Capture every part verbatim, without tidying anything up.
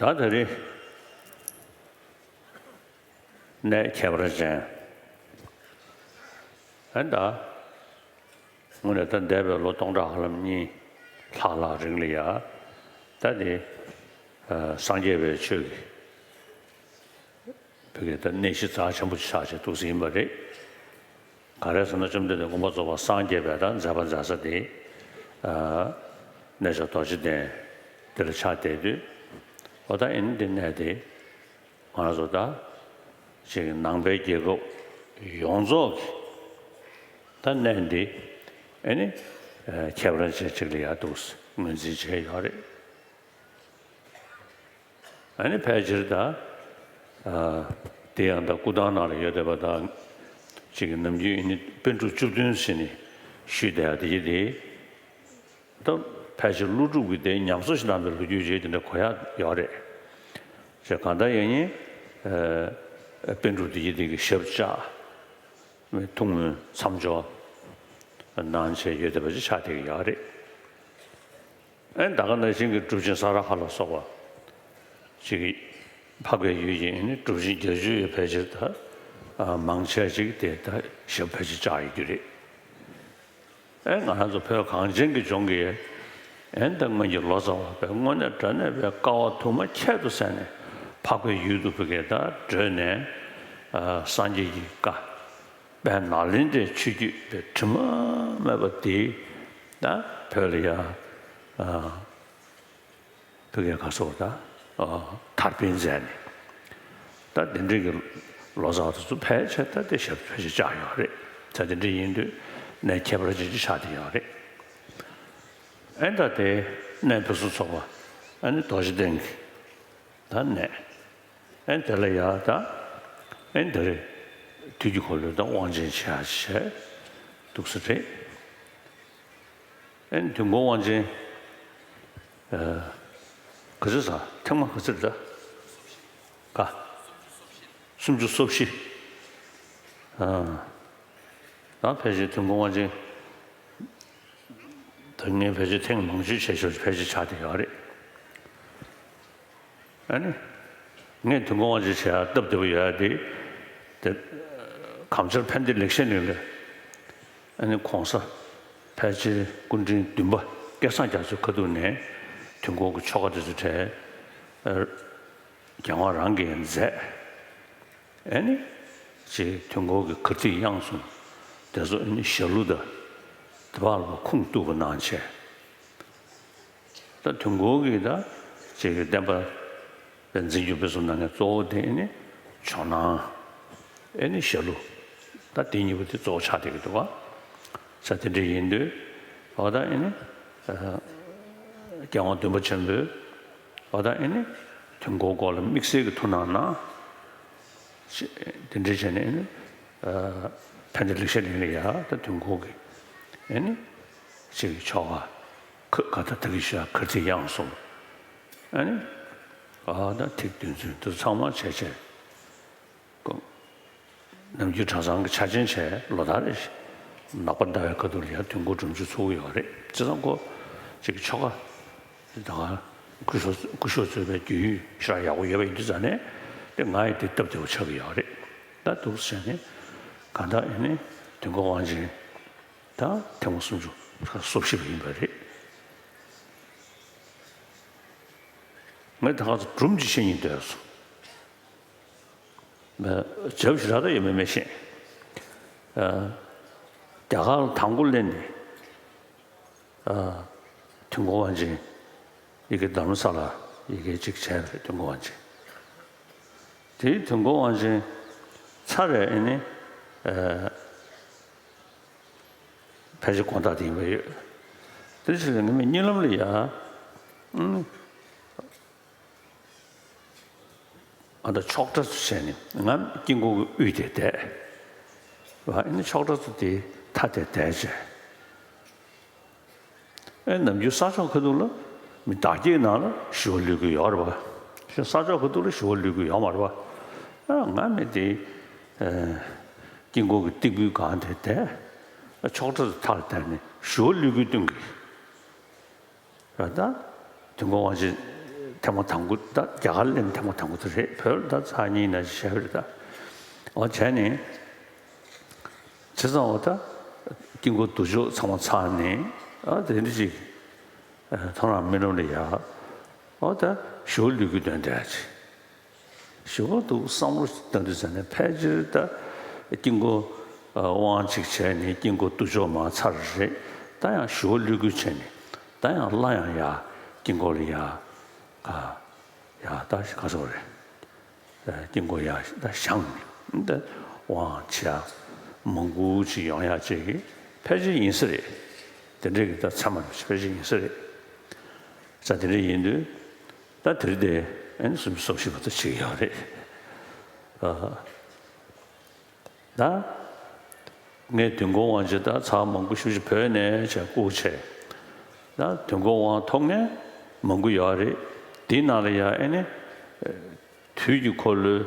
ད་དེ་རིང་གནས་ཁྱད་པར་ཅན། ཨ་ད་དངོས་གནས་ད་འདས་པའི་ལོ་སྟོང་ཕྲག་ཧ་ལམ་གཉིས་ལྷག་ལྷག་རིང་ལ་ཡ། ད་དེ་སངས་རྒྱས་པའི་ཆོས་ཀྱི་བོད་ཀྱི་ད་གནས་གཞི་རྩ་ཆེན་པོ་ཆགས་བྱས་འདུག་ཟིན་པ་རེད། ག་རེ་ཟེར་ན། བཅོམ་ལྡན་འདས་མངོན་པར་རྫོགས་པར་སངས་རྒྱས་པའི་ད་མཛད་པ་མཛད་ས་དེ། ཨ་གནས་མཆོག་རྡོ་རྗེ་གདན་དེ་ལ་ཆགས་བསྡད་དུས། ཨོ་ད་ཨེ་ནི་འདི་གནས་དེ་ང་རང་ཚོ་ད་ཅིག་ནང་པའི་རྒྱལ་ཁབ་ཡོངས་རྫོགས་ཀྱི་ད་གནས་འདི་ཨེ་ནི་ཨ་ཁྱད་པར་ཅན་ཅིག་ལ་ཡ་འདུག་ངོས་འཛིན་བྱས་ཡོད་རེད། ཨ་ནི་ཕལ་ཆེར་ད། ཨ་དེ་ཡང་ད་སྐུ་ཐང་ནང་ལ་ཡོད་བསྡད་པ་དང་། གཅིག་གི་ནམ་རྒྱུན་ཨ་ནི་པཎ་གྲུབ་བཅུ་བདུན་ཟེར་ནས་ཞུས་བསྡད་ཡ་དེ་ཡི་དེ། ད་ཕལ་ཆེར་ཀླུ་སྒྲུབ་ཀྱི་དེ་ཉམས་གསོ་ཞིག་གནང་བའི་ལོ་རྒྱུས་ཅིག་དེ་འདྲ་གོ་ཡ་ཡོད་རེད། ཅེས་གང་ལྟར་ཡང་ནི་ཨ་པཎ་གྲུབ་དེ་ཡི་དེ་གི་ཞབས་བཅགས་ཐུགས་སྨོན་མཚམས་སྦྱོར་གནང་བྱས་ཡོད་བསྡད་པ་ཅིག་ཆགས་བསྡད་ཀྱི་ཡོད་རེད། ཨེ་ད་ག་ནང་བཞིན་གྱི་གྲུབ་ཆེན་ས་ར་ཧ་ལ་སོགས་པ་ཅིག་འཕགས་པའི་ཡུལ་གྱི་ཨེ་ནི་གྲུབ་ཆེན་བརྒྱད་ཅུ་ཡི་ཕལ་ཆེར་ད་ཨ་མང་ཆེ་ཅིག་དེ་ད་ཞབས་ཕལ་ཆེར་བཅགས་ཡོད་རྒྱུ་རེད། ཨེ་ང་རང་ཚོ་བོད་གངས་ཅན་གྱི་ལྗོངས་ཀྱི་ཨེ་ད་སྔོན་གྱི་ལོ་ཙཱ་བ་དཔེ་དངོས་གནས་དྲང་གནས་དཔེ་དཀའ་བ་དུ་མ་ཁྱད་དུ་བསད་ནས་འཕགས་པའི་ཡུལ་དུ་བོད་ཀྱི་ད་བགྲོད་ནས་ཨ་སངས་རྒྱས་ཀྱི་བཀའ། དཔལ་ནཱ་ལེནྡྲའི་ཆོས་བརྒྱུད་པའི་དྲི་མ་མེད་པ་དེ་ད་བོད་ལ་ཡ་ཨ་བོད་སྐད་ག་སོགས་ད་ཨ་དར་སྤེལ་མཛད་ནས། ད་དེ་འདྲའི་གི་ལོ་ཙཱ་བ་དེ་ཚོ་ཕལ་ཆེར་ད་དེ་ཞབས་ཕལ་ཆེར་བཅགས་ཡོད་རེད། ད་དེ་འདྲ་ཡིན་དུས་གནས་ཁྱད་པར་ཅན་ཅིག་ཆགས་བསྡད་ཡོད་རེད། ཨེ་ད་དེ་གནས་ཕུན་སུམ་ཚོགས་པ་ཨ་ནི་རྡོ་རྗེ་གདན་གྱི་ད་གནས། ཨེ་དེ་ལ་ཡ་ད་ཨེ་འདི་རེད། དུས་ཀྱི་འཁོར་ལོའི་ད་དབང་ཆེན་ཆེ་བ་བྱས་འདུག་ས་རེད། ཨེ་དུས་འཁོར་དབང་ཆེན་ཨ་ག་ཚོད་ཟ། ཐེངས་མ་ག་ཚོད་རེད་ད། ག་སུམ་ཅུ་སོ་བཞི། ཨ་ད་ཕལ་ཆེར་དུས་འཁོར་དབང་ཆེན་ད་ངས་ཕལ་ཆེར་ཐེངས་མང་ཤོས་བྱས་ཤོས་ཕལ་ཆེར་ཆགས་བསྡད་ཡོད་རེད། ཨ་ནི། ངས་དུས་འཁོར་དབང་ཆེན་བྱེད་ཡག་སྟབས་བདེ་པོ་ཡོད་ཡ་དེ། དེ། གངས་ཅན་ཕན་བདེ་ལེགས་བཤད་གླིང་ལས། ཨ་ནི་གོང་ས། ཕལ་ཆེར་སྐུ་ཕྲེང་བདུན་པ་སྐལ་བཟང་རྒྱ་མཚོའི་ཁ་ཐུག་ནས་དུས་འཁོར་གྱི་ཆོ་ག་དེ་ཚོ་གྲས། ཨ། རྒྱལ་དབང་རང་གིས་མཛད། ཨ་ནི། ཅེས་དུས་འཁོར་གྱི་གར་ཐིག་དབྱངས་གསུམ། དེ་ཚོ་ཨ་ནི་ཞྭ་ལུ་དང་། དེ་བར་ལ་ཁུངས་གཏུགས་པ་གནང་བྱས། ད་དུས་འཁོར་གྱི་ད་ཅིག་གི་བསྟན་པ་དཔེ་འཛིན་སྐྱོང་སྤེལ་གསུམ་གནང་མཁན་གཙོ་བོ་དེ་ཨེ་ནི་ཇོ་ནང་། ཨེ་ནི་ཞྭ་ལུ། ད་དེ་གཉིས་པོ་དེ་གཙོ་བོ་ཆགས་བསྡད་ཀྱི་འདུག་ག་ས་དེ་འདྲ་ཡིན་དུས། འོ་ད་ཨེ་ནི་ཨ་རྒྱལ་དབང་བདུན་པ་ཆེན་པོས་འོ་ད་ཨེ་ནི་དུས་འཁོར་སྐོར་ལ་དམིགས་བསལ་གྱི་ཐུགས་སྣང་གནང་། དེ་འདྲ་བྱས་ནས་ཨེ་ནི་ཨ་ཕན་བདེ་ལེགས་བཤད་གླིང་ལ་ཡ་ད་དུས་འཁོར་གྱི་ཨེ་ནི་ཅིག་ཆོ་ག་ཁ་ཁ་ད་ད་གི་ཤ་ཁར་ཚིག་དབྱངས་གསུམ། ཨ་ནི། ཨ་ད་ཐིག་བདུན་ཚོན་དུ་ཚང་མ་བྱས་བྱས། ནམ་རྒྱུན་གྲྭ་ཚང་གི་ཆ་ཆེན་བྱས་ལོ་ལྟར་རེ་བཞིན་ནག་པ་ཟླ་བའི་ཁ་ཐུག་ལ་ཡང་དུས་འཁོར་སྒྲུབ་མཆོད་ཚུགས་ཀྱི་ཡོད་རེད། བྱས་ཙང་ཁོ་ཅིག་ཆོ་ག་དེ་ད་ག་སྐུ་ཞབས་སྐུ་ཞབས་གཙོས་པའི་རྒྱུན་ཞེ་དྲག་ཡག་པོ་ཡོད་པ་ཡིན་དུས་ཙང་ནས་དེ་ང་ཡི་དེ་སྟབས་བདེ་པོ་ཆགས་ཀྱི་ཡོད་རེད། ད་འདུག་སེ་བྱས་ནས་གང་ལྟར་ཨེ་ནི་དུས་འཁོར་དབང་ཆེན། ད་ཐེངས་མ་སུམ་ཅུ་སོ་བཞི་པ་ཡིན་པ་རེད། ངས་ད་ག་ཚོད་སྒྲུང་ཅིག་བཤད་སྙིང་འདོད་སོང་། མ་བྱབ་ཞེ་དྲག་ད་ཡོད་མེད་མི་ཤེས། ཨ། རྒྱ་གར་ལ་དང་པོ་སླེབས་ནས། ཨ། དུས་འཁོར་དབང་ཆེན། ཡི་གེ་དྷ་རམ་ས་ལ་ཡི་གེ་གཅིག་བྱས་པ་རེད། དུས་འཁོར་དབང་ཆེན། དེའི་དུས་འཁོར་དབང་ཆེན་ཚར་རེད། ཨེ་ནི། ཨ། ཕལ་ཆེར་དགོང་དག་དེ་ཡིན་པ་ཡོད། དེ་ཕྱིར་ངས་གཉིད་ལམ་ལ་ཡ། ཨུམ། ཨ་ད་ཆོག་གྲྭ་ཚོ་བྱས་ནས་ང་དཀྱིལ་འཁོར་གྱི་དབུས་དེ་བསྡད། ཨ་ནི་ཆོག་གྲྭ་ཚོ་དེ་མཐའ་དེ་བསྡད་བྱས། ཨེ་ནམ་རྒྱུན་ས་ཕྱོགས་ཁ་ཐུག་ལ་མི་བདག་བསྐྱེད་ནང་ལ་ཞུ་བ་ལུས་ཀྱི་ཡོད་རེད་པ། ས་ཕྱོགས་ཁ་ཐུག་ལ་ཞུ་བ་ལུས་ཀྱི་ཡོད་མ་རེད་པ། ཨ་ང་མི་དེ་ཨེ་དཀྱིལ་འཁོར་གྱི་སྟེགས་བུའི་སྒང་དེ་བསྡད། ཆོག་གྲྭ་ཚོ་མཐའ་ལ་བསྡད་ནས་ཞུ་བ་ལུས་ཀྱི་སྟོན་གྱི། ད་དུས་འཁོར་དབང་ཆེན་ ཐེངས་མ་དང་པོ་ད་རྒྱ་གར་སླེབས་ཐེངས་མ་དང་པོ་དེ་རེད། བོད་ལ་ད་ཚར་གཉིས་ན་བྱས་པ་རེད་ད། འོ་བྱས་ནས་བྱས་ཙང་འོ་ད་དཀྱིལ་འཁོར་བསྡུ་ཆོག་ཚང་མ་ཚར་ནས་ཨ་དེ་འདྲ་ཅིག་ཐོ་རངས་རྨི་ལམ་ལ་ཡ་འོ་ད་ཞུ་བ་ལུས་ཀྱི་དོན་དེ་ཅིག་ཞུ་བ་འདུག་བསམ་བློ་ཞིག་བཏང་དུས་ཙང་ནས་ཕལ་ཆེར་ད་དཀྱིལ་འཁོར་དབང་ཅིག་བྱས་ནས་དཀྱིལ་འཁོར་བསྡུ་ཆོག་མ་ཚར་རེད། ད་ཡང་ཞུ་བ་ལུས་ཀྱི་བྱས་ནས་ད་ཡང་སླར་ཡང་ཡ་དཀྱིལ་འཁོར་ལ་ཡ་ཡ་ད་ག་ཟེར་བ་རེད། དཀྱིལ་འཁོར་ཡ་ད་བཞེངས་ནས་ད་དབང་བྱེད་ཡ་མང་པོ་ཅིག་ཡོང་ཡ་ཅིག་གི་ཕལ་ཆེར་ཡིན་ས་རེད། དེ་འདྲས་ཀྱི་ད་ཚད་མ་ནང་བཞིན་ཕལ་ཆེར་ཡིན་ས་རེད། ས་དེ་འདྲས་ཡིན་དུས་ད་དེ་རིང་དེ་ཨ་ནི་སུམ་ཅུ་སོ་བཞི་བར་དུ་བྱེད་ཀྱི་ཡོད་རེད། ཨ། ད་ངས་དུས་འཁོར་དབང་ཆེན་ད་ཚར་མང་པོ་ཞེ་པོ་ཅིག་བོད་ནས་བྱས་བསྐུར་བྱས། ད་དུས་འཁོར་དབང་ཐོབ་མཁན་མང་པོ་ཡོད་རེད། དེའི་ནང་ལ་ཡང་ཨེ་ནི་དུས་ཀྱི་འཁོར་ལོའི་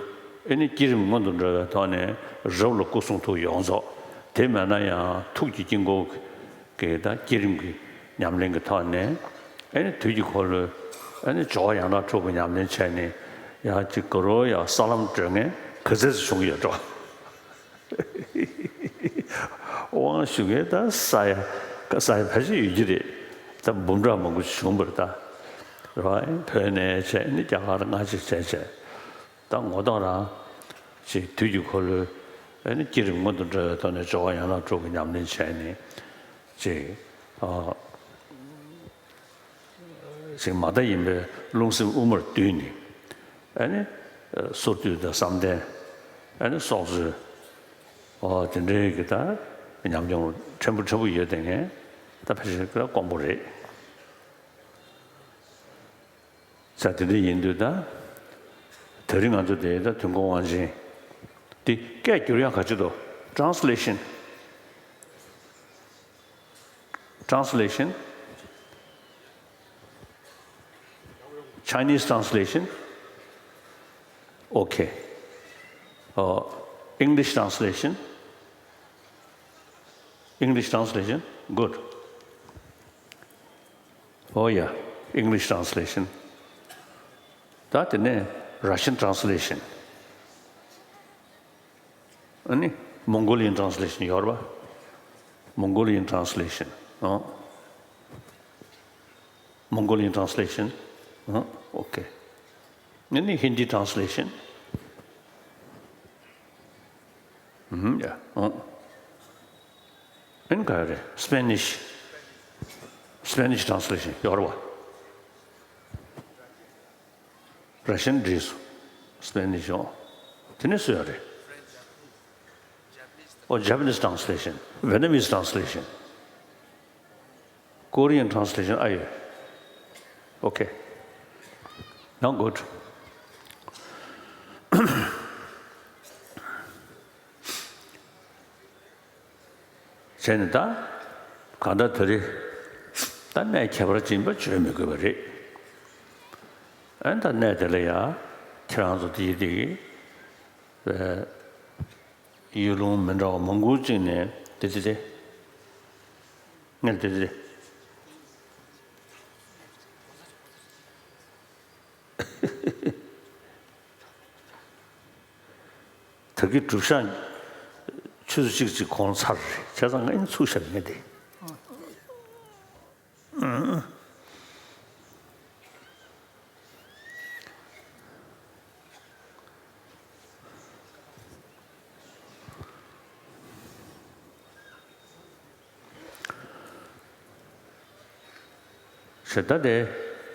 ཨེ་ནི་བསྐྱེད་རིམ་སྔོན་དུ་འགྲོ་བའི་ཐོག་ནས་རབ་ལ་སྐུ་གསུང་ཐུགས་ཡོངས་རྫོགས། དེ་མེད་ན་ཡང་ཐུགས་ཀྱི་དཀྱིལ་འཁོར་གྱི་ད་བསྐྱེད་རིམ་གྱི་ཉམས་ལེན་གྱི་ཐོག་ནས་ཨེ་ནི་དུས་ཀྱི་འཁོར་ལོའི་ཨེ་ནི་སྦྱོར་བ་ཡང་དག་དྲུག་གི་ཉམས་ལེན་བྱས་ནས་ཡང་ཅིག་དགའ་རབ་ཡང་ས་ལམ་བགྲོད་མཁན་ག་ཚད་ཅིག་བྱུང་གི་ཡོད་འགྲོ། དབང་ཞུ་མཁན་ད་ས་ཡ་ས་ཡ་ཕལ་ཆེར་ཡོད་ཀྱི་རེད། ད་འབུམ་ཕྲག་མང་པོ་ཞིག་བྱུང་བ་རེད་ད། རེད་བ། བོད་ནས་བྱས་ནས་རྒྱ་གར་སྔ་ཕྱིར་བྱས་བྱས། ད་ངོ་ཐོག་རང་ཅིག་དུས་ཀྱི་འཁོར་ལོའི་ཨེ་ནི་བསྐྱེད་རིམ་སྔོན་དུ་འགྲོ་བའི་ཐོག་ནས་སྦྱོར་བ་ཡན་ལག་དྲུག་གི་ཉམས་ལེན་བྱས་ནས་ཅིག་ཨ། ཞིག་མ་མཐའ་ཡིན་པའི་རླུང་སེམས་དབུ་མར་བསྡུས་ནས་ཨ་ནི་སོར་སྡུད་དང་བསམ་གཏན་ཨ་ནི་སྲོག་རྩོལ་འོ་དེ་འདྲའི་གི་ད་ཉམས་མྱོང་ཕྲན་བུ་ཕྲན་བུ་ཡོད་དེ་ངས་ད་ཕལ་ཆེར་ཀ་དཀོན་པོ་རེད། ས་དེ་འདྲ་ཡིན་དུས་ད་དེ་རིང་ང་ཚོ་དེ་ད་དུས་འཁོར་དབང་ཆེན་དེ་སྐད་བསྒྱུར་ཡག་ག་ཅི་འདུག Translation Translation Chinese translation. Okay. Uh, English translation. English translation. Good. Oh yeah, English translation. ད་དེ་ནས་Russian translation. ཨ་ནི་Mongolian translation ཡོད་རེད་པ། Mongolian translation. ཨོ། Mongolian translation. ཨོ། Okay. ཨ་ནི་Hindi translation. ཨུམ། ཡ། ཨོ། ཨ་ནི་ག་རེ། Spanish. Spanish translation ཡོད་རེད་པ། Russian འགྲིག་སོང་། Spanish ཡོང་། དེ་ནས་སུ་ཡོད་རེད། Oh, Japanese translation, Vietnamese translation. Korean translation ཨ་ཡོད། Okay. Now good. བྱས་ནས་ད་གང་ལྟར་དེ་རིང་ད་གནས་ཁྱད་པར་ཅན་པ་བརྗོད་མི་དགོས་པ་རེད། ཨ་ནི་ད་གནས་དེ་ལ་ཡ་ཁྱེད་རང་ཚོ་དེ་དེ་ཡུལ་ལུང་མི་འདྲ་བ་མང་པོ་ཅིག་ནས་དེ་དེ་དེ་ངས་དེ་དེ་དེ། ད་གི་སྒྲུབ་ཞག་ཆུ་ཚོད་གཅིག་གཅིག་གོང་ཚར་རེད། བྱས་ཙང་ངས་ཚུགས་ཞབས་ངས་དེ། ཞེས་ད་དེ་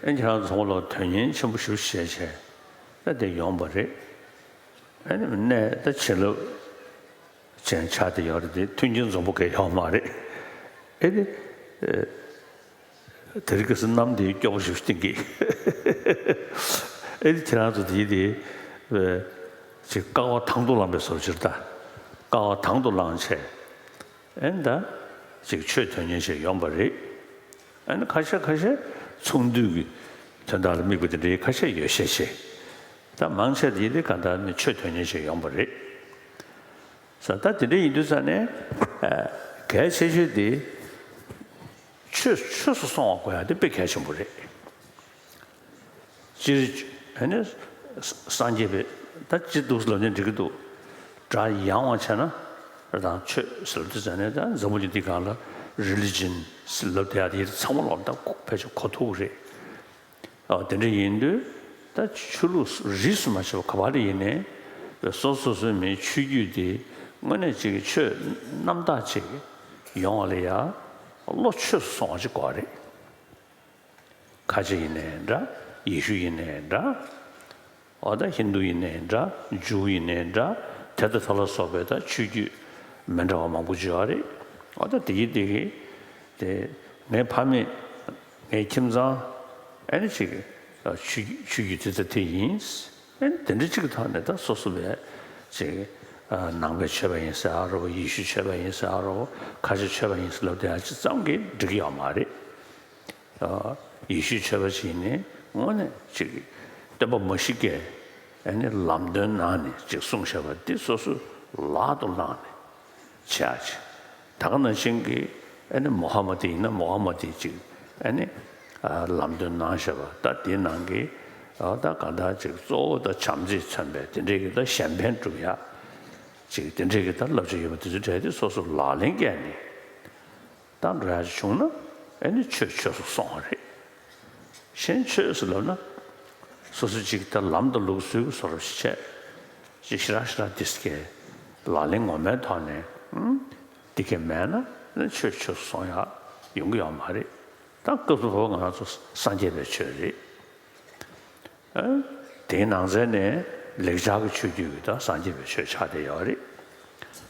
ཨེ་ཁྱེད་རང་ཚོ་ལ་དོན་སྙིང་ཆེན་པོ་ཞིག་བཤད་བྱས་ད་དེ་ཡོང་བ་རེད། ཨ་ནི་གནས་ད་བྱིན་རླབས་ཅན་ཆགས་བསྡད་ཡོད་རེད་དེ་མཐུན་རྐྱེན་འཛོམས་པོ་གས་ཡོད་མ་རེད། ཨེ་ནི་དེ་རིང་ཁ་སང་གནམ་དེ་སྐྱོ་པོ་ཞིག་བསྟན་གི། ཨེ་ནི་ཁྱེད་རང་ཚོ་དེ་དེ་ཅིག་དཀའ་བ་དང་དུ་བླངས་པའི་བཟོ་ཅིག་རེད་ད། དཀའ་བ་དང་དུ་བླངས་བྱས། ཨེ་ནི་ད་ཅིག་ཆོས་དོན་གཉེར་བྱས་ཡོང་བ་རེད། ཨ་ནི་ཁ་ཤས་ཁ་ཤས་ཚོང་འདུས་ཀྱི་དོན་དག་ལ་དམིགས་པ་དེ་འདྲའི་ཁ་ཤས་ཡོད་ཤས་ཆེ། ད་མང་ཆེ་དེ་ཡིན་དེ་ག་ད་ནི་ཆོས་དོན་གཉེར་བྱས་ཡོང་བ་རེད། ས་ད་དེ་འདྲ་ཡིན་དུས་ས་ནས་གལ་ཆེ་ཤོས་དེ་ཆོས་ཆོས་སུ་སོང་བ་དགོས་ཡ་དེ་དཔེ་གལ་ཆེན་པོ་རེད། སྤྱིར་ཨ་ནི་སངས་རྒྱས་པའི་ད་ཅི་འདུག་ལབ་ནས་འགྲིག་གི་འདུག་སྒྲ་ཡང་བ་བྱས་ན་རང་ཆོས་ཟེར་དུས་ཙ་ནས་ད་འཛམ་བུ་གླིང་འདི་སྒང་ལ་རི་ལི་ཇན་ཟེར་ལབ་བསྡད་ཡ་དེ་ཚང་མ་ལོག་ད་ཕལ་ཆེར་གོ་ཐུབ་ཀྱི་རེད། ཨ་དེ་འདྲ་ཡིན་དུས་ད་ཆོས་ལུགས་རིས་སུ་མ་ཆད་པ་ག་པར་ཡིན་ནའི་སོ་སོ་སོ་སོའི་མིའི་ཆོས་བརྒྱུད་དེ་དངོས་གནས་ཅིག་གི་ཆོས་རྣམ་དག་ཅིག་ཡོང་བ་ལ་ཡ་བློ་ཆོས་སུ་སོང་བ་ཅིག་དགོས་རེད། ཁ་ཆེ་ཡིན་ནའི་འདྲ། ཡེ་ཤུ་ཡིན་ནའི་འདྲ། འོ་ད་ཧིན་དུ་ཡིན་ནའི་འདྲ། ཇུའུ་ཡིན་ནའི་འདྲ། དེ་དང་དེ་ལ་སོགས་པའི་ད་ཆོས་བརྒྱུད་མི་འདྲ་བ་མང་པོ་ཅིག་ཡོད་རེད། འོ་ད་དེ་གི་དེ་གི་དེ་ངའི་ཕ་མེས་ངའི་ཁྱིམ་ཚང་ཨ་ནི་ཅིག་ཆོས་ཆོས་བརྒྱུད་དེ་ད་དེ་ཡིན། ཨ་ནི་དེ་འདྲ་ཅིག་གི་ཐོག་ནས་ད་སོ་སོ་བས་ཅིག་ནང་པའི་ཆོས་པ་ཡིན་ཟེར་ཨ་རོ། ཡེ་ཤུ་ཆོས་པ་ཡིན་ཟེར་ཨ་རོ། ཁ་ཆེ་ཆོས་པ་ཡིན་ཟེར་ལབ་བསྡད་ཡ་ཅིག་ཙམ་གྱིས་འགྲིག་གི་ཡོད་མ་རེད། ཡེ་ཤུའི་ཆོས་པ་ཞིག་ནི་དངོས་གནས་ཅིག་སྟོན་པ་མ་ཤི་ཀས་ཨ་ནི་ལམ་སྟོན་གནང་ནས་ཅིག་གསུངས་བཞག་པ་འདི་སོ་སོས་ལག་ཏུ་བླངས་ནས་བྱེད་ཡ་ཅིག་ད་ག་ནང་བཞིན་གྱི་ཨ་ནི་མོ་ཧ་མ་ཏི་ཡིན་ན་མོ་ཧ་མ་ཏི་ཅིག་ཨ་ནི་ལམ་སྟོན་གནང་བཞག་པ་ད་དེའི་ནང་གི་ད་གང་ལྟར་ཅིག་གཙོ་བོ་ད་བྱམས་བརྩེས་མཚོན་པའི་དེ་འདྲའི་གི་ད་གཞན་ཕན་སྒྲུབ་ཡ་ཅིག་དེ་འདྲའི་གི་ད་བསླབ་བྱ་ཡོད་པ་དེ་ཚོ་གྲས་དེ་སོ་སོ་ལག་ལེན་བཀལ་ནས། ད་འགྲོ་ཡ་ཅིག་བྱུང་ན་ཨ་ནི་ཆོས་ཆོས་སུ་སོང་བ་རེད། གཞན་ཆོས་སུ་ལབ་ན་སོ་སོ་ཅིག་ད་ལམ་དང་ལུགས་སྲོལ་གྱི་བཟོ་འདྲ་ཞིག་བྱས་ཅིག་ཞེ་དྲག་ཞེ་དྲག་དེ་སྐད་ལག་ལེན་ངོ་མའི་ཐོག་ནས་ཨང་དེ་སྐད་མེད་ན་ཨ་ནི་ཆོས་ཆོས་སུ་སོང་ཡ་ཡོང་གི་ཡོད་མ་རེད། ད་སྐབས་སུ་བབ་པ་ང་རང་ཚོ་སངས་རྒྱས་པའི་ཆོས་རེད། ཨ། དེའི་ནང་ཚན་ནས་ལེགས་སྦྱར་གྱི་ཆོས་བརྒྱུད་ཀྱི་ད་སངས་རྒྱས་པའི་ཆོས་ཆགས་བསྡད་ཡོད་རེད།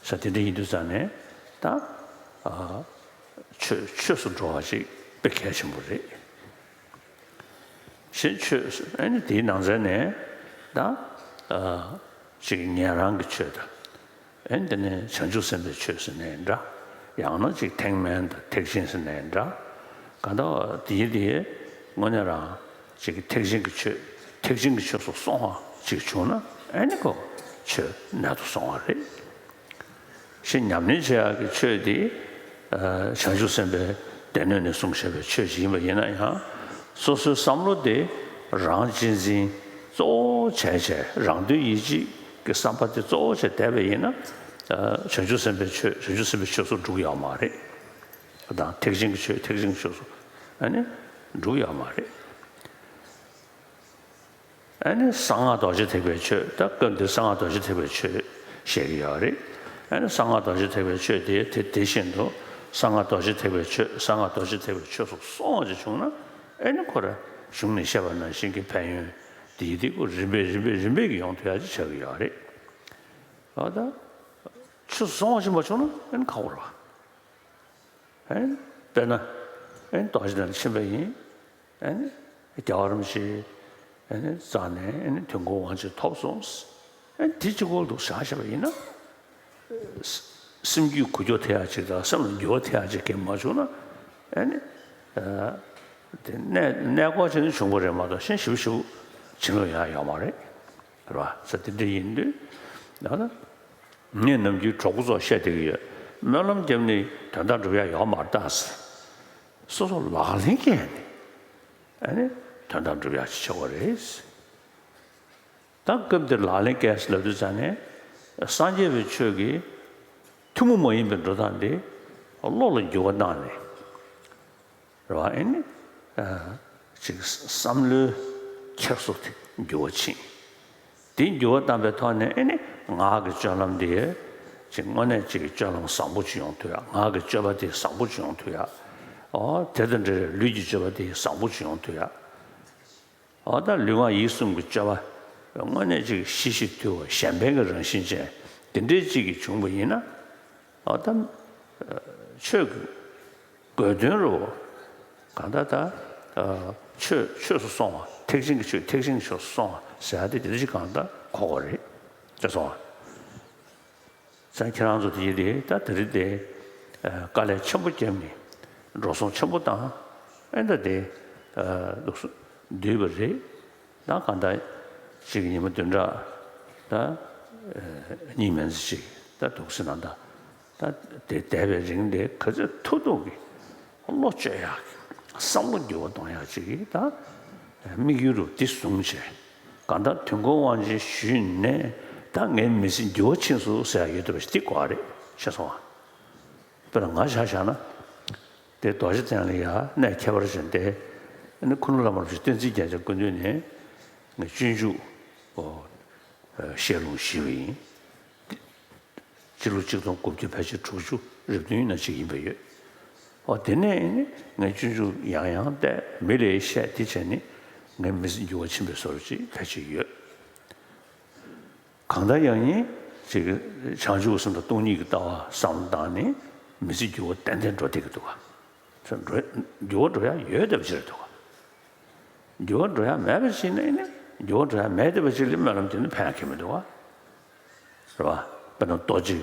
ས་དེ་འདྲ་ཡིན་དུས་ཙང་ནས་ད་ཨ། ཆོས་ཆོས་སུ་འགྲོ་བ་ཞིག་དཔེ་གལ་ཆེན་པོ་རེད། གཞན་ཆོས་ཨ་ནི་དེའི་ནང་ཚན་ནས་ད་ཨ། ཅིག་ཉན་རང་གི་ཆོས་དང་། ཨེ་འདི་ནས་བྱང་ཆུབ་སེམས་དཔའི་ཆོས་ཟེར་ནའི་འདྲ། ཡང་ན་ཅིག་ཐེག་དམན་དང་ཐེག་ཆེན་ཟེར་ནའི་འདྲ། གང་ལྟར་དེའི་དེའི་དངོས་གནས་རང་ཅིག་ཐེག་ཆེན་གྱི་ཆོས་ཐེག་ཆེན་གྱི་ཆོས་སུ་སོང་བ་ཅིག་བྱུང་ན་ཨེ་ནི་ཁོ་ཆོས་གནད་དུ་སོང་བ་རེད། ཞེས་ཉམས་ལེན་བྱེད་ཡག་གི་ཆོས་དེ་བྱང་ཆུབ་སེམས་དཔའི་སྡེ་སྣོད་ནས་གསུངས་བཞག་པའི་ཆོས་ཅིག་ཡིན་པ་ཡིན་ན་ཡང་། སོ་སོའི་བསམ་བློ་དེ་རང་གཅེས་འཛིན་གཙོ་བོ་བྱས་བྱས་རང་དོན་ཡིད་བྱེད་ཀྱི་བསམ་པ་དེ་གཙོ་བོ་བྱས་བསྡད་པ་ཡིན་ན། བྱང་ཆུབ་སེམས་དཔའི་ཆོས་བྱང་ཆུབ་སེམས་དཔའི་ཆོས་སུ་འགྲོ་གི་ཡོད་མ་རེད། དང་ཐེག་ཆེན་གྱི་ཆོས་ཐེག་ཆེན་གྱི་ཆོས་སུ་ཨ་ནི་འགྲོ་གི་ཡོད་མ་རེད། ཨ་ནི་གསང་སྔགས་རྡོ་རྗེ་ཐེག་པའི་ཆོས། ད་སྐབས་འདིར་གསང་སྔགས་རྡོ་རྗེ་ཐེག་པའི་ཆོས་བཤད་ཀྱི་ཡོད་རེད། ཨ་ནི་གསང་སྔགས་རྡོ་རྗེ་ཐེག་པའི་ཆོས་དེ་དེ་དེ་བཞིན་དུ་གསང་སྔགས་རྡོ་རྗེ་ཐེག་པའི་ཆོས་གསང་སྔགས་རྡོ་རྗེ་ཐེག་པའི་ཆོས་སུ་སོང་བ་ཅིག་བྱུང་ན་ཨ་ནི་ཁོ་ར་གཞུང་ནས་བཤད་པ་ནང་བཞིན་གྱི་ཕན་ཡོན་དེ་ཡི་དེ་ཁོ་རིམ་པས་རིམ་པས་རིམ་པས་ཀྱིས་ཡོང་ཐུབ་ཡ་ཅིག་ཆགས་ཀྱི་ཡོད་རེད། ཨ་ད་ཆོས་སུ་སོང་བ་ཅིག་མ་བྱུང་ན་ཨ་ནི་ཁག་པོ་རེད་བ། ཨེ། དཔེར་ན། ཨེ། རྡོ་རྗེ་གདན་ལ་ཕྱིན་པ་ཡིན། ཨེ། རྒྱལ་བ་རིན་པོ་ཆེ། ཨེ། རྩ་ནས་ཨེ། དོན་ཀུན་དབང་ཆེན་ཐོབ་སོང་། ཨེ། དེ་གཅིག་པོ་འདུག་བཞག་བཞག་པ་ཡིན་ན། སེམས་རྒྱུད་འགུལ་སྐྱོད་ཐེབས་ཡག་ཅིག་དང་སེམས་ལ་འགྱུར་བ་ཐེབས་ཡག་ཅིག་གང་ཡང་མ་བྱུང་ན། ཨེ་ནི། ཨ། དེ་གནས་གནས་སྐོར་བྱས་ནས་བྱུང་བ་རེད་མ་གཏོགས་གཞན་ཞིབ་ཞིབ་བྱེད་ལོང་ཡག་ཡོད་མ་རེད། རེད་བ། ས་དེ་འདྲ་ཡིན་དུས། ད་ལྟ། ངས་ནམ་རྒྱུན་གྲོགས་པོ་ཚོར་བཤད་བསྡད་ཀྱི་ཡོད། སྨོན་ལམ་བརྒྱབ་ནས་དོན་དག་འགྲུབ་ཡ་ཡོད་མ་རེད་ད་ཟེར། སོ་སོ་ལག་ལེན་བཀལ་ནས་ཨ་ནི་དོན་དག་འགྲུབ་ཡ་ཞིག་ཆགས་པ་རེད། ད་སྐབས་འདིར་ལག་ལེན་བཀལ་ཟེར་ལབ་དུས་ཙང་ནས་སངས་རྒྱས་པའི་ཆོས་ཀྱི་ཐུན་མོང་མ་ཡིན་པའི་འགྲོ་སྟངས་འདི་བློ་ལ་འགྱུར་བ་བཏང་ནས། རེད་བ། ཨེ་ནི། ཨ། ཅིག་བསམ་བློའི་འཁྱེར་སོ་དེ་འགྱུར་བ་ཕྱིན། དེ་འགྱུར་བ་བཏང་པའི་ཐོག་ནས་ཨེ་ནི་ངག་གི་སྤྱོད་ལམ་དེ་ཅིག་དངོས་གནས་ཅིག་སྤྱོད་ལམ་བཟང་པོ་ཅིག་ཡོང་ཐུབ་ཡ། ངག་གི་སྤྱོད་པ་དེ་བཟང་པོ་ཅིག་ཡོང་ཐུབ་ཡ། ཨོ་དེ་དང་འབྲེལ་བའི་ལུས་ཀྱི་སྤྱོད་པ་དེ་བཟང་པོ་ཅིག་ཡོང་ཐུབ་ཡ། ཨོ་ད་ལུས་ངག་ཡིད་གསུམ་གྱི་སྤྱོད་པ་དངོས་གནས་ཅིག་ཞི་ཞིང་དུལ་བ་གཞན་ཕན་གྱི་རང་བཞིན་ཅན་དེ་འདྲའི་ཅིག་གིས་བྱུང་བ་ཡིན་ན། ཨོ་ད་ཆོས་ཀྱི་དགོས་དོན་རུ་གང་ལྟར་ད་ཆོས་ཆོས་སུ་སོང་བ། ཐེག་ཆེན་གྱི་ཆོས་ཐེག་ཆེན་གྱི་ཆོས་སུ་སོང་བ་ཟེར་ཡ་དེ་དེ་འདྲ་ཅིག་གང་ལྟར་གོ་དགོས་རེད། ཅེས་སོང་བ། ཙང་ཁྱེད་རང་ཚོ་དེ་ཡིན་དེ་ད་དེ་རིང་དེ་དཀའ་ལས་ཆེན་པོ་བརྒྱབ་ནས་འགྲོ་སོང་ཆེན་པོ་བཏང་ཨེ་ད་དེ་འདུག་སེ་བསྡུས་པ་རེད། ད་གང་ལྟར་ཅིག་ཉི་མ་བདུན་ཕྲག་ད་གཉིས་མན་ཙམ་ཅིག་ད་འདུག་སེ་ན་ད་ད་དེ་བསྡད་པའི་རིང་དེ་ག་ཚོད་ཐུབ་ཐུབ་ཀྱི་བློ་བཅོས་ཡག་གི་བསམ་བློ་འགྱུར་བ་གཏོང་ཡག་ཅིག་གི་ད་ དམིགས་ཡུལ་རུ་འདི་བཟུང་བྱས། གང་ལྟར་དུས་འཁོར་དབང་ཆེན་ཞུས་ནས་ད་ངའི་མི་ཚེ་འགྱུར་བ་ཕྱིན་སོང་ཟེར་ཡ་ཡོད་འདུག་པ་ཞིག་འདི་གོ་བ་རེད། ཤེས་སོང་ང་། དཔེར་ན་ང་ཆ་བཞག་ན། དེ་རྡོ་རྗེ་གདན་ལ་ཡ་གནས་ཁྱད་པར་ཅན་དེ། ཨ་ནི་ཁུ་ནུ་བླ་མ་རིན་པོ་ཆེ་བསྟན་འཛིན་རྒྱལ་མཚན་སྐུ་མདུན་ནས་ངས་སྤྱོད་འཇུག་ཨོ་བཤད་ལུང་ཞུས་པ་ཡིན། སྤྱི་ལོ་གཅིག་སྟོང་དགུ་བརྒྱ་ཕལ་ཆེར་དྲུག་ཅུ་རེ་བདུན་ན་ཅིག་ཡིན་པ་ཡོད། ཨོ་དེ་ནས་ནི་ངས་སྤྱོད་འཇུག་ཡང་ཡང་བལྟས། མི་ལ་བཤད། དེ་བྱས་ནས་ངའི་མི་ཚེ་འགྱུར་བ་ཕྱིན་པའི་བཟོ་འདྲ་ཅིག་ཕལ་ཆེར་ཡོད། གང་ལྟར་ཡང་ནི་ཅིག་བྱང་ཆུབ་སེམས་དང་སྟོང་ཉིད་ཀྱི་ལྟ་བ་བསམ་བློ་བཏང་ནས་མི་ཚེ་འགྱུར་བ་ཏན་ཏན་འགྲོ་བསྡད་ཀྱི་འདུག་ག་འགྲོ་འགྱུར་བ་འགྲོ་ཡ་ཡོད་བསྡད་པ་ཅིག་རེད་འདུག་ག་འགྱུར་བ་འགྲོ་ཡ་མེད་པ་ཅིག་ནི་ནི་འགྱུར་བ་འགྲོ་ཡ་མེད་བསྡད་པ་ཅིག་ལ་སྨོན་ལམ་བརྒྱབ་ན་ཕན་ཡ་གང་ཡང་མི་འདུག་ག་རེད་བ། དཔེར་ན་ལྟོ་ཅིག་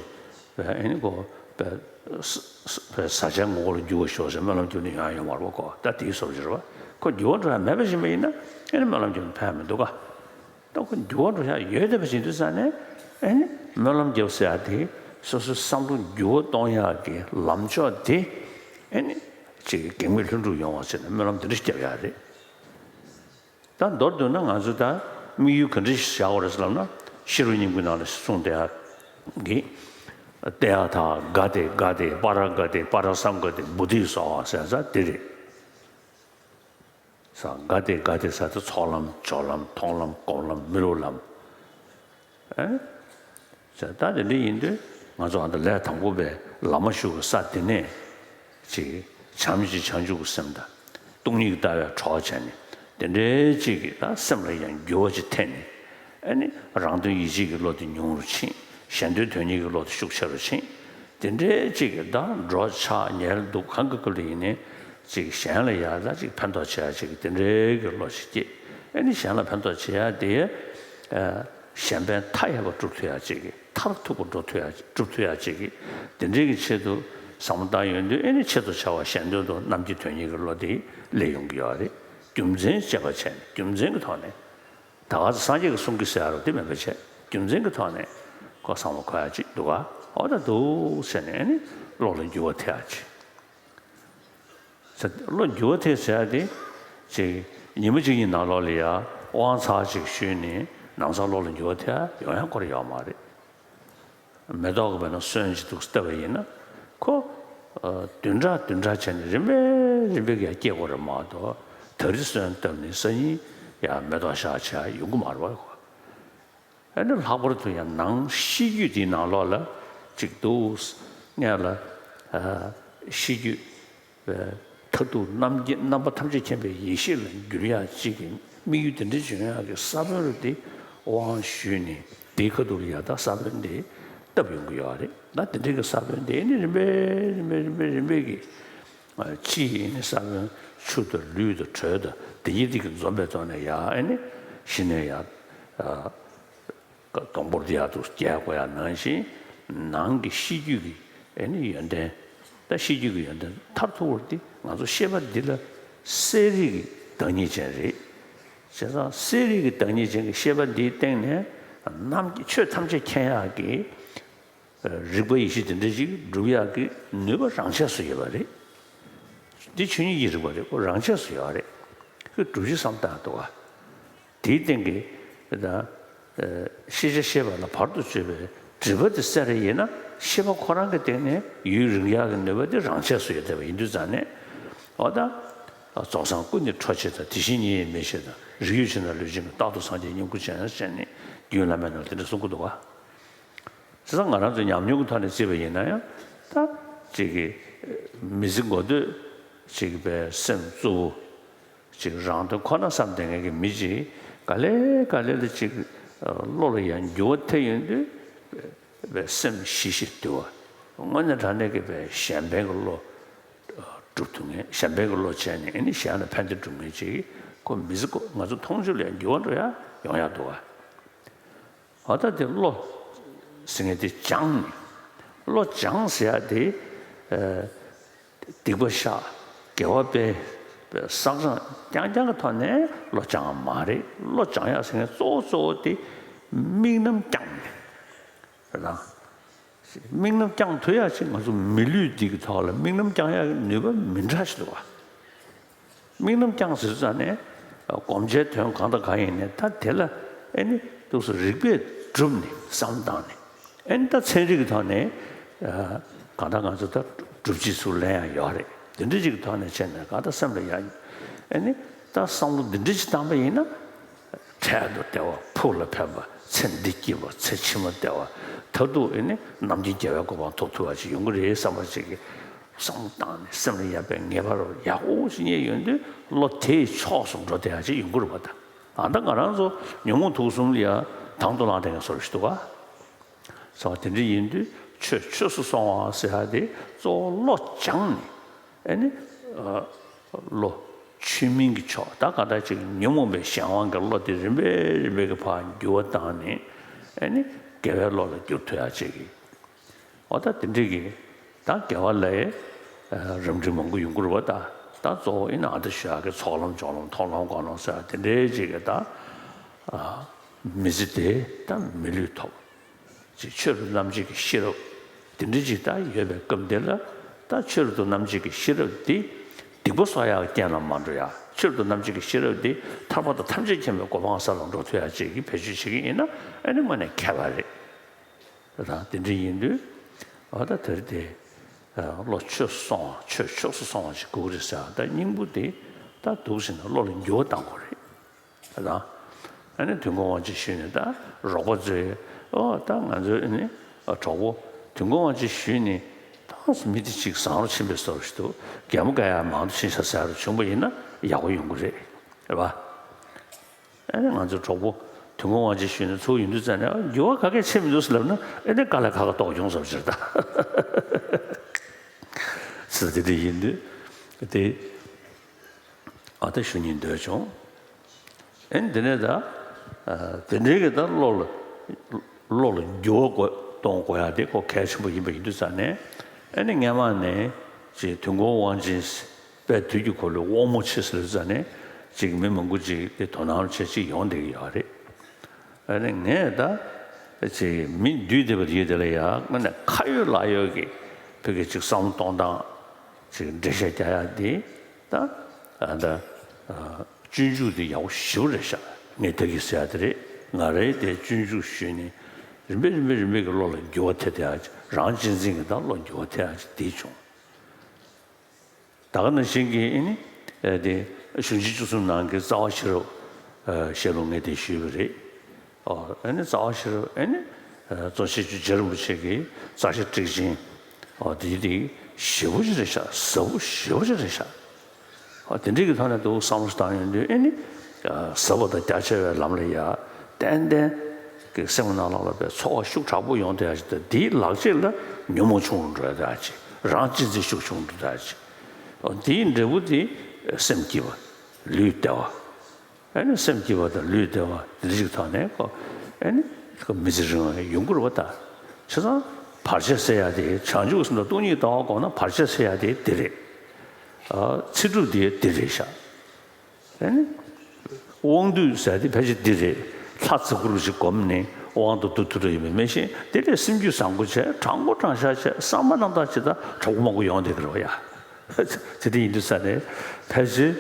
ཨེ་ནི་ཁོ་བས་བཟའ་བཅའ་ངོ་བོ་ལ་འགྱུར་བ་ཤོག་ཟེར་སྨོན་ལམ་བརྒྱབ་ནས་ཡོང་ཡ་ཡོད་མ་རེད་བ། ཁོ་ད་དེའི་བཟོ་འདྲ་ཅིག་རེད་བ། ཁོ་འགྱུར་བ་འགྲོ་ཡ་མེད་པ་ཅིག་ཡིན་པ་ཡིན་ན་ཨེ་ནི་སྨོན་ལམ་བརྒྱབ་ན་ཕན་ཡ་མི་འདུག་ག་ད་ཁོ་འགྱུར་བ་འགྲོ་ཡ་ཡོད་བསྡད་པ་ཅིག་འདུག་ས་ནས་ཨེ་ནི་སྨོན་ལམ་བརྒྱབ་ཟེར་ཡ་དེ་སོ་སོའི་བསམ་བློ་འགྱུར་བ་གཏོང་ཡག་གི་ལམ་ཕྱོགས་དེ་ཨེ་ནི་ཅིག་གེགས་མེད་ལྷུན་གྲུབ་ཡོང་བ་བྱས་ནས་སྨོན་ལམ་དེ་འདྲ་ཞིག་བརྒྱབ་ཡག་རེད། ད་མདོར་བསྡུས་ན་ང་ཚོ་ད་དམིགས་ཡུལ་ག་འདྲ་ཞིག་བཞག་དགོས་རེད་ཟེར་ལབ་ན། ཤེས་རབ་སྙིང་པོའི་ནང་ལ་གསུངས་བསྡད་ཡག་གི། ཏདྱ་ཐཱ་ག་ཏེ་ག་ཏེ་པཱ་ར་ག་ཏེ་པཱ་ར་སཾ་ག་ཏེ་བོ་དྷི་སྭཱ་ཧཱ་ཟེར་ས་དེ་རེད། ས་ག་ཏེ་ག་ཏེ་ས་དེ་ཚོགས་ལམ་སྦྱོར་ལམ་མཐོང་ལམ་སྒོམ་ལམ་མི་སློབ་ལམ། ཨེ། ཟེར་ད་དེ་འདྲ་ཡིན་དུས་ང་ཚོ་ཨ་ད་ལས་དང་པོ་པའི་ལམ་ཞུགས་ཀྱི་ས་དེ་ནས་ཅིག་བྱམས་ཀྱི་བྱང་ཆུབ་ཀྱི་སེམས་དང་སྟོང་ཉིད་ཀྱི་ལྟ་བའི་གྲོགས་བྱས་ནས་དེ་འདྲའི་ཅིག་གི་ད་སེམས་ལ་ཡང་འགྱུར་བ་ཅིག་ཐེབས་ནས་ཨ་ནི་རང་དོན་ཡིད་བྱེད་ཀྱི་བློ་དེ་ཉུང་རུ་ཕྱིན། གཞན་དོན་དོན་གཉེར་གྱི་བློ་དེ་ཤུགས་ཆེ་རུ་ཕྱིན། དེ་འདྲའི་ཅིག་གི་ད་འགྲོ་འཆག་ཉལ་འདུག་གང་གི་སྐབས་ལ་ཡིན་ནའི་ཅིག་གཞན་ལ་ཡང་ད་ཅིག་ཕན་ཐོགས་བྱེད་ཡ་ཅིག་དེ་འདྲའི་གི་བློ་ཞིག་སྐྱེས། ཨ་ནི་གཞན་ལ་ཕན་ཐོགས་བྱེད་ཡ་དེ་ཨ་གཞན་ཕན་མཐའ་ཡས་པ་སྒྲུབ་ཐུབ་ཡ་ཅིག་གི་མཐར་ཐུག་པ་འགྲོ་ཐུབ་ཡ་སྒྲུབ་ཐུབ་ཡ་ཅིག་གི་དེ་འདྲའི་གི་ཆེད་དུ་བསམ་བློ་བཏང་ཡོང་དུས་ཨ་ནི་ཆེད་དུ་བྱ་བ་གཞན་དོན་དུ་རྣམ་མཁྱེན་དོན་གཉེར་གྱི་བློ་དེ་སླེབས་ཡོང་གི་ཡོད་རེད། རྒྱུ་མཚན་དཔྱད་པ་བྱས་ནས་རྒྱུ་མཚན་གྱི་ཐོག་ནས། ད་ག་ཚོད་སངས་རྒྱས་ཀྱི་གསུང་གི་ཟེར་ཡ་རོ་དེ་མེད་པ་བྱས་རྒྱུ་མཚན་གྱི་ཐོག་ནས་ཁོ་བསམ་བློ་འཁོར་ཡ་ཅིག་འདུག་ག་འོ་ད་འདུག་ཟེར་ནས་ཨ་ནི་བློ་ལ་འགྱུར་བ་ཐེབས་ཡ་ཅིག་ཟེར། བློ་འགྱུར་བ་ཐེབས་ཟེར་ཡ་དེ་ཅིག་ཉི་མ་གཅིག་གཉིས་ནང་ལོགས་ལ་ཡ་དབང་ཚར་ཅིག་ཞུས་ནས་ནང་སང་བློ་ལ་འགྱུར་བ་ཐེབས་ཡ་ཡོང་ཡ་སྐོར་ཡོད་མ་རེད། མེ་ཏོག་གི་བར་ན་སོན་ཅིག་འདུག་ལྟ་བ་ཡིན་ན་ཁོ་ཨ་བདུན་ཕྲག་བདུན་ཕྲག་བྱས་ནས་རིམ་པས་རིམ་པས་ཀྱི་ཡ་སྐྱེ་དགོས་རེད་མ་གཏོགས་ད་རེས་སོན་བཏབ་ནས་སང་ཉིན་ཡ་མེ་ཏོག་ཤར་བྱས་ཡོང་གི་མ་རེད་བ། ཁོ་ཨ་ནི་ལྷག་པར་དུ་ཡང་ནང་གཤིས་རྒྱུད་དེའི་ནང་ལོགས་ལ་ཅིག་འདུག་སྔོན་ལ་ཨ་གཤིས་རྒྱུད་པའི་མཐར་ཐུག་རྣམ་རྒྱལ་རྣམ་པ་ཐམས་ཅད་མཁྱེན་པའི་ཡེ་ཤེས་ལ་འགྱུར་ཡག་ཅིག་གི་དམིགས་ཡུལ་དེ་འདྲ་བྱུང་ཡག་གི་ས་བོན་རུ་དེ་དབང་ཞུས་ནས་དེའི་ཁ་ཐུག་ལ་ཡ་ད་ས་བོན་དེ་བཏབ་ཡོང་གི་ཡོད་རེད། ད་དེ་འདྲའི་གི་ས་བོན་དེ་ནི་རིམ་པས་རིམ་པས་རིམ་པས་རིམ་པས་ཀྱི་ཨ་ཕྱི་ཡི་ནི་ས་བོན་ཆུ་དང་ལུད་དང་དྲོད་དང་དེ་ཉིད་དེ་གི་འཛོམས་པའི་ཐོག་ནས་ཡ་ཨ་ནི་གཞི་ནས་ཡ་ཨ། སྡོང་པོར་འདི་ཡག་ཏུ་རྒྱས་དགོས་ཡག་ནང་བཞིན་ནང་གི་གཤིས་རྒྱུད་ཀྱི་ཨེ་ནི་ཡོན་ཏན། ད་གཤིས་རྒྱུད་ཀྱི་ཡོན་ཏན་མཐར་ཐུག་པར་འདི་ང་ཚོ་ཤེས་པ་འདི་ལ་གསལ་རིག་གི་བདག་ཉིད་ཅན་རེད། བྱས་ཙང་གསལ་རིག་གི་བདག་ཉིད་ཅན་གྱི་ཤེས་པ་འདིའི་སྟེང་ནས་རྣམ་ཆོས་ཐམས་ཅད་མཁྱེན་ཡག་གི་རིག་པ་ཡེ་ཤེས་དེ་འདྲ་ཞིག་སྒྲུབ་ཡག་གི་ནུས་པ་རང་ཆས་སུ་ཡོད་པ་རེད། འདི་ཆོས་ཉིད་ཀྱི་རིག་པ་རེད། ཁོ་རང་ཆས་སུ་ཡོད་རེད། ཁོས་སྒྲུབ་བྱེད་བསམ་བཏང་འདུག་ག་དེའི་སྟེང་གི་ད་ཤེས་བྱ་ཤེས་པ་ལ་བར་དུ་གཅོད་པའི་སྒྲིབ་པ་དེ་སེལ་རེ་ཡིན་ན་ཤེས་པ་ཁོ་རང་གི་སྟེང་ནས་ཡུན་རིང་ཡག་གི་ནུས་པ་དེ་རང་ཆས་སུ་ཡོད་བསྡད་པ་ཡིན་དུས་ཙང་ནས་འོ་ད་རྫོགས་སངས་སྐུ་ནི་འཕྲོག་བྱེད་དང་དེ་བཞིན་ཉིད་མེད་ཞེས་དང་རིགས་ཡོད་ཕྱིར་ན་ལུས་ཅན་གྱི་རྟག་ཏུ་སངས་རྒྱས་མཉམ་སྐུར་བྱེད་ན་བྱས་ནས་རྒྱུད་བླ་མའི་ནང་དེ་འདྲ་གསུང་གི་འདུག་ག་བྱས་ཙང་ང་རང་ཚོ་ཉམས་མྱོང་གི་ཐོག་ནས་བརྩིས་པ་ཡིན་ན་ཡང་ད་ཅིག་གི་མི་ཚེ་འགོ་སྟོད་ཅིག་པའི་སེམས་གཙོ་བོ་ཅིག་རང་དོན་ཁོ་ན་བསམ་བསྡད་མཁན་གྱི་མི་ཅིག་ག་ལེ་ག་ལེ་ལ་ཅིག་བློ་ལ་ཡང་འགྱུར་བ་ཐེབས་ཡོང་དུས་པའི་སེམས་ཞི་ཞིང་དུལ་བ། དངོས་གནས་དྲང་གནས་ཀྱི་པའི་གཞན་ཕན་གྱི་བློ་སྒྲུབ་ཐུབ་མཁན། གཞན་ཕན་གྱི་བློ་བྱས་ནས་ཨ་ནི་གཞན་ལ་ཕན་བདེ་སྒྲུབ་མཁན་ཅིག་ཁོ་མི་ཚེ་ཁོ་ང་ཚོ་མཐོང་ཆོས་ལ་ཡང་འགྱུར་བ་འགྲོ་ཡ་ཡོང་ཡ་འདུག་ག་འོ་ད་དེ་བློ་ཟེར་མཁན་དེ་སྦྱངས་ནས། བློ་སྦྱངས་ཟེར་ཡ་དེ་ཨ་སྡིག་པ་བཤགས། དགེ་བ་སྤེལ། བསགས་སྦྱང་རྐྱང་རྐྱང་གི་ཐོག་ནས་བློ་སྦྱང་བ་མ་རེད། བློ་སྦྱང་ཡ་ཟེར་མཁན་གཙོ་བོ་གཙོ་བོ་དེ་དམིགས་རྣམ་བསྐྱངས་ནས་རེད་དང་། དམིགས་རྣམ་བསྐྱང་ཐུབ་ཡ་ཅིག་ང་ཚོ་མི་ལུས་འདི་གི་ཐོག་ལ་དམིགས་རྣམ་བསྐྱང་ཡ་གི་ནུས་པ་མི་འདྲ་ཞིག་འདུག་ག་དམིགས་རྣམ་བསྐྱངས་ཟེར་ཙང་ནས་ སྒོམ་བྱའི་དོན་གང་དང་གང་ཡིན་ནའི་ད་དེ་ལ་ཨེ་ནི་འདུག་སེ་རིགས་པས་བསྒྲུབས་ནས་བསམ་བཏང་ནས། ཨེ་ནི་ད་ཚན་རིག་གི་ཐོག་ནས་གང་ལྟར་ང་ཚོ་ད་སྒྲུབ་བྱེད་ཚུར་ལེན་ཡང་ཡོད་རེད། དེ་འདྲ་ཅིག་གི་ཐོག་ནས་བྱས་ནས་གང་ལྟར་སེམས་ལ་ཡ། ཨེ་ནི་ད་བསམ་བློ་འདི་འདྲ་ཅིག་བཏང་པ་ཡིན་ན། འཕྲལ་དུ་བདེ་བ་ཕུགས་ལ་ཕན་པ། ཚེ་འདི་སྐྱིད་པ་ཚེ་ཕྱི་མ་བདེ་བ། མཐར་ཐུག་ཨེ་ནི་རྣམ་མཁྱེན་རྒྱལ་བའི་གོ་འཕང་ཐོབ་ཐུབ་པ་ཅིག་ཡོང་གི་རེད་བསམ་པ་ཅིག་གི་བསམ་བློ་བཏང་ནས་སེམས་ལ་ཡ་བའི་ངེས་པ་རུ་ཡག་པོ་ཞིག་རྙེད་ཡོང་དུས་བློ་དེའི་ཕྱོགས་སུ་འགྲོ་བསྡད་ཡ་ཅིག་ཡོང་གི་རེད་པ། ད་ཨ་ད་ང་རང་ཚོ་ཉོན་མོངས་དུག་གསུམ་ལ་ཡ་དང་དུ་བླངས་བསྡད་མཁན་བཟོ་འདྲ་ཞིག་འདུག་ག་ཟེར་བ་དེ་འདྲ་ཡིན་དུས་ཆོས་ཆོས་སུ་སོང་བ་ཟེར་ཡ་དེ་གཙོ་བོ་བློ་སྦྱངས་ནས། ཨེ་ནི། ཨ། བློ་ཆོས་མིན་གྱི་ཕྱོགས། ད་ག་ད་ཅིག་ཉོན་མོངས་པའི་གཞན་དབང་གི་བློ་དེ་རིམ་པས་རིམ་པས་ཀྱི་ཕར་འགྱུར་བ་བཏང་ནས། ཨེ་ནི་དགེ་བའི་བློ་ལ་འགྱུར་ཐུབ་ཡ་ཅིག་གི་འོ་ད་དེ་འདྲ་གི་ད་དགེ་བ་ལ་ཡ་རབ་འབྲིང་མང་པོ་ཡོང་གི་རེད་པ། ད་ད་གཙོ་བོ་ཨེ་ནི་ཨ་ད་ཞུ་ཡ་གི་ཚོགས་ལམ་སྦྱོར་ལམ་མཐོང་ལམ་སྒོམ་ལམ་ཟེར་ཡ་དེ་འདྲའི་ཅིག་གི་ད། ཨ། མི་ཚེ་དེ་ད་མི་ལུས་ཐོབ། ཅིག་ཆོས་རབ་རྣམ་འབྱེད་ཀྱི་ཤེས་རབ་དེ་འདྲ་ཅིག་ད་ཡོད་པའི་སྐབས་འདི་ལ། ད་ཆོས་རབ་ཏུ་རྣམ་འབྱེད་ཀྱི་ཤེས་རབ་འདི་སྡིག་པ་གསོག་ཡག་རྐྱེན་ལ་མ་འགྲོ་ཡ། ཆོས་རབ་ཏུ་རྣམ་འབྱེད་ཀྱི་ཤེས་རབ་འདི་ཐར་པ་དང་ཐམས་ཅད་མཁྱེན་པའི་གོ་འཕང་ས་ལ་འགྲོ་ཐུབ་ཡ་ཅིག་གི་བེད་སྤྱོད་བྱེད་ཀྱི་ཡིན་ན་ཨ་ནི་དངོས་གནས་མཁས་པ་རེད། ད་དེ་འདྲ་ཡིན་དུས་འོ་ད་དེར་དེ་བློ་ཆོས་སུ་སོང་བ། ཆོས་ཕྱོགས་སུ་སོང་བ་ཞིག་དགོས་ཀྱི་རེད་ཟེར་ཡ། ད་སྙིང་པོ་དེ་ད་འདུག་ཟེར་ན་བློ་ལ་འགྱུར་བ་གཏང་དགོས་རེད། ད་ཨ་ནི་དོན་གོ་དབང་ཆེན་ཞུས་ནས་ད་རོགས་པ་ཚོས་ཨོ་ད་ང་ཚོའི་ཨ་ནི་གྲོགས་པོ་དོན་གོ་དབང་ཆེན་ཞུས་ནས་ད་མི་དེ་ཅིག་བཟང་རུ་ཕྱིན་པའི་བཟོ་འདྲ་ཞིག་འདུག་གད་མོ་བགད་ཡག་མང་དུ་ཕྱིན་ཤག་ཟེར་ཡག་འདྲ་བྱུང་པ་ཡིན་ན་ཡག་པོ་ཡོང་གི་རེད། རེད་པ། ཨ་ནི་ང་ཚོའི་གྲོགས་པོ་དོན་གོ་དབང་ཆེན་ཞུས་ནས་ཚུར་ཡོང་དུས་ཙམ་ནས་ཨ་འགྱུར་བ་ག་གེ་ཕྱིན་མི་འདུག་ཟེར་ལབ་ན་ཨ་ནི་དཀའ་ལས་ཁག་ཁག་རྟོགས་བྱུང་བཟོ་འདྲ་ཞིག་རེད་ད། ཚུལ་དེ་འདྲ་ཡིན་དུས་དེ། ཨ་ད་ཞུ་སྙིང་འདོད་བྱུང་། ཨེ་འདི་ནས་ད། ཨ་དེ་འདྲའི་གི་ད་བློ་ལ། བློ་ལ་འགྱུར་བ་དགོས་གཏོང་དགོས་ཡ་དེ་ཁོ་གལ་ཆེན་པོ་ཡིན་པ་ཡིན་དུས་ཙང་ནས། ཨེ་ནི་སྔན་མ་ནས་ཅིག་དོན་གོ་དབང་ཆེན་དཔལ་དུས་ཀྱི་འཁོར་ལོའི་དབང་མོ་ཆེ་ཟེར་དུས་ཙང་ནས་ཅིག་མི་མང་པོ་ཅིག་དེ་དོ་སྣང་བྱེད་ཅིག་ཡོང་བསྡད་ཀྱི་ཡོད་རེད། ཨ་ནི་ངས་ད་ཅིག་མི་འདུས་བསྡད་པ་དེ་ཡོད་དེ་ལ་ཡ་དངོས་གནས་ཁ་ཡོད་ལག་ཡོད་ཀྱི་བོད་ཀྱི་ཅིག་བསམ་བློ་གཏོང་སྟངས་ཅིག་འགྲེལ་བཤད་རྒྱག་ཡ་དེ་ད་ཨ་ད་ཨ་སྤྱོད་འཇུག་དེ་ཡག་པོ་ཞེ་པོ་རེད་ཤག་ངས་ད་གིན་ཟེར་ཡ་དེ་རེད། ང་རའི་དེ་སྤྱོད་འཇུག་ཞུས་ནས་རིམ་པས་རིམ་པས་རིམ་པས་ཀྱི་བློ་ལ་འགྱུར་བ་ཐེབས་བསྡད་ཡ་ཅིག་རང་གཅེས་འཛིན་གྱི་ད་བློ་འགྱུར་བ་ཐེབས་ཡ་ཅིག་དེ་བྱུང་། ད་ག་ནང་བཞིན་གྱི་ཨེ་ནི། ཨེ་དེ་གཞུང་ཆེན་བཅུ་གསུམ་ནང་གི་རྩ་བ་ཤེས་རབ། ཨེ་ཞེས་ལུང་ངས་དེ་ཞུས་པ་རེད། ཨོ་ཨེ་ནི་རྩ་བ་ཤེས་རབ་ཨེ་ནི། ཨེ་གཙོ་ཆེ་ཆུ་རྗེ་རིན་པོ་ཆེ་གི་རྩ་ཤེ་ཊཱིཀ་ཆེན། ཨོ་དེ་དེ་ཞེ་པོ་ཅིག་རེད་ཤག་ཟབ་པོ་ཞེ་པོ་ཅིག་རེད་ཤག་ཨོ་དེ་འདྲའི་གི་ཐོག་ནས་འདུག་བསམ་བློ་བཏང་ཡོང་དུས་ཨེ་ནི། ཨ་ཟབ་པ་དང་རྒྱ་ཆེ་བའི་ལམ་ལ་ཡ། ཏན་ཏན། གི་སེམས་ནང་ལོགས་ལ་པའི་ཚོར་བ་ཤུགས་དྲག་པོ་ཡོང་བསྡད་ཡ་ཅིག་དང་དེའི་ལག་རྗེས་ལ་ཉོན་མོངས་ཆུང་རུ་འགྲོ་ཡ་ཅིག་རང་གཅེས་འཛིན་ཤུགས་ཆུང་རུ་འགྲོ་ཡ་ཅིག་འོ་དེའི་འབྲས་བུ་དེ་སེམས་སྐྱིད་པ། ལུས་བདེ་བ། ཨ་ནི་སེམས་སྐྱིད་པ་དང་ལུས་བདེ་བ་དེ་འདྲ་ཅིག་ཐོག་ནས་ཁོ་ཨ་ནི་ཁོ་མི་ཚེ་རིང་བ་ཡོང་གི་རེད་པ་ད། བྱས་ཙང་བར་ཆད་སེལ་ཡ་དེ་བྱང་ཆུབ་སེམས་དང་སྟོང་ཉིད་ཀྱི་ལྟ་བ་སྒོམ་ན་བར་ཆད་སེལ་ཡ་དེ་དེ་རེད། ཨ་ཚེ་སྒྲུབ་དེ་དེ་རེད་ཤག་ཨ་ནི། དབང་སྡུད་ཟེར་དེ་ཕལ་ཆེར་འདི་རེད། ལྷ་ཚེ་འགུགས་ཅིག་བསྒོམས་ནས་དབང་དུ་བསྡུ་ཐུབ་རེ་ཡོད་མེད་མི་ཤེས། དེ་ལས་སེམས་རྒྱུད་བཟང་པོ་བྱས་དྲང་པོ་དྲང་བཞག་བྱས་བསམ་པ་རྣམ་དག་ཅིག་དང་གྲོགས་པོ་མང་པོ་ཡོང་བསྡད་ཀྱི་རེད་བ་ཡ། དེ་འདྲ་ཡིན་དུས་ས་ནས་ཕལ་ཆེར།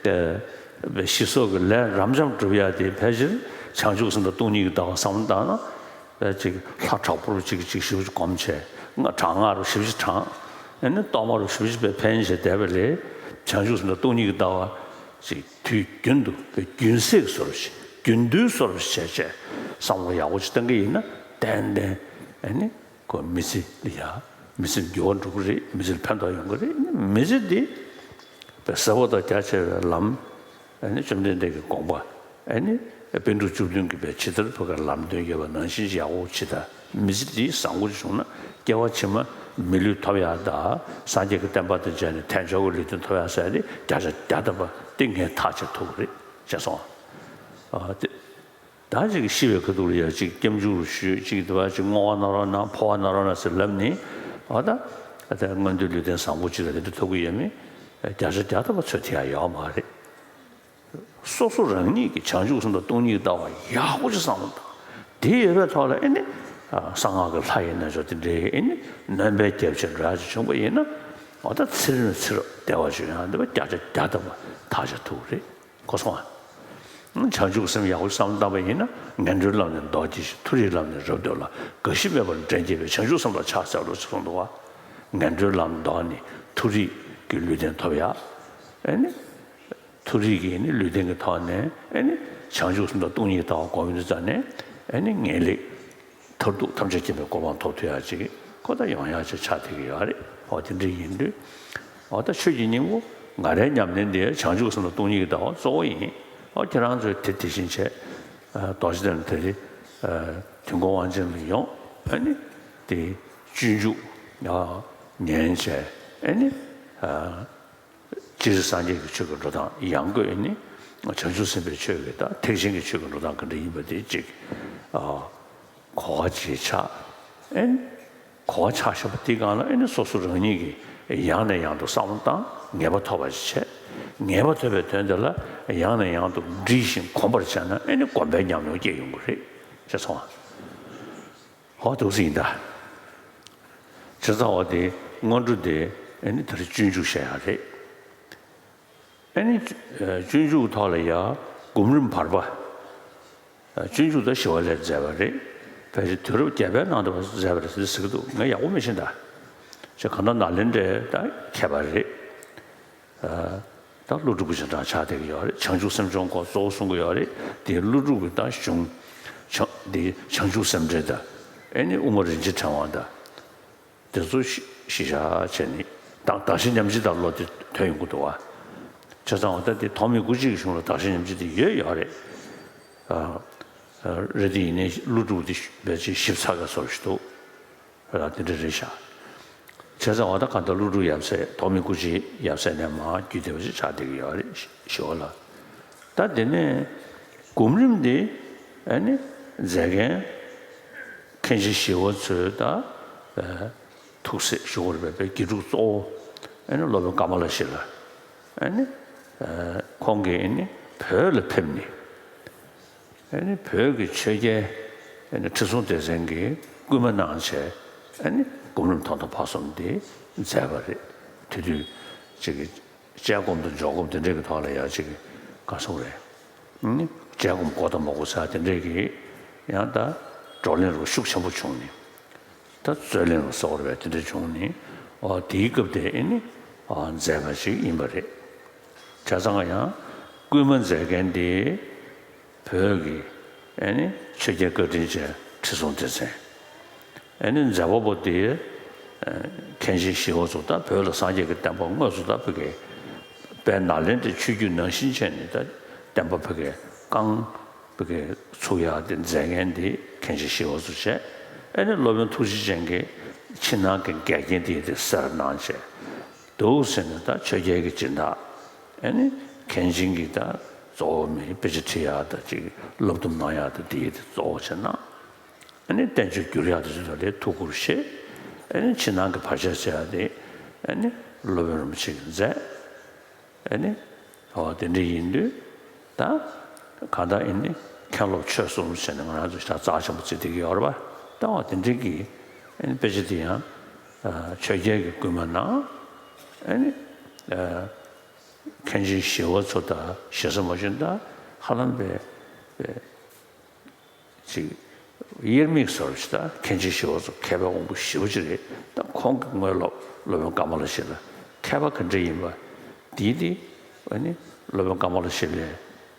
ཨ་ཞི་སོགས་ཀྱི་ལས་རབ་འབྱམས་སྒྲུབ་ཡ་དེ་ཕལ་ཆེར་བྱང་ཆུབ་སེམས་དང་སྟོང་ཉིད་ཀྱི་ལྟ་བ་བསམ་བློ་བཏང་ན། ཨ་ཅིག་ལྷ་དྲག་པོ་རུ་ཅིག་ཅིག་ཞེ་པོ་ཅིག་སྒོམ་བྱས་ང་དྲག་སྔགས་རུ་ཞེ་པོ་ཅིག་བགྲངས། ཨ་ནི་གཏོར་མ་རུ་ཞེ་པོ་ཅིག་པའི་ཕན་བྱས་བསྡད་པ་ལས་བྱང་ཆུབ་སེམས་དང་སྟོང་ཉིད་ཀྱི་ལྟ་བ་ཅིག་དུས་རྒྱུན་དུ་རྒྱུན་སྲས་ཀྱི་བཟོ་འདྲ་ཞིག་རྒྱུན་དུ་བཟོ་འདྲ་ཞིག་བྱས་བྱས་བསམ་བློ་ཡག་པོ་ཅིག་གཏང་གི་ཡིན་ན་ཏན་ཏན་ཨ་ནི་ཁོ་མི་ཚེ་ལ་ཡ་མི་ཚེ་འགྱུར་བ་འགྲོ་གི་རེད། མི་ཚེ་ལ་ཕན་ཐོགས་ཡོང་གི་རེད། མི་ཚེ་འདི་པའི་ཟབ་པ་དང་རྒྱ་ཆེ་བའི་ལམ། ཨ་ནི་བཅོམ་ལྡན་འདས་ཀྱི་དགོངས་པ། ཨ་ནི་པཎ་གྲུབ་བཅུ་བདུན་གྱིས་པའི་ཇི་ལྟར་བོད་ཀྱི་ལམ་སྟོན་ཡོད་པ་ནང་བཞིན་ཡག་པོ་ཇི་ལྟར་མི་ཚེ་འདི་བཟང་པོ་བྱུང་ན་སྐྱེ་བ་ཕྱི་མ་མི་ལུས་ཐོབ་ཡག་དང་སངས་རྒྱས་ཀྱི་བསྟན་པ་དང་མཇལ་ནས་དལ་འབྱོར་གྱི་ལུས་རྟེན་ཐོབ་ཡག་ཟེར་ཡག་དེ་བརྒྱ་ཆ་བརྒྱ་ཐམ་པ་དེ་ངས་ཐག་བཅད་ཐུབ་ཀྱི་རེད་ཅེས་གསུངས། ཨ་དེ། ད་ཅིག་ཤི་བའི་ཁ་ཐུག་ལ་ཡ་ཅིག་སྐྱབས་འཇུག་རུ་ཞུས། ཅིག་དེ་བ་ཅིག་བསྔོ་བ་གནང་རོགས་གནང་། འཕོ་བ་གནང་རོགས་གནང་ཟེར་ལབ་ནི། འོ་ད་ཨ་ད་མངོན་མཐོའི་ལུས་རྟེན་བཟང་པོ་ཅིག་ལ་དེ་འདྲ་ཐོབ་ཀྱི་ཡོད་མེད་བརྒྱ་ཆ་བརྒྱ་ཐམ་པ་ཚོད་ཐིག་ཡ་ཡོད་མ་རེད། སོ་སོ་རང་ཉིད་ཀྱི་བྱང་ཆུབ་སེམས་དང་སྟོང་ཉིད་ལྟ་བ་ཡག་པོ་ཅིག་བསམ་བློ་བཏང་། དེ་ཡོད་པའི་ཐོག་ལ་ཨེ་ནི་གསང་སྔགས་ཀྱི་ལྷ་ཡི་རྣལ་འབྱོར་དེ་འདྲའི་ཨེ་ནི་ནོན་པའི་རྒྱབ་ཆེན་འགྲོ་ཡ་ཅིག་བྱུང་པ་ཡིན་ན། འོ་ད་ཚེ་རབས་ནས་ཚེ་རབས་བདེ་བ་འབྱུང་ཡ་འདི་བ་བརྒྱ་ཆ་བརྒྱ་ཐམ་པ་ཐག་བཅད་ཐུབ་ཀྱི་རེད། གོ་སོང་ཨ། བྱང་ཆུབ་སེམས་ཡག་པོ་བསམ་བློ་བཏང་པ་ཡིན་ན། ངན་འགྲོའི་ལམ་ནི་ལྡོག་བགྱིད་ཅིང་། མཐོ་རིས་ལམ་ནི་རབ་བཏོད་ལ། རྒ་ཤི་མེད་པར་འདྲེན་བགྱིད་པའི། བྱང་ཆུབ་སེམས་ལ་ཕྱག་འཚལ་ལོ་ཞེས་གསུངས་འདུག་བ། ངན་འགྲོའི་ལམ་ལྡོག་ནས་མཐོ་རིས་ཀྱི་ལུས་རྟེན་ཐོབ་ཡ། ཨེ་ནི། མཐོ་རིས་ཀྱི་ནི་ལུས་རྟེན་གྱི་ཐོག་ནས། ཨེ་ནི། བྱང་ཆུབ་སེམས་དང་སྟོང་ཉིད་ཀྱི་ལྟ་བ་སྒོམ་ཡོང་དུས་ཙམ་ནས། ཨེ་ནི། ངེས་ལེགས་མཐར་ཐུག་ཐམས་ཅད་མཁྱེན་པའི་གོ་འཕང་ཐོབ་ཐུབ་ཡ་ཅིག་ཁོ་ད་ཡོང་ཡ་ཅིག་ཆགས་བསྡད་ཀྱི་ཡོད་རེད། འོ་དེ་འདྲ་ཡིན་དུས། འོ་ད་ཆོས་ཀྱི་སྙིང་པོ་ང་རའི་ཉམས་ལེན་དེ་བྱང་ཆུབ་སེམས་དང་སྟོང་ཉིད་ཀྱི་ལྟ་བ་གཙོ་བོ་ཡིན། འོ་ཁྱེད་རང་ཚོས་དེ་དེ་བཞིན་བྱས། རྡོ་རྗེ་གདན་ལ་དེ་རིང་དུས་འཁོར་དབང་ཆེན་ལ་ཡོང་། ཨེ་ནི། དེ་སྤྱོད་འཇུག་ཉན་བྱས། ཨེ་ནི། སྤྱིར་སངས་རྒྱས་ཀྱི་ཆོས་ཀྱི་འགྲོ་སྟངས། ཡང་སྒོས་ནི་བྱང་ཆུབ་སེམས་དཔའི་ཆོས་ཀྱི་ད་ཐེག་ཆེན་གྱི་ཆོས་ཀྱི་འགྲོ་སྟངས་ག་འདྲ་ཡིན་པ་དེ་གཅིག་གོ་བ་ཅིག་ཆགས། ཨེ་ནི་གོ་བ་ཆགས་བཞག་པ་དེའི་སྒང་ལ། ཨེ་ནི་སོ་སོ་རང་ཉིད་ཀྱིས་ཡང་ནས་ཡང་དུ་བསམ་བློ་བཏང་། ངེས་པ་ཐོབ་པ་ཞིག་བྱས། ངེས་པ་ཐོབ་པའི་དོན་དེ་ལ་ཡང་ནས་ཡང་དུ་འདྲིས་ཤིང་གོམས་པར་བྱས་ན། ཨེ་ནི་སྒོམ་པའི་ཉམས་མྱོང་སྐྱེ་ཡོང་གི་རེད། ཤེས་སོང་ཨ། ཧོ་འདུག་སེ་ཡིན་ད། བྱས་ཙང་འོ་དེ་སྔོན་འགྲོ་དེ་ཨེ་ནི་དེ་རིང་སྤྱོད་འཇུག་བཤད་ཡག་རེད། ཨེ་ནི། ཨ། སྤྱོད་འཇུག་ཐོག་ལ་ཡ་སྒོམ་རིམ་བར་པ། ཨ། སྤྱོད་འཇུག་ད་ཞི་བ་ལྷས་མཛད་པ་རེད། ཕལ་ཆེར་དུས་རབས་བརྒྱད་པའི་ནང་དུ་མཛད་པ་རེད་ཟེར་གྱི་འདུག་ངས་ཡག་པོ་མི་ཤེས་ད། བྱས་གང་ལྟར་ནཱ་ལེནྡྲའི་ད་མཁས་པ་རེད། ཨ། ད་ཀླུ་སྒྲུབ་ཀྱི་རྗེས་འབྲང་ཆགས་བསྡད་ཀྱི་ཡོད་རེད། བྱང་ཆུབ་སེམས་སྦྱོང་སྐོར་གཙོ་བོ་གསུང་གི་ཡོད་རེད། དེ་ཀླུ་སྒྲུབ་ཀྱི་ད་གཞུང་། བྱང་། དེ་བྱང་ཆུབ་སེམས་འགྲེལ་དང་། ཨེ་ནི་དབུ་མ་རིན་ཆེན་ཕྲེང་བ་དང་། དེ་ཚོ་གཞི་གཞི་བཞག་བྱས་ནས། ད་གདགས་གཞི་ཉམས་བཞེས་དང་ལོ་དེ་ཐོན་ཡོང་གི་འདུག་བ། བྱས་ཙང་འོ་ད་དེ་ཐོགས་མེད་སྐུ་མཆེད་ཀྱི་གཞུང་ལ་གདགས་གཞི་ཉམས་བཞེས་དེ་ཡོད་ཡོད་རེད། ཨ། རེད་དེ་ཡིན་ནའི་ཀླུ་སྒྲུབ་དེ་ཕལ་ཆེར་ཞིབ་ཚགས་ཀྱི་བཟོ་ཞིག་འདུག་ལ་དེ་འདྲ་རེད་ཤག་བྱས་ཙང་འོ་ད་གང་ལྟར་ཀླུ་སྒྲུབ་ཡབ་སྲས། ཐོགས་མེད་སྐུ་མཆེད་ཡབ་སྲས་ནས་མར་བརྒྱུད་བསྡད་པ་ཞིག་ཆགས་བསྡད་ཀྱི་ཡོད་རེད། ཞི་བ་ལྷ། ད་དེ་ནས་སྒོམ་རིམ་འདི་ཨ་ནི་མཛད་མཁན་མཁན་ཆེན་ཞི་བ་འཚོའི་ད་ཨ་ཐུགས་སྲས་ཞུ་དགོས་རེད་པས། དགེ་ཕྲུག་གཙོ་བོ་ཨ་ནི་སློབ་དཔོན་ཀ་མ་ལ་ཤཱི་ལ། ཨ་ནི་ཨ་ཁོང་གིས་ཨ་ནི་བོད་ལ་ཕེབས་ནས། ཨ་ནི་བོད་ཀྱི་ཆོས་རྒྱལ་ཨ་ནི་ཁྲི་སྲོང་ལྡེ་བཙན་གྱི་སྐུལ་མ་གནང་བྱས། ཨ་ནི་སྒོམ་རིམ་ཐོག་མཐའ་བར་གསུམ་དེ་མཛད་པ་རེད། དེ་དུས་ཅིག་གི་དཔྱད་སྒོམ་དང་འཇོག་སྒོམ་དེ་འདྲའི་གི་ཐོག་ལ་ཡང་ཅིག་གི་ག་སོང་རེད། ཨ་ནི་དཔྱད་སྒོམ་དགོས་དང་མ་དགོས་ཟེར་དེ་འདྲའི་གི་ཡང་ད་བགྲོ་གླེང་རུ་ཤུགས་ཆེན་པོ་བྱུང་ནས། ད་རྩོད་གླེང་རུ་སོགས་རེད་པས། དེ་འདྲ་བྱུང་ནས། ཨོ་དེའི་སྐབས་དེ་ཨ་ནི་ཨ་མཛད་པ་ཞིག་ཡིན་པ་རེད། བྱས་ཙང་ཡང་སྐུལ་མ་མཛད་མཁན་དེ་བོད་ཀྱི་ཨ་ནི་ཆོས་རྒྱལ་བཀའ་དྲིན་ཅན་ཁྲི་སྲོང་ལྡེ་བཙན། ཨ་ནི་མཛད་པ་པོ་དེ་ཨ་མཁན་ཆེན་ཞི་བ་འཚོ། ད་བོད་ལ་སངས་རྒྱས་ཀྱི་བསྟན་པ་དངོས་སུ་ད་ཕ་གིར་དཔལ་ནཱ་ལེནྡྲའི་ཆོས་བརྒྱུད་ནང་བཞིན་བྱས་ནས་ད་བསྟན་པ་ཕ་གིར་བསྐང་། ཕ་གིར་ཚུགས་ཡག་དེ་མཛད་མཁན་དེ་མཁན་ཆེན་ཞི་བ་འཚོ་བྱས། ཨ་ནི་སློབ་དཔོན་ཐུགས་རྗེ་ཅན་གྱིས་ཕྱི་ནང་གི་འགལ་རྐྱེན་དེ་དེ་སེལ་གནང་བྱས། འདུག་ཟེར་ནས་ད་ཆོས་རྒྱལ་གྱི་སྦྱིན་བདག་ཨ་ནི་མཁན་ཆེན་གྱི་ད་གཙོ་བོ་མི་དཔེ་ཆ་ཁྲིད་ཡག་དང་ཅིག་སློབ་སྟོན་གནང་ཡག་དང་དེ་དེ་གཙོ་བོ་བྱས་ན། ཨ་ནི་བསྟན་བཅོས་བསྒྱུར་ཡག་དེ་ཚོ་ལ་ཐུགས་ཁུར་བཞེས། ཨ་ནི་ཕྱི་ནང་གི་བར་ཆད་སེལ་ཡག་དེ་ཨ་ནི་སློབ་དཔོན་རིན་པོ་ཆེ་གིས་མཛད། ཨ་ནི་ཨོ་དེ་འདྲ་ཡིན་དུས་ད་གང་ལྟར་ཨ་ནི་མཁན་སློབ་ཆོས་གསུམ་ཟེར་ནས་ང་རང་ཚོ་ཞེ་དྲག་རྩ་ཆེན་པོ་བརྩི་བསྡད་ཀྱི་ཡོད་རེད་པ། ད་ཨོ་དེ་འདྲ་གི་ཨ་ནི་དཔེ་ཆ་དེ་ཡང་ཨ་ཆོས་རྒྱལ་གྱིས་སྐུལ་མ་གནང་། ཨ་ནི་ཨ་མཁན་ཆེན་ཞི་བ་འཚོ་དང་ཞེ་ས་མ་ཞུ་ན་ད་ཧ་ལམ་པའི་པའི་ཅིག་དབྱེར་མེད་བཟོ་འདྲ་ཞིག་ད་མཁན་ཆེན་ཞི་བ་འཚོ་མཁས་པའི་དབང་པོ་ཞེ་པོ་ཅིག་རེད། ད་ཁོང་གི་དངོས་སློབ་སློབ་དཔོན་ཀ་མ་ལ་ཤཱི་ལ་མཁས་པ་ག་འདྲ་ཡིན་པ་དེ་དེ་ཨ་ནི་སློབ་དཔོན་ཀ་མ་ལ་ཤཱི་ལས་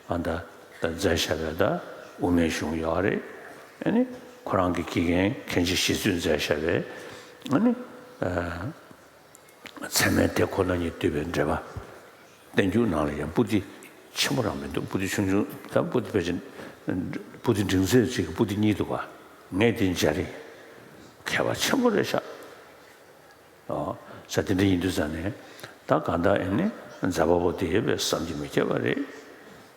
ཨ་ད་ད་མཛད་བཞག་པའི་ད་དབུ་མའི་གཞུང་ཡོད་རེད། ཨ་ནི་ཁོ་རང་གི་དགེ་རྒན་མཁན་ཆེན་ཞི་འཚོས་མཛད་བཞག་པའི་ཨ་ནི་ཨ། ཚད་མའི་སྡེ་ཁོ་ན་ཉིད་བསྡུས་པའི་འགྲེལ་པ། བསྟན་འགྱུར་ནང་ལ་ཡང་པོ་ཏི་ཆེན་པོ་རང་མི་འདུག་པོ་ཏི་ཆུང་ཆུང་དང་པོ་ཏི་ཕལ་ཆེར་པོ་ཏི་འབྲིང་ཚད་ཅིག་གི་པོ་ཏི་གཉིས་འདུག་པ། ངས་དེ་མཇལ་རེད། མཁས་པ་ཆེན་པོ་རེད་ཤག་ཨོ། ས་དེ་འདྲ་ཡིན་དུས་ཙང་ནས་ད་གང་ལྟར་ཨེ་ནི་མཛད་པ་པོ་དེ་ཡོད་པས་བསམ་གྱིས་མི་ཁྱབ་པ་རེད།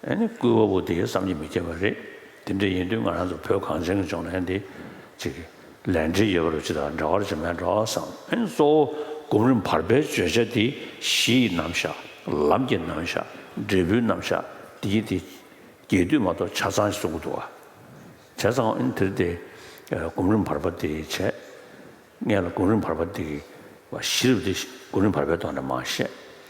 ཨེ་ནི་སྐུལ་བ་པོ་དེ་བསམ་གྱིས་མི་ཁྱབ་པ་རེད། དེ་འདྲ་ཡིན་དུས་ང་རང་ཚོ་བོད་གངས་ཅན་གྱི་ལྗོངས་ལ་ཡང་འདི་ཅིག་ལས་འབྲེལ་ཡོད་པ་རུ་ཅི་དང་འདྲ་བར་ཅི་མེད་འགྲོ་བསམ། ཨེ་ནི་གཙོ་བོ་སྒོམ་རིམ་བར་པའི་བརྗོད་བྱ་དེ་གཞི་ཡི་རྣམ་གཞག་ལམ་གྱི་རྣམ་གཞག་འབྲས་བུའི་རྣམ་གཞག་དེ་ཡི་དེ་རྒྱས་བསྡུས་མ་གཏོགས་ཆ་ཚང་ཞིག་གསུང་གི་འདུག་བ། བྱས་ཙང་ཨེ་ནི་དེར་དེ་སྒོམ་རིམ་བར་པ་དེ་བྱས། སྔོན་ལ་སྒོམ་རིམ་བར་པ་འདི་གི་བ་གཞི་རུ་འདི་སྒོམ་རིམ་བར་པའི་ཐོག་ནས་མར་བཤད།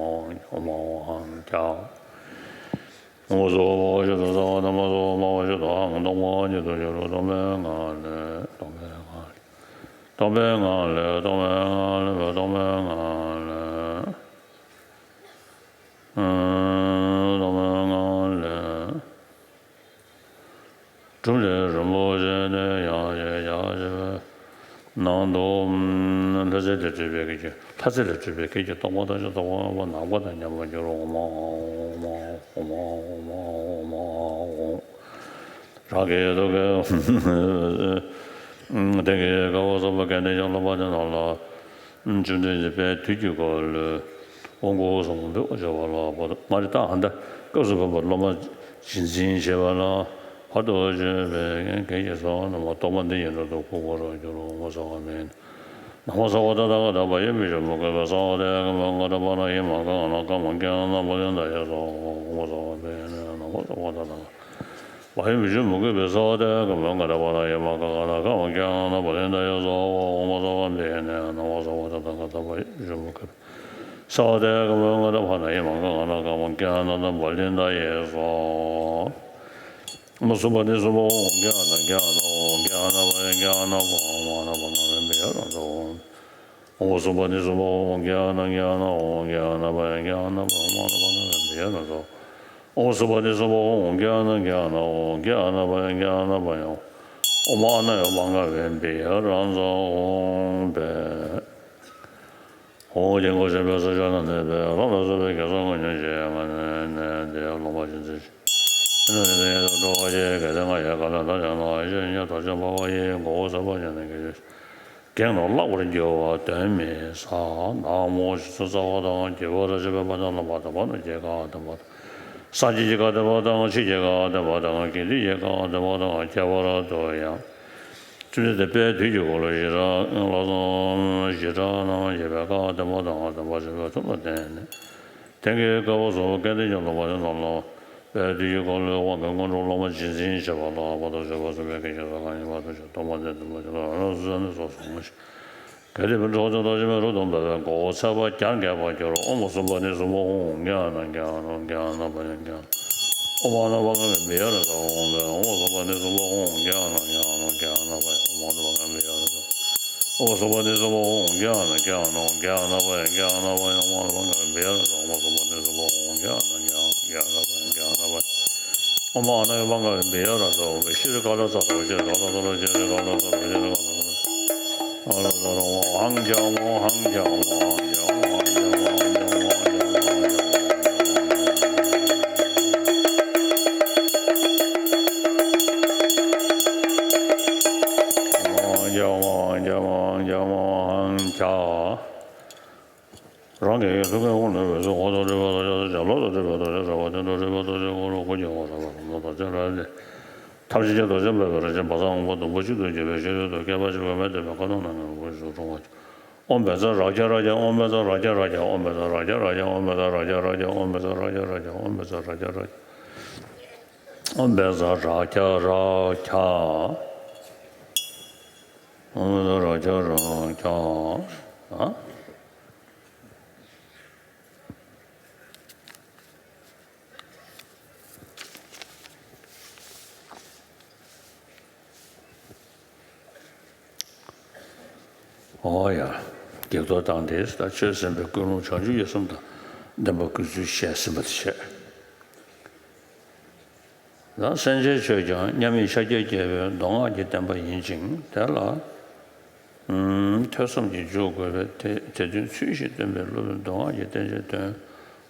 ཨོཾ་ཨཱཿཧཱུྃ་ཨོཾ་ཨཱཿཧཱུྃ་ཨོཾ་ཨཱཿཧཱུྃ་ཨོཾ་ཨཱཿཧཱུྃ། ཨོཾ་སྭ་བྷཱ་ཝ་ཤུདྡྷ་སྭཱ་ཧཱ། དྷརྨ་སྭ་བྷཱ་ཝ་ཤུདྡྷ་ཨཱཿཧཱུྃ། སྟོང་པ་ཉིད་དུ་གྱུར་པ་སྟོང་པའི་ངང་ལས། སྟོང་པའི་ངང་ལས། སྟོང་པའི་ངང་ལས། སྟོང་པའི་ངང་ལས། སྟོང་པའི་ངང་ལས། སྟོང་པའི་ངང་ལས། སྒྲུབ་ལས་རིན་པོ་ཆེ་ནི་ཡང་ཞིང་ཡང་ཞིང་ནང་དུ། ལྷ་རྫས་ལས་གྲུབ་པའི་སྐད་ཅིག་ལྷ་རྫས་ལས་གྲུབ་པའི་སྐད་ཅིག་སྟོང་པ་ཐམས་ཅད་རྫོགས་པ་སྔགས་པ་ནག་པོ་དང་མཉམ་པར་གྱུར། ཨོཾ་ཨཱཿཧཱུྃ་ཨོཾ་ཨཱཿཧཱུྃ་ཨོཾ་ཨཱཿཧཱུྃ་ཨོཾ་ཨཱཿཧཱུྃ་ཨོཾ། རང་གི་ཐུགས་ཀའི་ དེ་གའི་སྐབས་སུ་སློབ་མ་སྐལ་ལྡན་གྱི་སློབ་མ་དེ་རྣམས་ལ། བཅོམ་ལྡན་འདས་དཔལ་དུས་ཀྱི་འཁོར་ལོའི་དབང་བསྐུར་གསུང་འབུལ་བ་བྱ་བ་ལ་བར་དུ། མ་རེད་ད། ཨ་ད་སྐབས་སུ་བབ་པ་སློབ་མ་རྗེས་འཛིན་བྱེད་པ་ལ་བར་དུ་གཅོད་པའི་གེགས་ཀྱི་ཚོགས་རྣམས་རྟོག་པ་འདི་ཡི་མདུན་དུ་ཁུར་ཁུར་རོ་གྱུར་ཅིག་ཟེར་བ་མིན། ན་མོ་ས་བྷ་ད་ཐཱ་ག་ཏ་བྷ་ཡེ་བི་ཤྭ་མུ་ཁེ་བྷྱཿ། སྭ་ཝ་ཏྱ་ག་མུ་ཉེ་ཏ་པཱ་ཎ་ཡེ་མ་ག་ག་ན་ཀ་མ་ཀྱ་ན་པཱ་ལི་ཏ་ཡེ་སྭཱ་ཧཱ། ན་མོ་ས་བྷ་ད་ཐཱ་ག་ཏ་བྷ་ཡེ་བི་ཤྭ་མུ་ཁེ་བྷྱཿ། སྭ་ཝ་ཏྱ་ག་མུ་ཉེ་ཏ་པཱ་ཎ་ཡེ་མ་ག་ག་ན་ཀ་མ་ཀྱ་ན་པཱ་ལི་ཏ་ཡེ་སྭཱ་ཧཱ། ན་མོ་ས་བྷ་ད་ཐཱ་ག་ཏ་བྷ་ཡེ་བི་ཤྭ་མུ་ཁེ་བྷྱཿ། སྭ་ཝ་ཏྱ་ག་མུ་ཉེ་ཏ་པཱ་ཎ་ཡེ་མ་ག་ག་ན་ཀ་མ་ཀྱ་ན་པཱ་ལི་ཏ་ཡེ་སྭཱ་ཧཱ། ཨོཾ་སུ་པ་ཏི་སུ་པ་ཧཱུྃ། ཨོཾ་ཛྙཱ་ན་ཛྙཱ་ན་ཧཱུྃ། ཛྙཱ་ན་པ་ཛྙཱ་ན་པ་ཧཱུྃ། ཨོཾ་ཨ་ན་པ་ང་བེ་བྷྱ་ར་ཛ་ཧཱུྃ། ཨོཾ་སུ་པ་ཏི་སུ་པ་ཧཱུྃ། ཛྙཱ་ན་ཛྙཱ་ན་ཧཱུྃ། ཛྙཱ་ན་པ་ཛྙཱ་ན་པ་ཧཱུྃ། ཨོཾ་ཨ་ན་པ་ང་བེ་བྷྱ་ར་ཛ་ཧཱུྃ། ཨོཾ་སུ་པ་ཏི་སུ་པ་ཧཱུྃ། ཛྙཱ་ན་ཛྙཱ་ན་ཧཱུྃ། ཛྙཱ་ན་པ་ཛྙཱ་ན་པ་ཧཱུྃ། ཨོཾ་ཨ་ན་པ་ང་བེ་བྷྱ་ར་ཛ་ཧཱུྃ། ཨོཾ་དཀྱིལ་འཁོར་བཞེངས་པའི་ས་ཕྱོགས་ན་གནས་པའི་བླ་ན་མཛེས་པའི་རྒྱ་མཚོ་མངོན་སུམ་དུ་མྱ་ངན་ལས་འདས་ལོག་པར་ཞེན་ཚུལ་ཤེས། ཡེ་ནས་དེ་ནས་ཡེ་དང་འགྲོ་བ་ཡི་གེ་དེ་ལྔ་ཡི་ག་ལ་ད་ཅི་ན་ཨ་ཤ་ཉ་དོ་ཅོ་པ་བ་ཡི་མགོ་བོ་ས་པ་ཉ་ནི་གེ་ཞེས་བགེགས་རྣམས་བརླག་པར་འགྱུར་བ་གདོན་མི་ཟ། ན་མོ་ཞེས་སོགས་རྩ་བ་དང་རྒྱས་པར་བཤད་པའི་བར་དུ་ལ་བ་དང་བ་ན་རྒྱས་ག་དང་བ་དང་། སངས་རྒྱས་ཀྱི་བཀའ་བསྟན་པ་དང་ཆོས་ཀྱི་བཀའ་བསྟན་པ་དང་དགེ་འདུན་གྱི་བཀའ་བསྟན་པ་དང་ཁྱད་པར་དུ་ཡང་། བཅོམ་ལྡན་འདས་དཔལ་དུས་ཀྱི་འཁོར་ལོ་བཞི་སྒྲ་ལ་སོགས་བཞི་སྒྲ་རྣམས་བཤད་པའི་བཀའ་བསྟན་པ་དང་བསྟན་པ་བྱེད་པའི་ཚུལ་ལ་བརྟེན་ནས། དེང་གི་སྐབས་སུ་སྐལ་ལྡན་གྱི་སློབ་མ་དེ་རྣམས་ལ་དཔལ་དུས་ཀྱི་འཁོར་ལོའི་དབང་གིས་སྔོན་འགྲོ་སློབ་མ་རྗེས་འཛིན་བྱེད་པ་ལ་བར་དུ་གཅོད་པ་གསུམ་པའི་གེགས་ཀྱི་ཚོགས་གང་ཡིན་པ་དེ་ཚོ་སྟོང་པ་ཉིད་དུ་མ་ཤེས་ལ་རང་སོ་སོ་ནས་སོ་སོ་ངོ་ཤེས། གལ་ཏེ་བོད་འགྲོ་བ་ཚོགས་དང་བཅས་པའི་རབ་ཏུ་བསྔགས་པའི་མགོ་བོ་ཚལ་པ་བརྒྱར་འགེངས་པར་འགྱུར་རོ། ཨོཾ་སུ་པ་ཏི་སུ་པ་ཧཱུྃ། ཛྙཱ་ན་ཛྙཱ་ན་ཛྙཱ་ན་པ་ཛྙཱ་ན། ཨོཾ་ཨ་ན་པ་ང་བེ་བྷྱ་ར་ཛ་ཧཱུྃ། ཨོཾ་སུ་པ་ཏི་སུ་པ་ཧཱུྃ། ཛྙཱ་ན་ཛྙཱ་ན་ཛྙཱ་ན་པ་ཧཱུྃ། ཨོཾ་ཨ་ན་པ་ང་བེ་བྷྱ་ར་ཛ་ཧཱུྃ། ཨོཾ་སུ་པ་ཏི་སུ་པ་ཧཱུྃ། ཛྙཱ་ན་ཛྙཱ་ན་ཛྙཱ་ན་པ་ཛྙཱ་ན་པ་ཧཱུྃ། ཨོཾ་ཨ་ན་པ་ང་བེ་བྷྱ་ར་ཛ་ཧཱུྃ། ཨོཾ་སུ་པ་ཏི་སུ་པ་ཧཱུྃ། ཛྙཱ་ན་ཛྙཱ་ན་ཛྙཱ་ན་པ་ཛྙཱ་ན་པ། ཨོཾ་ཨ་ན་པ་ང་བེ་བྷྱ་ར་ཛ་ཧཱུྃ། ཤྲཱི་ཀ་ལ་ཙ་རོ་ཤྲཱི་ཀ་ལ་ཙ་རོ་ཤྲཱི་ཀ་ལ་ཙ་རོ་ཤྲཱི་ཀ་ལ་ཙ་རོ། ཨ་ལ་ཙ་རོ་ཧཱུྃ་ཛྙཱ་ཧཱུྃ། ཧཱུྃ་ཛྙཱ་ཧཱུྃ། ཧཱུྃ་ཛྙཱ་ཧཱུྃ། ཧཱུྃ་ཛྙཱ་ཧཱུྃ། ཧཱུྃ་ཛྙཱ་ཧཱུྃ། ཧཱུྃ་ཛྙཱ་ཧཱུྃ། ཧཱུྃ་ཛྙཱ་ཧཱུྃ། ཧཱུྃ་ཛྙཱ་ཧཱུྃ། རང་གི་ཡུལ་ཐུགས་ཀའི་ཧཱུྃ་ནི་འོད་ཟེར་འོག་ཏུ་སྤྲོས་པའི་རྡོ་རྗེ་ལ་སོགས་ཀྱང་། ལྷོ་ཏུ་སྤྲོས་པའི་རྡོ་རྗེ་ལ་སོགས་པ་སྟེང་དུ་སྤྲོས་པའི་རྡོ་རྗེའི་ཧཱུྃ་ལ་གུས་ཀྱི་ཧཱུྃ་ཟེར་བ་དང་། ཐམས་ཅད་རྡོ་རྗེ་འབར་བའི་རིན་ཆེན་བཛྲ་ཧཱུྃ་ཕུ་དུམ་བུ་གཅིག་ཏུ་གྱུར་པའི་ཤེས་རབ་ཏུ་བསྐལ་པ་གཅིག་པའི་མེ་བསྟིམ་པའི་ཁ་དོག་སྣ་ལྔའི་འོད་ཟེར་འཁྲུངས་པ། ཨོཾ་བཛྲ་རཀྵ་རཀྵ། ཨོཾ་བཛྲ་རཀྵ་རཀྵ། ཨོཾ་བཛྲ་རཀྵ་རཀྵ། ཨོཾ་བཛྲ་རཀྵ་རཀྵ། ཨོཾ་བཛྲ་རཀྵ་རཀྵ། ཨོཾ་བཛྲ་རཀྵ་རཀྵ། ཨོཾ་བཛྲ་རཀྵ་རཀྵ། ཨོཾ་བཛྲ་རཀྵ་རཀྵ། ཨ། ཨོ་ཡ། བགེགས་གཏོར་བཏང་སྟེ་ད་ཆོས་ཟིན་པའི་ཀུན་སློང་བྱང་ཆུབ་ཀྱི་སེམས་དང་ལྡན་པ་བསྐུལ་ཚུལ་བཤད་ཟིན་པ་དེ་བྱས། ད་སེམས་ཅན་ཆོས་ཀྱང་མཉམ་མེད་ཤཱཀྱ་རྒྱལ་པོའི་མདོ་སྔགས་ཀྱི་བསྟན་པ་ཡིན་ཅིང་། དེ་ལ་ཐོས་བསམ་གྱིས་འཇུག་དགོས་པས། དེ་དེ་དོན་ཚུལ་བཞིན་སྟོན་པའི་སློབ་དཔོན་མདོ་སྔགས་ཀྱི་བསྟན་བཅོས་དོན་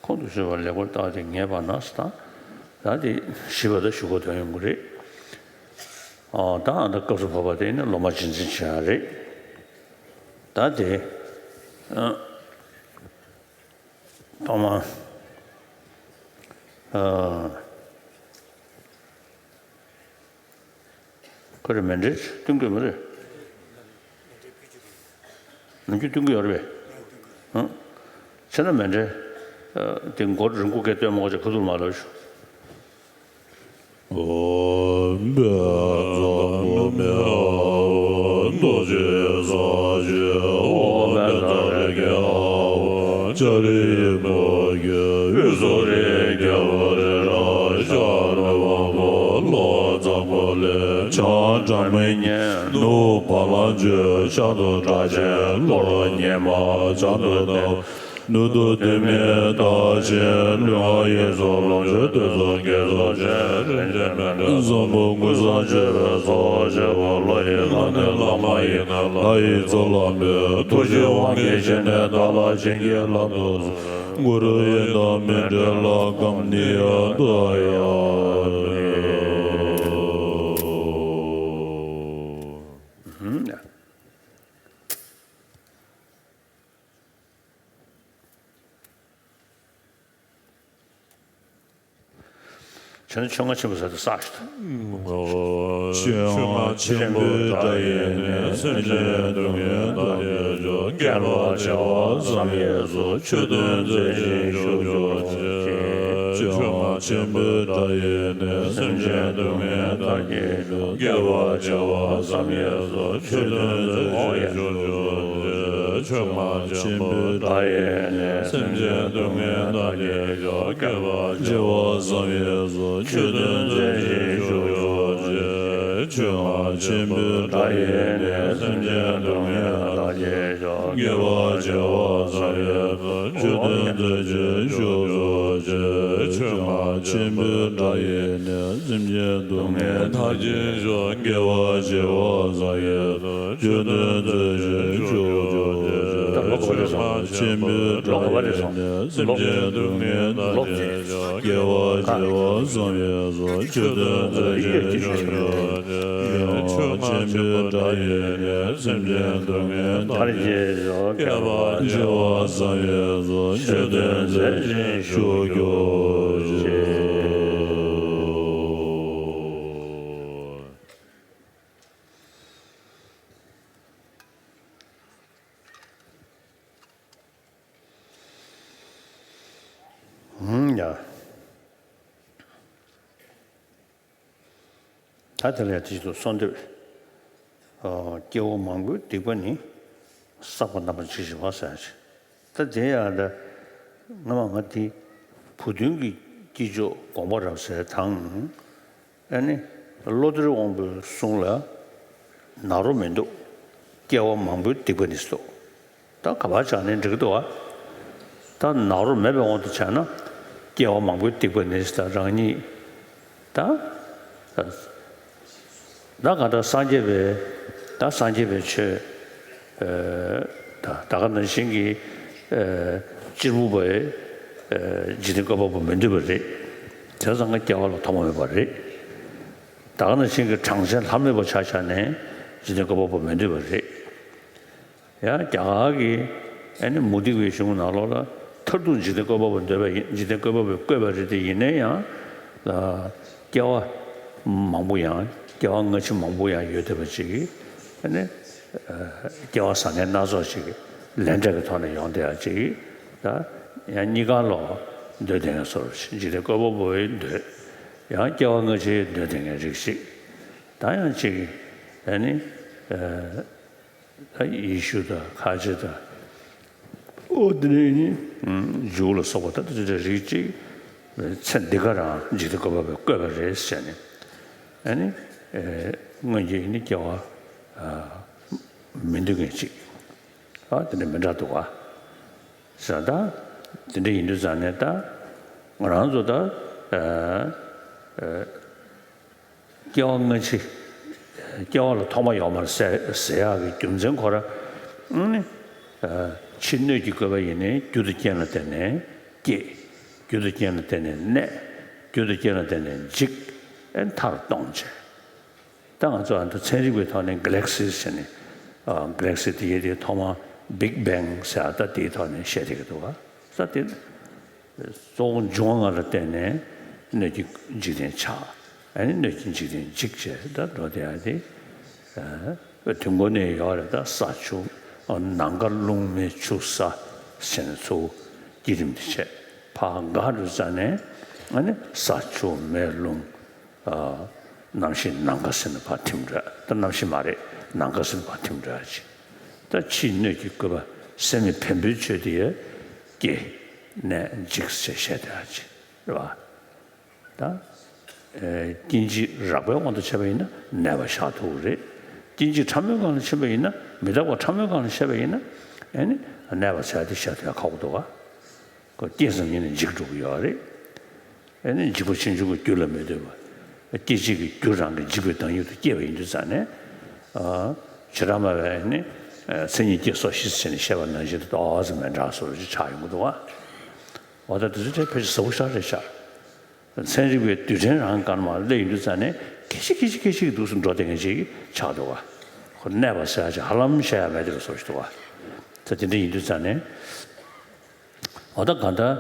ཁོང་དུ་ཆུད་པ་ལེགས་པར་བརྟགས་ཏེ་ངེས་པ་ན་ཟེར། ད་ད་དེ་ཞིབ་པ་ད་ཞུ་དགོས་དོན་ཡོང་གི་རེད། ཨ། ད་ཨ་ད་སྐབས་སུ་བབ་པ་དེ་ནི་སློབ་མ་རྗེས་འཛིན་བྱེད་ཡ་རེད། ད་དེ། ཨ། ཐོག་མ། ཨ། ཁོ་རེ་མཎྜལ་བཏོན་དགོས་མ་རེད། ནམ་རྒྱུན་བཏོན་གྱི་ཡོད་རེད་པས། ཨང་། བྱས་ན་མཎྜལ། ཨ། དེ་མགོ་རིང་པོ་གས་བཏོན་མ་དགོས་ཅིག་ཁ་ཐུག་མར་ལབ་ཤོག་ཨོཾ་བཛྲ་མུ་མེ་ཨཱཿཧཱུྃ། རྡོ་རྗེ་ས་གཞི་ཨོཾ་བཛྲ་རཀྵེ་ཨཱཿཧཱུྃ། ལྕགས་རི་མུ་གེ་དབུས་སུ་རི་རྒྱལ་པོ་རི་རབ་ཤར་དབང་པོ་ལྷོ་འཛམ་བུ་གླིང་བྱང་སྒྲ་མི་སྙན་ནུབ་བ་ལང་སྤྱོད། བྱང་དུ་སྒྲ་གཅན་ལྷོར་ཉི་མ་བྱང་དུ་ལྡང་། ནུབ་ཏུ་སྟོད་སྨད་རྟ་ཆེན་ལུས་ངག་ཡིད་གསུམ་ལོངས་སྤྱོད། སྟོད་གསུམ་སྐད་གསུམ་ཆེ་རིན་ཆེན་མཎྜལ་བཟང་པོ་ཀུན་བཟང་སྤྱོད་པའི་ཚོགས་བཅས་པ། ལྷ་ཡི་ལྷ་ནས་ལྷ་མ་ཡིན་ནས་ལྷ་ཡི་གཙུག་ལག་སྨོས། ཐུགས་རྗེའི་དབང་གིས་ཕྱི་ནས་བདག་ལ་བྱིན་གྱིས་བརླབ་ཏུ་གསོལ། གུ་རུ་ཡི་དམ་མཎྜལ་ལ་སྐུ་ནི་ཡང་དུ་ཡང་། བྱས་ན་ཆོས་རྔ་ཆེན་པོ་ཟེར་དུས་བསགས་ཤིག་ད། ཆོས་རྔ་ཆེན་པོའི་སྒྲ་ཡིས་ནི། སེམས་ཅན་སྡུག་བསྔལ་མཐའ་ཡས་སྐྱོབ། བསྐལ་པ་བྱེ་བ་བསམ་ཡས་སུ། ཆོས་སྟོན་མཛད་ཅིང་བཞུགས་གྱུར་ཅིག་ཆོས་རྔ་ཆེན་པོའི་སྒྲ་ཡིས་ནི། སེམས་ཅན་སྡུག་བསྔལ་མཐའ་ཡས་སྐྱོབ། བསྐལ་པ་བྱེ་བ་བསམ་ཡས་སུ། ཆོས་སྟོན་མཛད་ཅིང་བཞུགས་གྱུར་ཅིག་ཆོས་རྔ་ཆེན་པོའི་སྒྲ་ཡིས་ནི། སེམས་ཅན་སྡུག་བསྔལ་མཐའ་ཡས་སྐྱོབ། བསྐལ་པ་བྱེ་བ་བསམ་ཡས་སུ། ཆོས་སྟོན་མཛད་ཅིང་བཞུགས་གྱུར་ཅིག་ཆོས་རྔ་ཆེན་པོའི་སྒྲ་ཡིས་ནི། སེམས་ཅན་སྡུག་བསྔལ་མཐའ་ཡས་སྐྱོབ། བསྐལ་པ་བྱེ་བ་བསམ་ཡས་སུ། ཆོས་སྟོན་མཛད་ཅིང་བཞུགས་གྱུར་ཅིག་ཆོས་རྔ་ཆེན་པོའི་སྒྲ་ཡིས་ནི། སེམས་ཅན་སྡུག་བསྔལ་མཐའ་ཡས་སྐྱོབ། བསྐལ་པ་བྱེ་བ་བསམ་ཡས་སུ། ཆོས་སྟོན་མཛད་ཅིང་བཞུགས་གྱུར་ཅིག་ད་ལོག་ག་བ་རེད་སོང་། ཆོས་རྔ་ཆེན་པོའི་སྒྲ་ལོག་ག་བ་རེད་ཡིས་སོང་། ནི། སེམས་ལོག་ཅན་སྡུག་བསྔལ་མཐའ་ལོག་ཡས་སྐྱོབ། བསྐལ་པ་བྱེ་བ་བསམ་ཡས་སུ། ཆོས་སྟོན་མཛད་ཅིང་བཞུགས་གྱུར་ཅིག་ཆོས་རྔ་ཆེན་པོའི་སྒྲ་ཡིས་ནི། སེམས་ཅན་སྡུག་བསྔལ་མཐའ་ཡས་སྐྱོབ། བསྐལ་པ་བྱེ་བ་བསམ་ཡས་སུ། ཆོས་སྟོན་མཛད་ཅིང་བཞུགས་གྱུར་ཅིག་ཧུམ་ཡ། ད་དེ་ལས་དེ་བཞིན་དུ་གསོལ་འདེབས། ཨ། སྐྱེ་བོ་མང་པོའི་སྡིག་པ་ནི། བསགས་པ་རྣམ་པར་འཇིགས་བྱེད་པ་ཟེར་ཡ་ཅིག་ད་དེ་ཡང་ད་སྔ་མ་ང་དེ་བུ་སྟོན་གྱི་དཀྱིལ་ཆོག་དགོངས་པ་རབ་གསལ་དང་། ཨ་ནི་བློ་གཏེར་དབང་པོའི་གསུང་ལ་ནཱ་རོ་མི་འདུག་སྐྱེ་བ་མང་པོའི་སྡིག་པ་ནི་ཟེར་འདུག་ད་ག་པར་བྱས་ནའི་འགྲིག་གི་འདུག་བ། ད་ནཱ་རོ་མེད་པའི་དབང་དུ་བྱས་ན། སྐྱེ་བ་མང་པོའི་སྡིག་པ་ནི་ཟེར། ད་རང་ཉིད་ད། ད་གང་ལྟར་སངས་རྒྱས་པའི། ད་སངས་རྒྱས་པའི་ཆོས། ཨ། ད་ད་ག་ནང་བཞིན་གྱི། ཨ། གཅེར་བུ་པས། ཨ། འཇིག་རྟེན་བཀོད་པ་པོ་མི་འདོད་པ་རེད། དེ་ཙང་ང་སྐྱེ་བ་ལ་ཐོག་མ་མེད་པ་རེད། ད་ག་ནང་བཞིན་གྱི་གྲངས་ཅན་ལྷ་མོས་པ་ཆ་བཞག་ནས་འཇིག་རྟེན་བཀོད་པ་པོ་མི་འདོད་པ་རེད། ཡང་རྒྱ་གར་གྱི་ཨ་ནི་མུ་སྟེགས་པའི་གཞུང་ནང་ལོགས་ལ་མཐར་ཐུག་འཇིག་རྟེན་བཀོད་པ་པོ་འདོད་པ་ཡིན། འཇིག་རྟེན་བཀོད་པ་པོས་བཀོད་པ་རེད་དེ། ཡིན་ན་ཡང་། ཨ། སྐྱེ་བ་མང་པོ་ཡང་། སྐྱེ་བ་སྔ་ཕྱི་མང་པོ་ཡང་ཡོད་བསྡད་པ་ཅིག་ཨ་ནི། ཨ། སྐྱེ་བ་བཟང་ངན་སྣ་ཚོགས་ཅིག་ལན་འདྲ་གི་ཐོག་ནས་ཡོང་བསྡད་ཡ་ཅིག་ད་ཡང་གཉིས་ཀ་ལོག་འདོད་བསྡད་མཁན་བཟོ་འདྲ་ཅིག་འཇིག་རྟེན་བཀོད་པ་པོའི་འདོད། ཡང་སྐྱེ་བ་སྔ་ཕྱིའི་འདོད་བསྡད་མཁན་རིགས་ཤིག་ད་ཡང་ཅིག་ཨ་ནི། ཨ། ད་ཡེ་ཤུ་དང་ཁ་ཆེ་དང་། ཨོ་དེ་ནས་ནི་ཇུའུ་ལ་སོགས་པ་ད་དེ་འདྲ་རིགས་གཅིག་ཚེ་འདི་ག་རང་འཇིག་རྟེན་བཀོད་པ་པོས་བཀོད་པ་རེད་ཟེར་ནས། ཨ་ནི། ཨེ། སྔོན་གྱི་ནི་སྐྱེ་བ། ཨ། མི་འདོད་མཁན་གཅིག་ཨ། དེ་འདྲ་མི་འདྲ་འདུག་ག་ཟེར། ད་དེ་འདྲ་ཡིན་དུས་ཙང་ནས་ད་ང་རང་ཚོ་ད། ཨ། ཨ། སྐྱེ་བ་སྔ་ཕྱི། སྐྱེ་བ་ལ་ཐོག་མ་ཡོད་མ་རེད་ཟེར་ཟེར་ཡག་གི་རྒྱུ་མཚན་ཁོ་ར། ཨ་ནི། ཨ། ཕྱིའི་སྣོད་ཀྱི་བཀོད་པ་ཡིས་ནི། རྒྱུ་དང་རྐྱེན་ལ་བརྟེན་ནས་སྐྱེ། རྒྱུ་དང་རྐྱེན་ལ་བརྟེན་ནས་གནས། རྒྱུ་དང་རྐྱེན་ལ་བརྟེན་ནས་འཇིག་ཨ་ནི་མཐར་སྟོངས་བྱས། ད་ང་ཚོ་ཨ་ནི་ཚན་རིག་པའི་ཐོག་ནས་གྷེ་ལེག་སི་ཟེར་ནས། ཨ། གྷེ་ལེག་སི་དེ་ཡི་དེ་ཐོག་མ་བིག་བེང་ཟེར་ཡ་ད་དེའི་ཐོག་ནས་བཤད་བསྡད་ཀྱི་འདུག་ག་ད་དེ། གཙོ་བོ་འབྱུང་བ་ལྔ་ལ་བརྟེན་ནས་སྣོད་ཀྱི་འཇིག་རྟེན་ཆགས། ཨ་ནི་སྣོད་ཀྱི་འཇིག་རྟེན་འཇིག་བྱས་ད་འགྲོ་བསྡད་ཡ་དེ། ཨ། དུས་འཁོར་ནས་ཡོད་རེད། ད་ས་ཆུ། ཨ། ནམ་མཁའ་རླུང་མེ་ཆུ་ས་ཟེར་ནས་ཚུར་བསྐྱེད་རིམ་དེ་བྱས། ཕར་འགག་འགྲོ་ཙ་ནས་ཨ་ནི་ས་ཆུ་མེ་རླུང་། ཨ། གནམ་གཤིས་ནམ་མཁའ་ཟེར་ནས་ཕར་ཐིམ་འགྲོ། ད་གནམ་གཤིས་མ་རེད། ནམ་མཁའ་ཟེར་ནས་ཕར་ཐིམ་འགྲོ་ཡ་ཅིག་ད་ཕྱིའི་སྣོད་ཀྱི་བཀོད་པ་ཟད་མེད་བེམ་པོའི་ཆོས་དེ་ཡང་སྐྱེ། གནས། འཇིག་ཅེས་བཤད་བསྡད་ཡ་ཅིག་རེད་བ། ད། ཨེ། སྐྱེ་འཇིག་རགས་པའི་དབང་དུ་བྱས་པ་ཡིན་ན་གནས་པ་བཞག་ཐུབ་ཀྱི་རེད། སྐྱེ་འཇིག་ཕྲ་མོའི་སྒང་ལ་ཕྱིན་པ་ཡིན་ན། མི་རྟག་པ་ཕྲ་མོའི་སྒང་ལ་ཕྱིན་པ་ཡིན་ན། ཨེ་ནི་གནས་པ་བྱས་ཏེ་བཤད་ཐུབ་ཡ་ཁག་པོ་འདུག་ག་ཁོ་སྐྱེས་ཙམ་ཉིད་ནས་འཇིག་འགྲོ་གི་ཡོད་རེད། ཨེ་ནི་འཇིག་པ་ཕྱིན་ཅི་ལོག་རྒྱུ་ལ་མི་ལྟོས་པ། སྐྱེ་འཇིག་གི་རྒྱུ་རང་གི་འཇིག་པའི་བདག་ཉིད་དུ་སྐྱེས་པ་ཡིན་དུས་ཙང་ནས། ཨ། བྱེ་བྲག་སྨྲ་བས་ནི། ཨ། མཚན་ཉིད་སྐྱེ་སོགས་ཞེས་བྱས་ནས་བཤད་པ་ནང་བཞིན་དུ་ཏོག་ཙམ་མི་འདྲ་བཟོ་འདྲ་ཅིག་ཆགས་ཡོང་གི་འདུག་ག་འོ་ད་དེ་ཚོ་དེ་ཕལ་ཆེར་ཟབ་པོ་ཞེ་དྲག་རེད་ཤག་ཚན་རིག་པའི་རྡུལ་ཕྲན་རང་ག་ནས་མར་སླེབས་ཡོང་དུས་ཙང་ནས་སྐད་ཅིག་སྐད་ཅིག་སྐད་ཅིག་གི་འདུག་སེ་འགྲོ་བསྡད་མཁན་ཅིག་ཆགས་འདུག་ག་ཁོ་གནས་པ་ཟེར་ཡ་ཅིག་ཧ་ལམ་བཤད་ཡ་མེད་དེ་ལ་བཟོ་ཞིག་འདུག་ག་ད་དེ་འདྲ་ཡིན་དུས་ཙང་ནས། འོ་ད་གང་ལྟར་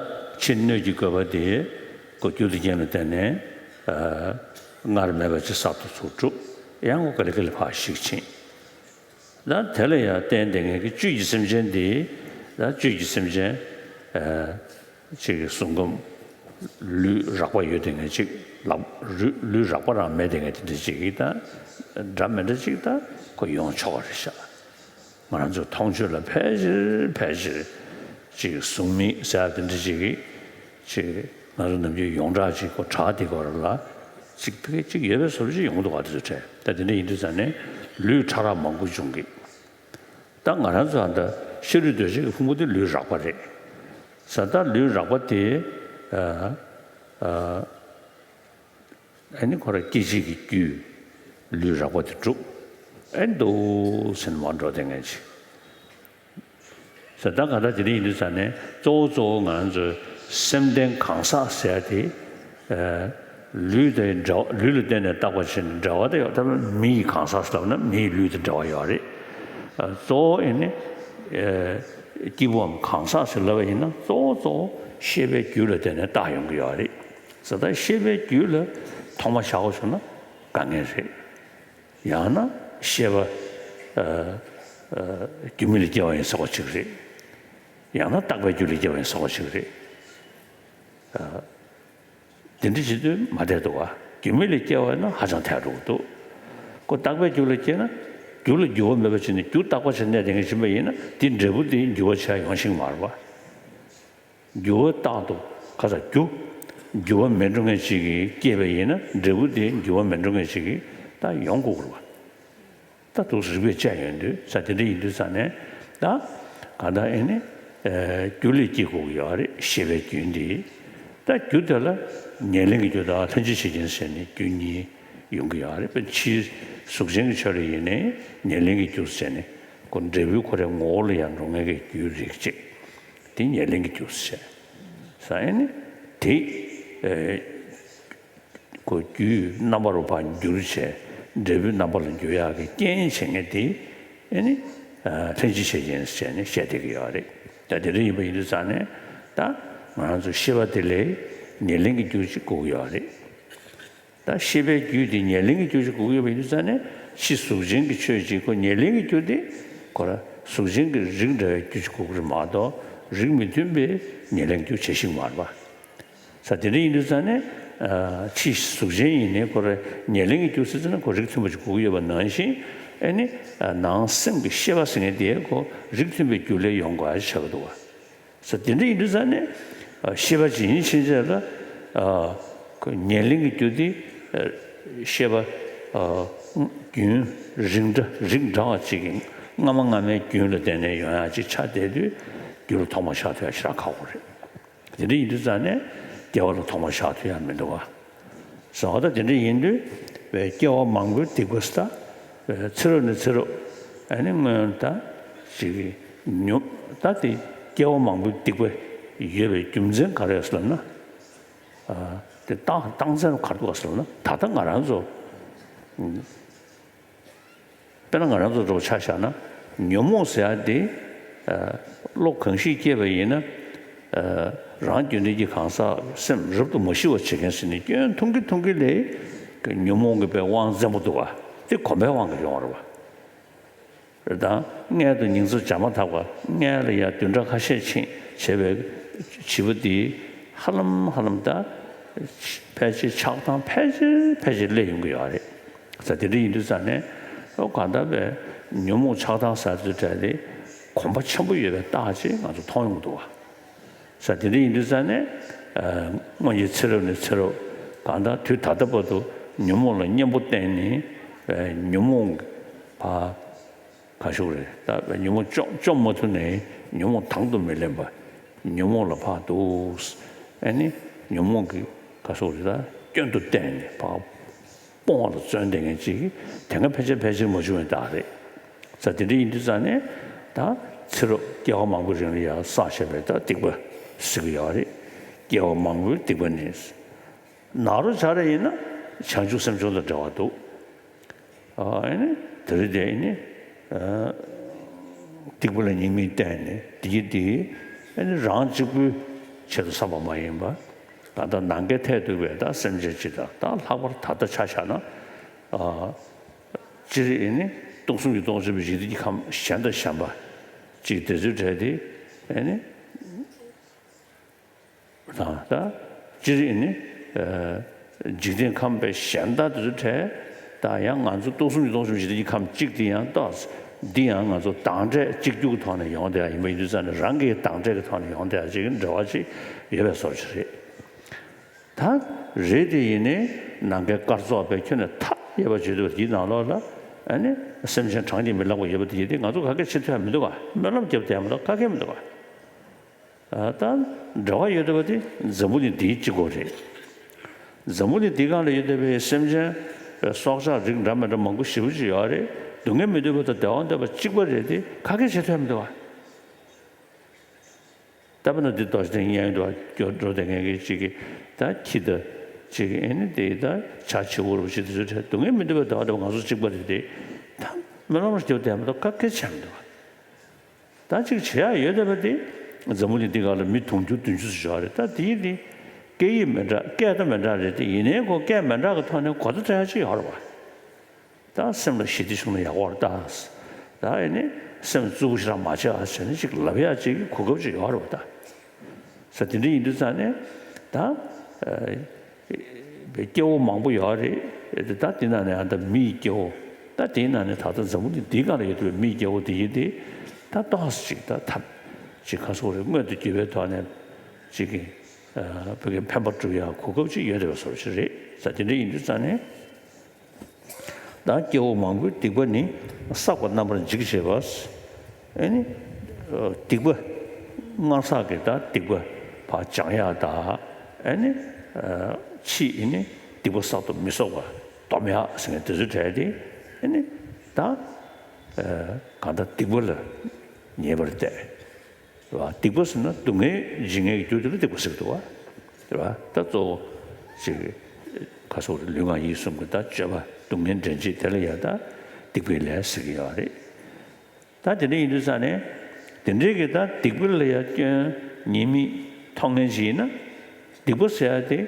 ཕྱིའི་སྣོད་ཀྱི་བཀོད་པ་དེ་ཁོ་རྒྱུ་དང་རྐྱེན་ལ་བརྟེན་ནས་ སྔར་མེད་པ་ཅིག་གསར་དུ་ཚུར་གྲུབ། ཡང་ཁོ་ག་ལེ་ག་ལེ་ཕར་ཞིག་ཕྱིན། ད་དེ་ལ་ཡང་བརྟེན་བསྡད་མཁན་གྱི་བཅུད་ཀྱི་སེམས་ཅན་འདི། ད་བཅུད་ཀྱི་སེམས་ཅན་ཅིག་གི་གཟུགས་ཁམས་ལུས་རགས་པ་ཡོད་བསྡད་མཁན་ཅིག་ལབ། ལུས་རགས་པ་རང་མེད་བསྡད་མཁན་དེ་འདྲ་ཅིག་གིས་ད་འདྲ་མི་འདྲ་ཅིག་ད་ཁོ་ཡོང་ཆོག་པ་རེད་ཤག་ང་རང་ཚོའི་མཐོང་ཆོས་ལ་ཕལ་ཆེར་ཕལ་ཆེར་ཅིག་གཟུགས་མེད་ཟེར་ཡ་དེ་འདྲ་ཅིག་གིས་ཅིག་ང་ཚོ་ནམ་རྒྱུན་ཡོངས་གྲགས་ཅིག་ཁོ་གྲགས་དེ་སྐོར་ལ་ཅིག་ཕ་གི་ཅིག་ཡོད་པའི་བཟོ་འདྲ་ཅིག་ཡོང་གི་འདུག་ག་དེ་ཚོ་དྲན། ད་དེ་འདྲ་ཡིན་དུས་ཙང་ནས་ལུས་ཕྲ་རགས་མང་པོ་འབྱུང་གི། ད་ང་རང་ཚོ་ཨ་ད་ཤ་རུས་གདོས་བཅས་ཀྱི་ཕུང་པོ་དེ་ལུས་རགས་པ་རེད། ས་ད་ལུས་རགས་པ་དེ་ཨ་ཨ་ཨ་ནི་ཁོ་ར་སྐྱེ་མཆེད་ཀྱི་རྒྱུས་ལུས་རགས་པ་དེ་གྲུབ། ཨ་ནི་འདུག་ཟེར་ནས་མར་འགྲོ་བསྡད་མཁན་ཅིག་ས་ད་ག་ད་དེ་འདྲ་ཡིན་དུས་ཙང་ནས་གཙོ་བོ་གཙོ་བོ་ང་ཚོའི་སེམས་ལྡན་གང་ཟག་ཟེར་ཡ་དེ། ལུས་དེ་འབྲེལ་བ། ལུས་ལ་བརྟེན་ནས་བཏགས་པ་བྱས་ནས་འབྲེལ་བ་དེ་ཡོད། ད་མི་ཡི་གང་ཟག་ཟེར་ལབ་ན་མི་ཡི་ལུས་དང་འབྲེལ་བ་ཡོད་རེད། གཙོ་བོ་ཨེ་ནི་སྐྱེས་བུའམ་གང་ཟག་ཟེར་ལབ་པ་ཡིན་ན་གཙོ་བོ་གཙོ་བོ་ཤེས་པའི་རྒྱུད་ལ་བརྟེན་ནས་བཏགས་ཡོང་གི་ཡོད་རེད། ས་ད་ཤེས་པའི་རྒྱུད་ལ་ཐོག་མ་བཞག་པ་བྱུང་ན་དཀའ་ངལ་རེད། ཡང་ན་ཤེས་པ་རྒྱུ་མེད་ལ་སྐྱེ་བ་ཡིན་ཟེར་བ་ཅིག་རེད། ཡང་ན་རྟག་པའི་རྒྱུ་ལ་སྐྱེ་བ་ཡིན་ཟེར་བ་ཅིག་རེད། དེ་འདྲ་བྱེད་དུས་མ་བསྡད་འདུག་ག་རྒྱུ་མེད་ལ་སྐྱེ་བ་ཡིན་ན་ཧ་ཅང་ཐལ་འགྲོ་གི་འདུག་ཁོ་རྟག་པའི་རྒྱུ་ལ་སྐྱེས་ན་རྒྱུ་ལ་འགྱུར་བ་མེད་པ་བྱས་ནས་རྒྱུ་རྟག་པ་བྱས་གནས་བསྡད་མཁན་ཡིན་པ་ཡིན་ན་དེའི་འབྲས་བུ་དེ་འགྱུར་བ་ཆགས་ཡོང་ཤེས་ཀྱི་མ་རེད་པ། འགྱུར་བ་རྟག་ཏུ་ག་ས་རྒྱུ། འགྱུར་བ་མེད་འགྲོ་མཁན་ཅིག་གིས་སྐྱེས་པ་ཡིན་ན་འབྲས་བུ་དེ་འགྱུར་བ་མེད་འགྲོ་མཁན་ཅིག་གིས་ད་ཡོང་དགོས་ཀྱི་རེད་པ། ད་འདུག་སེ་རིགས་པས་དཔྱད་ཡོང་དུས་ས་དེ་འདྲ་ཡིན་དུས་ཙང་ནས་ད་གང་ལྟར་ཨེ་ནི་རྒྱུ་ལས་སྐྱེ་དགོས་ཀྱི་ཡོད་རེད། ཤེས་པའི་རྒྱུན་དེ། ད་རྒྱུ་དེ་ལ་ཉེར་ལེན་གྱི་རྒྱུ་དང་ལྷན་ཅིག་བྱེད་རྐྱེན་ཟེར་ནས་རྒྱུ་གཉིས་ཡོང་གི་ཡོད་རེད། དཔེར་ན་ཕྱིའི་གཟུགས་ཅན་གྱི་ཆོས་ལ་ཡིན་ནའི་ཉེར་ལེན་གྱི་རྒྱུ་ཟེར་ནས་ཁོ་འབྲས་བུ་ཁོ་རའི་ངོ་བོ་ལ་ཡང་འགྲོ་མཁན་གྱི་རྒྱུའི་རིགས་གཅིག་དེ་ཉེར་ལེན་གྱི་རྒྱུ་ཟེར། ས་ཨེ་ནི་དེ་ཨེ་ཁོ་རྒྱུའི་རྣམ་པ་རུ་ཕར་འགྱུར་བྱས་འབྲས་བུའི་རྣམ་པ་ལ་འགྱུར་ཡག་གི་རྐྱེན་བྱེད་མཁན་དེ་ཨེ་ནི་ལྷན་ཅིག་བྱེད་རྐྱེན་ཟེར་ནས་བཤད་བསྡད་ཀྱི་ཡོད་རེད། ད་དེ་འདྲ་ཡིན་པ་ཡིན་དུས་ཙང་ནས་ད་ང་རང་ཚོ་ཤེས་པ་དེ་ལ་ཉེར་ལེན་གྱི་རྒྱུ་ཅིག་དགོས་ཀྱི་ཡོད་རེད། ད་ཤེས་པའི་རྒྱུད་དེ་ཉེར་ལེན་གྱི་རྒྱུ་ཅིག་དགོས་ཀྱི་ཡོད་པ་ཡིན་དུས་ཙང་ནས་ཕྱི་གཟུགས་ཅན་གྱི་ཆོས་ཅིག་ཁོ་ཉེར་ལེན་གྱི་རྒྱུ་དེ་ཁོ་ར་གཟུགས་ཅན་གྱི་རིགས་འདྲ་བའི་རྒྱུ་ཅིག་དགོས་ཀྱི་རེད་མ་གཏོགས་རིགས་མི་མཐུན་པའི་ཉེར་ལེན་རྒྱུ་བྱེད་ཤེས་ཀྱི་མ་རེད་པ། ས་དེ་འདྲ་ཡིན་དུས་ཙང་ནས་ཕྱི་གཟུགས་ཅན་ཡིན་ནའི་ཁོ་ར་ཉེར་ལེན་གྱི་རྒྱུ་ཟེར་ཙང་ན་ཁོ་རིགས་མཐུན་པ་ཅིག་དགོས་ཀྱི་ཡོད་པ་ནང་བཞིན་ཨེ་ནི་ནང་སེམས་ཀྱི་ཤེས་པ་ཟེར་མཁན་དེ་ཁོ་རིགས་མཐུན་པའི་རྒྱུ་ལས་ཡོང་དགོས་ཆགས་ཀྱི་འདུག་བ། ས་དེ་འདྲ་ཡིན་དུས་ཙང་ནས་ཤེས་པ་ཇི་ཡིན་ཕྱིན་ཆད་ལ་ཉེར་ལེན་གྱི་རྒྱུ་དེ་ཤེས་པ་རྒྱུན་རིགས་འདྲ་རིགས་འདྲ་བ་ཅིག་གི་སྔ་མ་སྔ་མའི་རྒྱུན་ལ་བརྟེན་ནས་ཡོང་ཡག་ཅིག་ཆགས་བསྡད་དུས་རྒྱུ་ལ་ཐོག་མ་བཞག་ཐུབ་ཡག་ཞེ་དྲག་ཁག་པོ་རེད། དེ་འདྲ་ཡིན་དུས་ཙང་ནས་སྐྱེ་བ་ལ་ཐོག་མ་བཞག་ཐུབ་ཡག་མི་འདུག་བ། ཟེར་བ་ད་དེ་འདྲ་ཡིན་དུས་སྐྱེ་བ་མང་པོའི་སྡིག་པ་ཟེར་ད་ཚེ་རབས་ནས་ཚེ་རབས་ཨ་ནི་སྔོན་ད་ཅིག་ཉོ་ད་དེ་སྐྱེ་བ་མང་པོའི་སྡིག་པ་ཡོད་པའི་རྒྱུ་མཚན་ག་རེ་ཟེར་ལབ་ན། དེ་བཏང་བཏང་ཚན་ག་རེ་འདུག་ཟེར་ལབ་ན་ད་ལྟ་ང་རང་ཚོ། དཔེར་ན་ང་རང་ཚོ་འདྲ་པོ་ཆ་བཞག་ན་ཉོན་མོངས་ཟེར་ཡ་དེ་བློ་གང་ཞིག་སྐྱེས་པ་ཡིན་ན་རང་རྒྱུད་འདྲེན་གྱི་གང་ཟག་སེམས་རབ་ཏུ་མ་ཞི་བར་བྱེད་མཁན་ཟེར་ནས་སྐྱོན་མཐོང་གི་མཐོང་གི་ལས་ཉོན་མོངས་ཀྱི་པའི་དབང་བཙན་པོ་འདུག་བ། དེ་གོམས་པའི་དབང་གིས་ཡོང་བ་རེད་བ། རེད་དང་མངལ་དུ་ཉིང་མཚམས་སྦྱར་མ་ཐག་པ་མངལ་ལ་ཡང་བདུན་ཕྲག་ཁ་ཤས་ཕྱིན་བྱས་པའི་བྱིས་པ་དེ་ཧ་ལམ་ཧ་ལམ་ད་ཕལ་ཆེར་ཆགས་སྡང་ཕལ་ཆེར་ཕལ་ཆེར་སླེབས་ཡོང་གི་ཡོད་རེད། ས་དེ་འདྲ་ཡིན་དུས་ཙང་ནས་ཨོ་གང་ལྟར་བས་ཉོན་མོངས་ཆགས་སྡང་ཟེར་དུས་འདྲ་དེ་གོམས་པ་ཆེན་པོ་ཡོད་པའི་རྟགས་ཅིག་ང་ཚོ་མཐོང་ཡོང་གི་འདུག་བ། ས་དེ་འདྲ་ཡིན་དུས་ཙང་ནས་སྔོན་གྱི་ཚེ་རབས་ནས་ཚེ་རབས་གང་ལྟར་དུས་ད་ལྟ་བར་དུ་ཉོན་མོངས་ལ་གཉེན་པོ་བསྟེན་ནས་ཉོན་མོངས་ཕར་ག་ཞུ་རེད་ད། ཉོན་མོངས་བཅོམ་བཅོམ་མ་ཐུབ་ནས་ཉོན་མོངས་དང་དུ་མི་ལེན་པ། ཉོན་མོངས་ལ་ཕར་འདུག་ཨ་ནི་ཉོན་མོངས་ཀྱི་ག་ཞུ་རེད་ད་སྐྱོན་དུ་བལྟས་ནས་ཕར་སྤོང་བ་ལ་བརྩོན་བསྡད་མཁན་ཅིག་གིས་དེ་སྔ་ཕལ་ཆེར་ཕལ་ཆེར་མ་བྱུང་བའི་རྟགས་རེད། ས་དེ་འདྲ་ཡིན་དུས་ཙང་ནས་ད་ཚེ་རབས་སྐྱེ་བ་མང་པོའི་རིང་ལ་ཡང་བསགས་བཞག་པའི་ད་སྡིག་པ་ཟེར་གི་ཡོད་རེད། སྐྱེ་བ་མང་པོའི་སྡིག་པ་ནི། ནཱ་རོ་བྱ་ར་ཡིན་ན་བྱང་ཆུབ་སེམས་མཆོག་དང་འབྲེལ་བ་འདུག་ཨ་ནི་དེ་རིང་དེ་ནི་སྡིག་པ་ལ་སྙིང་མི་བརྟེན་ནས་དེ་དེ་ཨ་ནི་རང་གཅིག་པུའི་ཆེད་དུ་བསགས་པ་མ་ཡིན་པ། ད་ལྟ་ནམ་མཁའི་མཐས་གཏུགས་པའི་ད་སེམས་ཅན་གཅིག་དང་། ད་ལྷག་པར་ད་ལྟ་ཆ་བཞག་ན། ཨ། སྤྱིར་ཨེ་ནི་སྟོང་གསུམ་གྱི་སྟོང་གསུམ་པའི་འཇིག་རྟེན་གྱི་ཁམས་གཞན་དང་གཞན་པ་གཅིག་དེ་ཚོའི་གྲས་དེ་ཨེ་ནི། དང་། ད་སྤྱིར་ཨེ་ནི། ཨ། འཇིག་རྟེན་ཁམས་པའི་གཞན་དག་དེ་ཚོའི་གྲས། ད་ཡང་ང་ཚོ་སྟོང་གསུམ་གྱི་སྟོང་གསུམ་འཇིག་རྟེན་གྱི་ཁམས་གཅིག་དེ་ཡང་ཏོག་ཙམ་འདི་ཡང་ང་ཚོ་དྭངས་འབྲས་གཅིག་གྱུར་གྱི་ཐོག་ནས་ཡོང་བསྡད་ཡ་ཡིན་པ་ཡིན་དུས་ཙང་ནས། རང་གི་དྭངས་འབྲས་ཀྱི་ཐོག་ནས་ཡོང་བསྡད་ཡ་ཅིག་འབྲེལ་བ་ཅིག་ཡོད་པའི་བཟོ་འདྲ་ཅིག་རེད། ད་རེད་དེ་ཡིན་ནའི་ནམ་མཁའི་སྐར་ཚོགས་པས་ཁྱོན་ནས་མཐའ་ཡས་པ་བརྗོད་འདུག་པ་དེའི་ནང་ལོགས་ལ་ཨ་ནི་སེམས་ཅན་གྲངས་ཀྱིས་མི་ལང་བ་ཡོད་པ་དེ་ཡིན་ཏེ། ང་ཚོ་ག་གེ་བྱེད་ཐུབ་ཡ་མི་འདུག་ག་སྨོན་ལམ་རྒྱབ་བསྡད་ཡ་མ་གཏོགས་ག་གེ་མི་འདུག་ག་ཨ། ད་འབྲེལ་བ་ཡོད་བསྡད་པ་དེ་འཛམ་བུ་གླིང་འདིའི་གཅིག་པོ་རེད། འཛམ་བུ་གླིང་འདིའི་སྒང་ལ་ཡོད་བསྡད་པའི་སེམས་ཅན་སྲོག་ཆགས་རིགས་འདྲ་མི་འདྲ་མང་པོ་ཞེ་པོ་ཅིག་ཡོད་རེད། སྡུག་བསྔལ་མི་འདོད་པ་དང་བདེ་བ་འདོད་པ་གཅིག་པ་རེད་དེ། ག་གེ་བྱེད་ཐུབ་ཡ་མི་འདུག་ག་ད་དཔེར་ན་འདི་རྡོ་རྗེ་གདན་སྙན་དུ་འགྲོ་བསྡད་མཁན་གྱི་གཅིག་གིས་ད་ཁྱི་དང་གཅིག་གིས་ཨེ་ནི་དེ་ད་བྱ་བྱིའུ་རུ་ཅིག་དེ་ཚོའི་གྲས་སྡུག་བསྔལ་མི་འདོད་པའི་བདེ་བ་འདོད་པ་ང་ཚོ་གཅིག་པ་རེད་དེ། ད་སྨོན་ལམ་རྒྱབ་བསྡད་མ་གཏོགས་ག་གེ་བྱས་མི་འདུག་ག་ད་གཅིག་བྱེད་ཡ་ཡོད་བསྡད་པ་དེ། འཛམ་བུ་གླིང་འདི་སྒང་ལ་མི་དུང་ཕྱུར་བདུན་ཅུ་ཙམ་ཡོད་རེད། ད་དེ་ཡིན་དེ་སྐད་ཡིག་མི་འདྲ། སྐད་དང་མི་འདྲ་རེད་དེ། ཡིན་ནའི་ཁོ་སྐད་མི་འདྲ་གི་ཐོག་ནས་གོ་བརྡ་སྤྲད་ཡ་ཅིག་ཡོད་རེད་པ། ད་སེམས་ལ་ཞི་བདེ་བྱུང་ན་ཡག་པོ་རེད་ད། ད་ཨེ་ནི་སེམས་རྩུབ་པོ་ཞེ་དྲག་མ་བྱེད་ཨ་བྱས་ནས་ཅིག་ལབ་ཡག་ཅིག་གོ་སྐབས་ཅིག་ཡོད་རེད་པ་ད། ས་དེ་འདྲ་ཡིན་དུས་ཙང་ནས་ད། ཨ། སྐྱེ་བོ་མང་པོ་ཡོད་རེད། ད་དེ་ནང་ནས་ཨ་ད་མིའི་སྐྱེ་བོ། ད་དེའི་ནང་ནས་ད་ལྟ་འཛམ་བུ་གླིང་འདིའི་སྒང་ལ་ཡོད་པའི་མིའི་སྐྱེ་བོ་དེ་ཡིན་དེ། ད་ཏོག་ཙམ་ཅིག་ད་ཐབས་ཅིག་ག་ཟེར་དགོས་རེད། མངོན་དུ་གྱུར་པའི་ཐོག་ནས་ཅིག་གི། ཨ། བོད་ཀྱི་ཕན་པ་སྒྲུབ་ཡག་གོ་སྐབས་ཅིག་ཡོད་བསྡད་པའི་བཟོ་འདྲ་ཅིག་རེད། ས་དེ་འདྲ་ཡིན་དུས་ཙང་ནས། ད་སྐྱེ་བོ་མང་པོའི་སྡིག་པ་ནི། བསགས་པ་རྣམ་པར་འཇིག་བྱེད་པ། ཨེ་ནི། ཨ། སྡིག་པ། སྔར་བསགས་ཀྱི་ད་སྡིག་པ་ཕར་སྦྱང་ཡག་དང་། ཨེ་ནི། ཨ། ཕྱིས་ཨེ་ནི་སྡིག་པ་བསགས་དུ་མི་བཟོད་པ་སྡོམ་ཡག་ཟེར་མཁན་དེ་ཚོའི་གྲས་དེ། ཨེ་ནི་ད། ཨ། གང་ལྟར་སྡིག་པ་ལ་ཉེས་པར་གཏད། རེད་བ། སྡིག་པ་ཟེར་ན་སྡུག་བསྔལ་འབྱིན་མཁན་གྱི་རྒྱུ་དེ་ལ་སྡིག་པ་ཟེར་གྱི་འདུག་བ། རེད་བ། ད་གཙོ་བོ་ཅིག་ག་ཟེར་དགོས་རེད། ལུས་ངག་ཡིད་གསུམ་གྱི་ད་སྤྱོད་པ་སྡུག་བསྔལ་འདྲེན་བྱེད་དེ་ལ་ཡ་ད་སྡིག་པའི་ལས་ཟེར་གྱི་ཡོད་རེད། ད་དེ་འདྲ་ཡིན་དུས་ཙང་ནས་དེ་འདྲའི་གི་ད་སྡིག་པ་ལ་ཡ་སྐྱོན་ཉེས་དམིགས་མཐོང་མཁན་ཞིག་ཡིན་ན། སྡིག་པ་ཟེར་ཡ་དེ།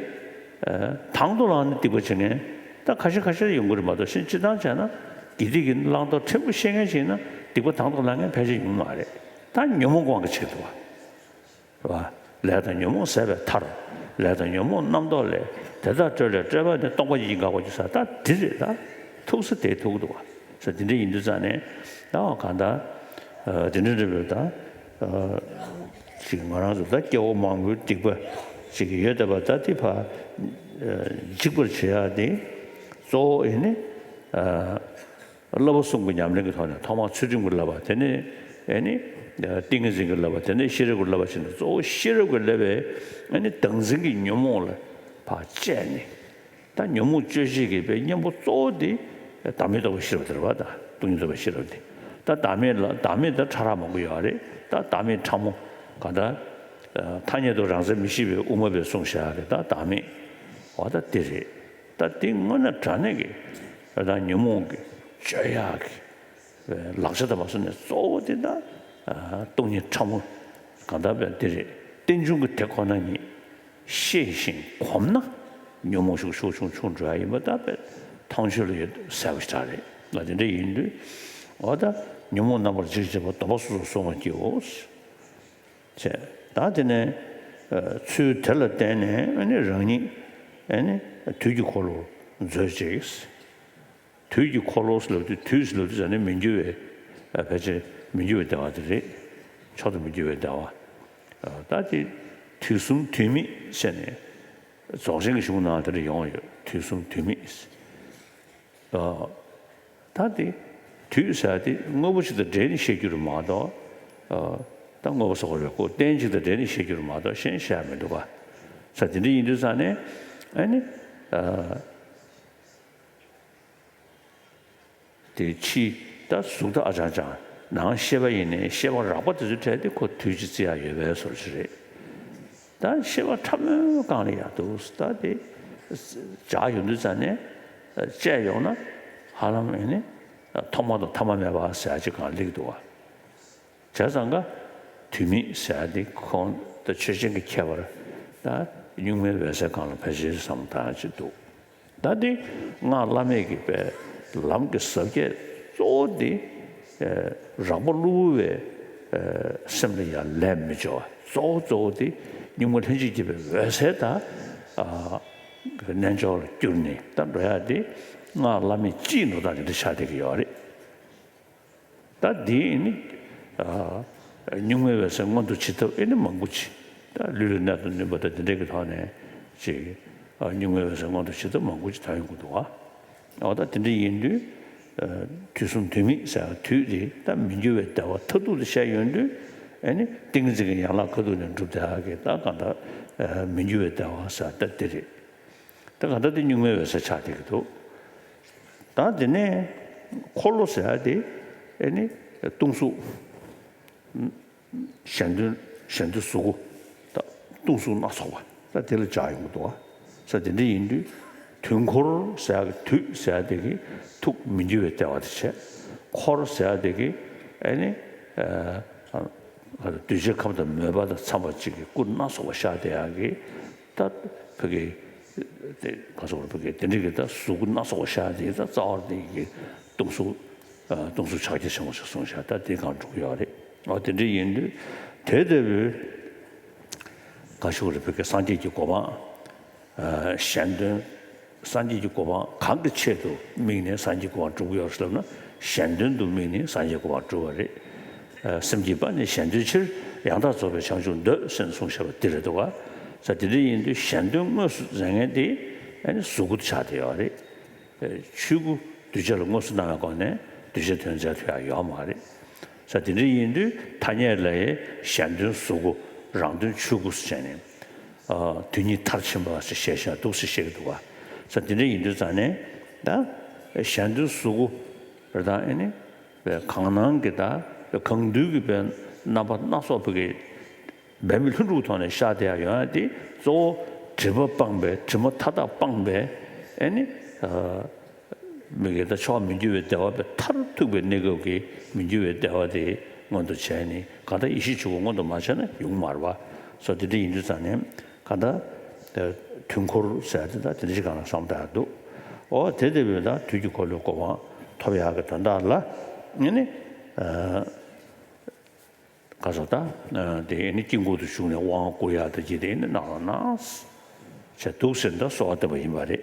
ཨ། དང་དུ་བླངས་ནས་སྡིག་པ་བྱེད་མཁན་ད་ཁ་ཤས་ཁ་ཤས་ཡོང་གི་རེད་མ་གཏོགས། ཕྱིས་སྤྱིར་བཏང་བྱས་ན་དགེ་སྡིག་གི་བླང་དོར་ཕྲན་བུ་ཤེས་མཁན་ཞིག་ཡིན་ན་སྡིག་པ་དང་དུ་བླང་མཁན་ཕལ་ཆེར་ཡོང་གི་མ་རེད། ད་ཉོན་མོངས་ཀྱི་དབང་གིས་བྱེད་ཀྱི་འདུག་བ། རེད་བ། ལས་དང་ཉོན་མོངས་ཟད་པའི་མཐར། ལས་དང་ཉོན་མོངས་རྣམ་རྟོག་ལས། དེ་དག་སྤྲོས་ལས་སྤྲོས་པ་ནི། སྟོང་པ་ཉིད་ཀྱིས་འགག་པར་འགྱུར་ཟེར། ད་འདི་རེད་ད། ཐུག་ས་དེ་ཐུག་འདུག་བ། ས་འདི་འདྲ་ཡིན་དུས་ཙང་ནས་ད་གང་ལྟར། ཨ། འདི་འདྲ་འདྲ་བོ་ད། ཨ། ཅིག་ང་རང་ཚོ་ད་སྐྱེ་བོ་མང་པོའི་སྡིག་པ་ཅིག་ཡོད་བསྡད་པ་ད་དེ་ཕར། ཨ། འཇིག་པར་བྱེད་ཡག་དེ་གཙོ་བོ་ཨེ་ནི། ཨ། བསླབ་པ་གསུམ་གྱི་ཉམས་ལེན་གྱི་ཐོག་ནས་ཐོག་མར་ཚུལ་ཁྲིམས་ཀྱི་བསླབ་པ། དེ་ནས་ཨེ་ནི་ཏིང་ངེ་འཛིན་གྱི་བསླབ་པ། དེ་ནས་ཤེས་རབ་ཀྱི་བསླབ་པ་བྱས་ནས། གཙོ་བོ་ཤེས་རབ་ཀྱི་བསླབ་པས་ཨེ་ནི་བདག་འཛིན་གྱི་ཉོན་མོངས་ལ་ཕར་བཅད་ནས། ད་ཉོན་མོངས་གཅོད་བྱེད་ཀྱི་པའི་གཉེན་པོ་གཙོ་བོ་དེ་བདག་མེད་རྟོགས་པའི་ཤེས་རབ་དེ་རེད་བ། ད་སྟོང་ཉིད་རྟོགས་པའི་ཤེས་རབ་དེ། ད་བདག་མེད་ལ་བདག་མེད་ད་ཕྲ་རགས་མང་པོ་ཡོད་རེད། ད་བདག་མེད་ཕྲ་མོ་གང་ལྟར། ཐ་སྙད་དུ་རང་མཚན་མི་ཤེས་པའི་དབུ་མ་པས་གསུངས་བཞག་གི་ད་བདག་མེད། འོ་ད་དེ་རེད། ད་དེ་དངོས་གནས་དྲང་གནས་ཀྱི་ད་ཉོན་མོངས་ཀྱི་གཅོད་ཡག་གི་ལག་ཆ་དང་མ་སོང་ནས་གཙོ་བོ་དེ་ད་སྟོང་ཉིད་ཕྲ་མོ་གང་ལྟར་བས་དེ་རེད། རྟེན་འབྱུང་གི་དེ་ཁོ་ན་ཉིད་ཤེས་ཤིང་གོམས་ན་ཉོན་མོངས་ཤུགས་ཆུང་ཆུང་ཆུང་འགྲོ་ཡ་ཡིན་པ་ད་བས་མཐོང་ཆོས་ལ་ཡོད་གསལ་པོ་ཞེ་དྲག་རེད། ང་དེ་འདྲ་ཡིན་དུས་འོ་ད་ཉོན་མོངས་རྣམ་པར་འཇིག་བྱེད་པ། སྡོམ་པ་སོ་སོར་བསྲུང་བར་བགྱིའོ། བྱས། ད་དེ་ནས་ཨ་ཚུལ་དེ་ལ་བརྟེན་ནས་ཨ་ནི་རང་ཉིད་ཨ་ནི་དུས་ཀྱི་འཁོར་ལོར་མཛོད་ཅིག། དུས་ཀྱི་འཁོར་ལོ་ཟེར་ལབ་དུས། དུས་ཟེར་ལབ་དུས་ཙ་ནི་མི་འགྱུར་བའི། ཨ། ཕལ་ཆེར་མི་འགྱུར་བའི་བདེ་བ་དེ་རེད། མཆོག་ཏུ་མི་འགྱུར་བའི་བདེ་བ། ཨ། ད་དེ་དུས་གསུམ་དུས་མེད་ཟེར་ནས་རྫོགས་ཆེན་གྱི་གཞུང་ནང་དེ་འདྲ་ཡོང་ཡོད། དུས་གསུམ་དུས་མེད། ཨ། ད་དེ་དུས་ཟེར་དེ་དངོས་པོ་གཅིག་དང་འབྲེལ་ནས་བཤད་རྒྱུ་རེད་མ་གཏོགས། ཨ། ད་དངོས་པོ་སོགས་རེད་ཁོ། རྟེན་གཅིག་དང་འབྲེལ་ནས་བཤད་རྒྱུ་རེད་མ་གཏོགས་གཞན་བཤད་ཡ་མི་འདུག་ག། ས་དེ་འདྲ་ཡིན་དུས་ཙང་ནས་ཨ་ནི། ཨ། དེ་ཕྱི་ད་གཟུགས་ད་ཨ་ཅང་ཅང་། ནང་ཤེས་པ་ཡིན་ནའི་ཤེས་པ་རགས་པ་དེ་ཚོའི་གྲས་དེ་ཁོ་དུས་གཅིག་བརྩི་ཡ་ཡོད་པའི་བཟོ་འདྲ་ཞིག་རེད། ད་ཤེས་པ་ཕྲ་མོའི་སྒང་ལ་ཡ་འདུག། ད་དེ་འཇགས་ཡོང་དུས་ཙང་ནས་བཅད་ཡོང་ན་ཧ་ལམ་ཨེ་ནི་ཐོག་མ་དང་ཐ་མ་མེད་པ་ཟེར་ཡ་ཅིག་སྒང་སླེབས་འདུག་བ། བྱས་ཙང་ཀ་དུས་མེད་ཟེར་ཡ་དེ་ཁོང་ད་ཆོས་ཅན་གྱི་ཁྱད་པར། ད་ གཉུག་མའི་འོད་གསལ་སྒང་ལ་ཕལ་ཆེར་བསམ་བློ་བཏང་ཡ་ཅིག་འདུག། ད་འདི་སྔགས་བླ་མེད་ཀྱི་པའི་ལམ་གྱི་ཟབ་ཁྱད་གཙོ་བོ་འདི་རགས་པ་གློ་བུར་བའི་སེམས་ལ་ཡང་ལས་མི་བྱ་བ་གཙོ་བོ་གཙོ་བོ་འདི་གཉུག་མ་ལྷན་ཅིག་སྐྱེས་པའི་འོད་གསལ་དང་རྣལ་འབྱོར་ལ་བསྒྱུར་ནས་ད་འགྲོ་ཡ་འདི་སྔགས་བླ་མེད་སྤྱིའི་འགྲོ་སྟངས་འདི་འདྲ་ཆགས་བསྡད་ཀྱི་ཡོད་རེད། ད་འདི་ཨེ་ནི། ཨ། གཉུག་མའི་འོད་གསལ་མངོན་དུ་བྱེད་ཐབས་ཨེ་ནི་མང་པོ་ཅིག། ད་ལུས་ལ་གནད་དུ་བསྣུན་པ་དང་དེ་འདྲའི་གི་ཐོག་ནས་ཅིག། ཨ། གཉུག་མའི་འོད་གསལ་མངོན་དུ་བྱེད་ཐབས་མང་པོ་ཅིག་ད་ཡོང་གི་འདུག་ཨ། འོ་ད་དེ་འདྲ་ཡིན་དུས། ཨ། དུས་གསུམ་དུས་མེད་ཟེར་བ་དུས་དེ་ད་མི་འགྱུར་བའི་བདེ་བ་མཐར་ཐུག་ཏུ་བཤད་ཡོང་དུས་ཨེ་ནི་ཏིང་འཛིན་གྱི་ཡན་ལག་ཁ་ཐུག་ནས་འགྲུབ་བསྡད་ཡག་གི་ད་གང་ལྟར། ཨ། མི་འགྱུར་བའི་བདེ་བ་ཟེར་བ་ད་དེ་རེད། ད་ག་ད་དེ་གཉུག་མའི་འོད་གསལ་ཆགས་བསྡད་ཀྱི་འདུག། ད་དེ་ནས་འཁོར་ལོ་ཟེར་ཡ་དེ་ཨེ་ནི་སྟོང་གཟུགས། གཞན་དོན་གཞན་དོན་གཟུགས་སྐུ། ད་སྟོང་གཟུགས་སྣ་ཚོགས་པ་ད་དེ་ལ་སྦྱར་ཡོང་གི་འདུག་བ། ས་དེ་འདྲ་ཡིན་དུས་དུས་འཁོར་ཟེར་ཡ་གི་དུས་ཟེར་ཡ་དེ་གི་ཐུགས་མི་འགྱུར་བའི་བདེ་བ་དེ་བྱས། འཁོར་ཟེར་ཡ་དེ་གི་ཨེ་ནི་ཨ། གདུལ་བྱའི་ཁམས་དང་མོས་པ་དང་འཚམས་པ་ཅིག་གི་སྐུ་སྣ་ཚོགས་པ་ཤར་བསྡད་ཡག་གི། ད་ཕ་གི་དེ་ག་ཚོད་ཕ་གི་དེ་འདྲ་གི་ད་གཟུགས་སྐུ་སྣ་ཚོགས་པ་ཤར་དེ་ད་རྩ་བ་དེ་གི་སྟོང་གཟུགས། ཨ། སྟོང་གཟུགས་ཕྱག་རྒྱ་ཆེན་པོ་ཞེས་གསུངས་ཤག། ད་དེ་གང་འགྲུབ་ཀྱི་ཡོད་རེད། འོ་དེ་འདྲ་ཡིན་དུས་དེ་ལྟ་བུའི་ག་ཞུ་རེད། ཕ་གི་སངས་རྒྱས་ཀྱི་གོ་འཕང་། ཨ། གཞན་དོན། སངས་རྒྱས་ཀྱི་གོ་འཕང་གང་གི་ཆེད་དུ་དམིགས་ནས་སངས་རྒྱས་གོ་འཕང་སྒྲུབ་ཀྱི་ཡོད་ཟེར་ལབ་ན། གཞན་དོན་དུ་དམིགས་ནས་སངས་རྒྱས་གོ་འཕང་སྒྲུབ་པ་རེད། ཨ། སེམས་བསྐྱེད་པ་ནི་གཞན་དོན་ཕྱིར། ཡང་དག་རྫོགས་པའི་བྱང་ཆུབ་འདོད། ཟེར་ནས་གསུངས་བཞག་པ་འདི་རེད་འདུག་ག། ས་དེ་འདྲ་ཡིན་དུས་གཞན་དོན་དངོས་སུ་མཛད་མཁན་དེ་ཨ་ནི་གཟུགས་སྐུ་དེ་ཆགས་བསྡད་ཡོད་རེད། ཨ། ཆོས་སྐུ་གདུལ་བྱ་ལ་དངོས་སུ་སྣང་བའི་སྒོ་ནས་གདུལ་བྱའི་དོན་མཛད་ཐུབ་ཡ་ཡོད་མ་རེད། ས་དེ་འདྲ་ཡིན་དུས་ཐ་སྙད་ལ་ཡང་གཞན་དོན་གཟུགས་སྐུ། རང་དོན་ཆོས་སྐུ་ཟེར་བྱས་ནས། ཨ། དོན་གཉིས་མཐར་ཕྱིན་པ་ཞེས་བཤད་བཞག་འདུག་ཟེར་བཤད་ཀྱི་འདུག་ག། ས་དེ་འདྲ་ཡིན་དུས་ཙང་ནས་ད་གཞན་དོན་གཟུགས་སྐུ་རེད། ད་ཨེ་ནི་གང་སྣང་གི་ད་གང་འདུལ་གྱི་བའི་རྣམ་པ་སྣ་ཚོགས་པ་གི་འབད་མེད་ལྷུན་གྲུབ་ཐོག་ནས་ཤར་བསྡད་ཡ་ཡོང་ཡ་དེ་གཙོ་བོ་དྲི་མ་སྤངས་པའི་དྲི་མ་མཐའ་དག་སྤངས་པའི་ཨེ་ནི། ཨ། མི་དགེ་དང་ཕྱོགས་མི་འགྱུར་བའི་བདེ་བ་པའི་མཐར་ཐུག་པའི་གནས་སྐབས་ཀྱི་མི་འགྱུར་བའི་བདེ་བ་དེ་མངོན་དུ་བྱས་ནས་གང་ལྟར་ཡེ་ཤེས་ཆོས་སྐུ་མངོན་དུ་མ་བྱས་ན་ཡོང་མ་རེད་པ། སོ་དེ་འདྲ་ཡིན་དུས་ཙང་ནས་གང་ལྟར་དུས་འཁོར་ཟེར་ཡ་དེ་དག་དེ་འདྲ་ཞིག་གང་ལ་བསམ་བཏང་ཡ་འདུག། འོ་དེ་ལྟ་བུའི་ད་དུས་ཀྱི་འཁོར་ལོའི་གོ་འཕང་ཐོབ་ཡག་གི་དོན་དག་ལ་ཨེ་ནི། ཨ། ག་ཟེར་ད། དེ་ནི་དཀྱིལ་འཁོར་དུ་ཞུགས་ནས་དབང་བསྐུར་ཡག་དང་བཅས་ཏེ་ནི་གནང་རོགས་གནང་། ཞེས་འདུག་ཟེར་ད་གསོལ་བ་བཏབ་པ་ཡིན་པ་རེད།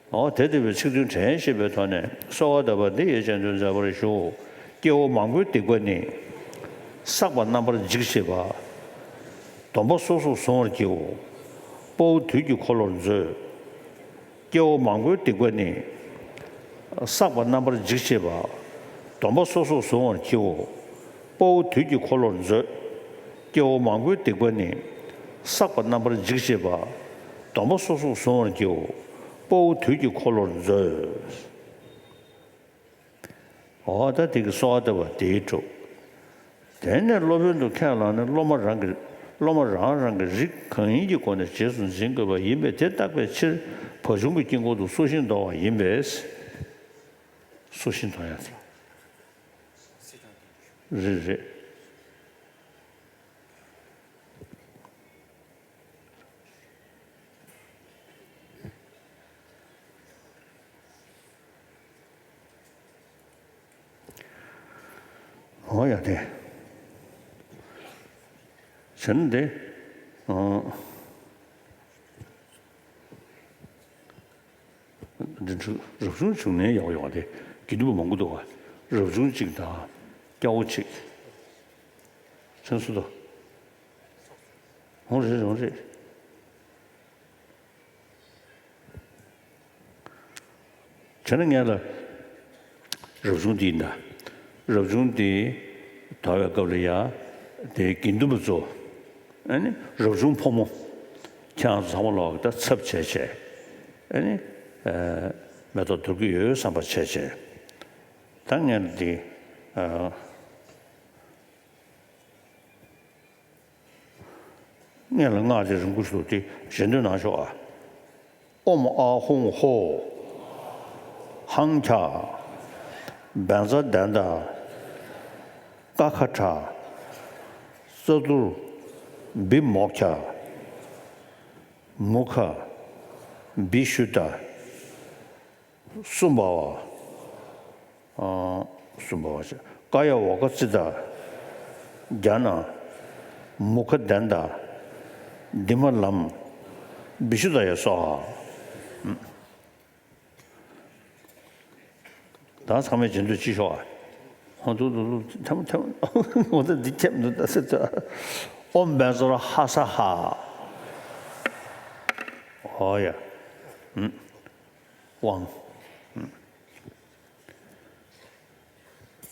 འོ་དེ་ལྟ་བུའི་ཚིག་དོན་དྲན་ཤེས་པའི་ཐོག་ནས་གསོལ་བ་བཏབ་པ་འདི་ཡི་རྗེས་ཟློས་མཛད་པར་ཞུ། སྐྱེ་བོ་མང་པོའི་སྡིག་པ་ནི། བསགས་པ་རྣམ་པར་འཇིག་བྱེད་པ། སྡོམ་པ་སོ་སོར་གཟུང་བར་བགྱིའོ། དཔའ་བོ་དུས་ཀྱི་འཁོར་ལོར་མཛོད། སྐྱེ་བོ་མང་པོའི་སྡིག་པ་ནི། བསགས་པ་རྣམ་པར་འཇིག་བྱེད་པ། སྡོམ་པ་སོ་སོར་གཟུང་བར་བགྱིའོ། དཔའ་བོ་དུས་ཀྱི་འཁོར་ལོར་མཛོད། སྐྱེ་བོ་མང་པོའི་སྡིག་པ་ནི། བསགས་པ་རྣམ་པར་འཇིག་བྱེད་པ། སྡོམ་པ་སོ་སོར་གཟུང་བར་བགྱིའོ། དཔའ་བོ་དུས་ཀྱི་འཁོར་ལོར་མཛོད། འོ་ད་དེ་གི་གསོལ་བ་བཏབ་པ་དེའི་གྲུབ། དེ་ནས་སློབ་དཔོན་དུ་ཁས་བླངས་ནས་སློབ་མ་རང་གི་སློབ་མ་རང་རང་གི་རིགས་གང་ཡིན་གྱི་སྒོ་ནས་རྗེས་སུ་འཛིན་དགོས་པ་ཡིན་པས། དེ་བརྟག་པའི་ཕྱིར་བྱ་ཁྱུང་གི་དཀྱིལ་འཁོར་དུ་སོ་ཤིང་དོར་བ་ཡིན་པས། སོ་ཤིང་དོར་ཡ་ཚེ་རེད་རེད། འོ་ཡ་དེ། བྱས་ན་དེ། ཨང་། འདི་འདྲ་རབ་བྱུང་བྱུང་ནས་ཡག་ཡོང་བ་དེ་དགེ་འདུན་པ་མང་པོ་འདུག་ག། རབ་བྱུང་གཅིག་དང་། སྐྱ་བོ་གཅིག། ཚན་སུ་དོ། འོང་རེད་འོང་རེད། བྱས་ན་ངས་ལ་རབ་བྱུང་འདི་ཡིན་ད། རབ་བྱུང་འདི་དར་བའི་སྐབས་ལ་ཡ་དེ་དགེ་འདུན་པ་ཚོ་ཨ་ནི་རབ་བྱུང་ཕོ་མོ་ཁྱེད་རང་ཚོ་ཚང་མ་ལོག་གི་ད་ཚབ་བྱས་བྱས་ཨ་ནི་མེ་ཏོག་དོར་གི་ཡོད་བསམ་པ་བྱས་བྱས་ད་ངས་ལ་འདི། སྔོན་ལ་སྔགས་ཀྱི་རིང་པོ་ཞིག་འདུག་སྟེ་གཞན་དོན་ནང་ཤོག་ཨ། ཨོཾ་ཨཱཿཧཱུྃ་ཧོཿཧཱུྃ། ཧཾ་ཁྱ། བཛྲ་དནྟ། ཀ་ཁ་ཊ། ཙ་ཏུར། བི་མོཀྵ། མུ་ཁ། བི་ཤུ་ཏ། སུམྦ་བ། ཨ། སུམྦ་བ་ཅེ། ཀ་ཡ་ཝ་ཀ་ཙི་ཏ། རྒྱ་ན། མུ་ཁ་དན་ཏ། དི་མ་ལམ། བི་ཤུ་ཏ་ཡ་སྭཱ་ཧཱ། ད་ཚང་མས་རྗེས་ཟློས་ཅིག་ཤོག་ཨ། ཧོ་དུ་དུ་དུ་ཐེམ་ཐེམ། འོ་ད་འདི་ཐེམ་འདུག་ད་ཟེར་ད། ཨོཾ་བཛྲ་ཧ་ས་ཧ། ཨོ་ཡ། ཨུམ། དབང་། ཨུམ།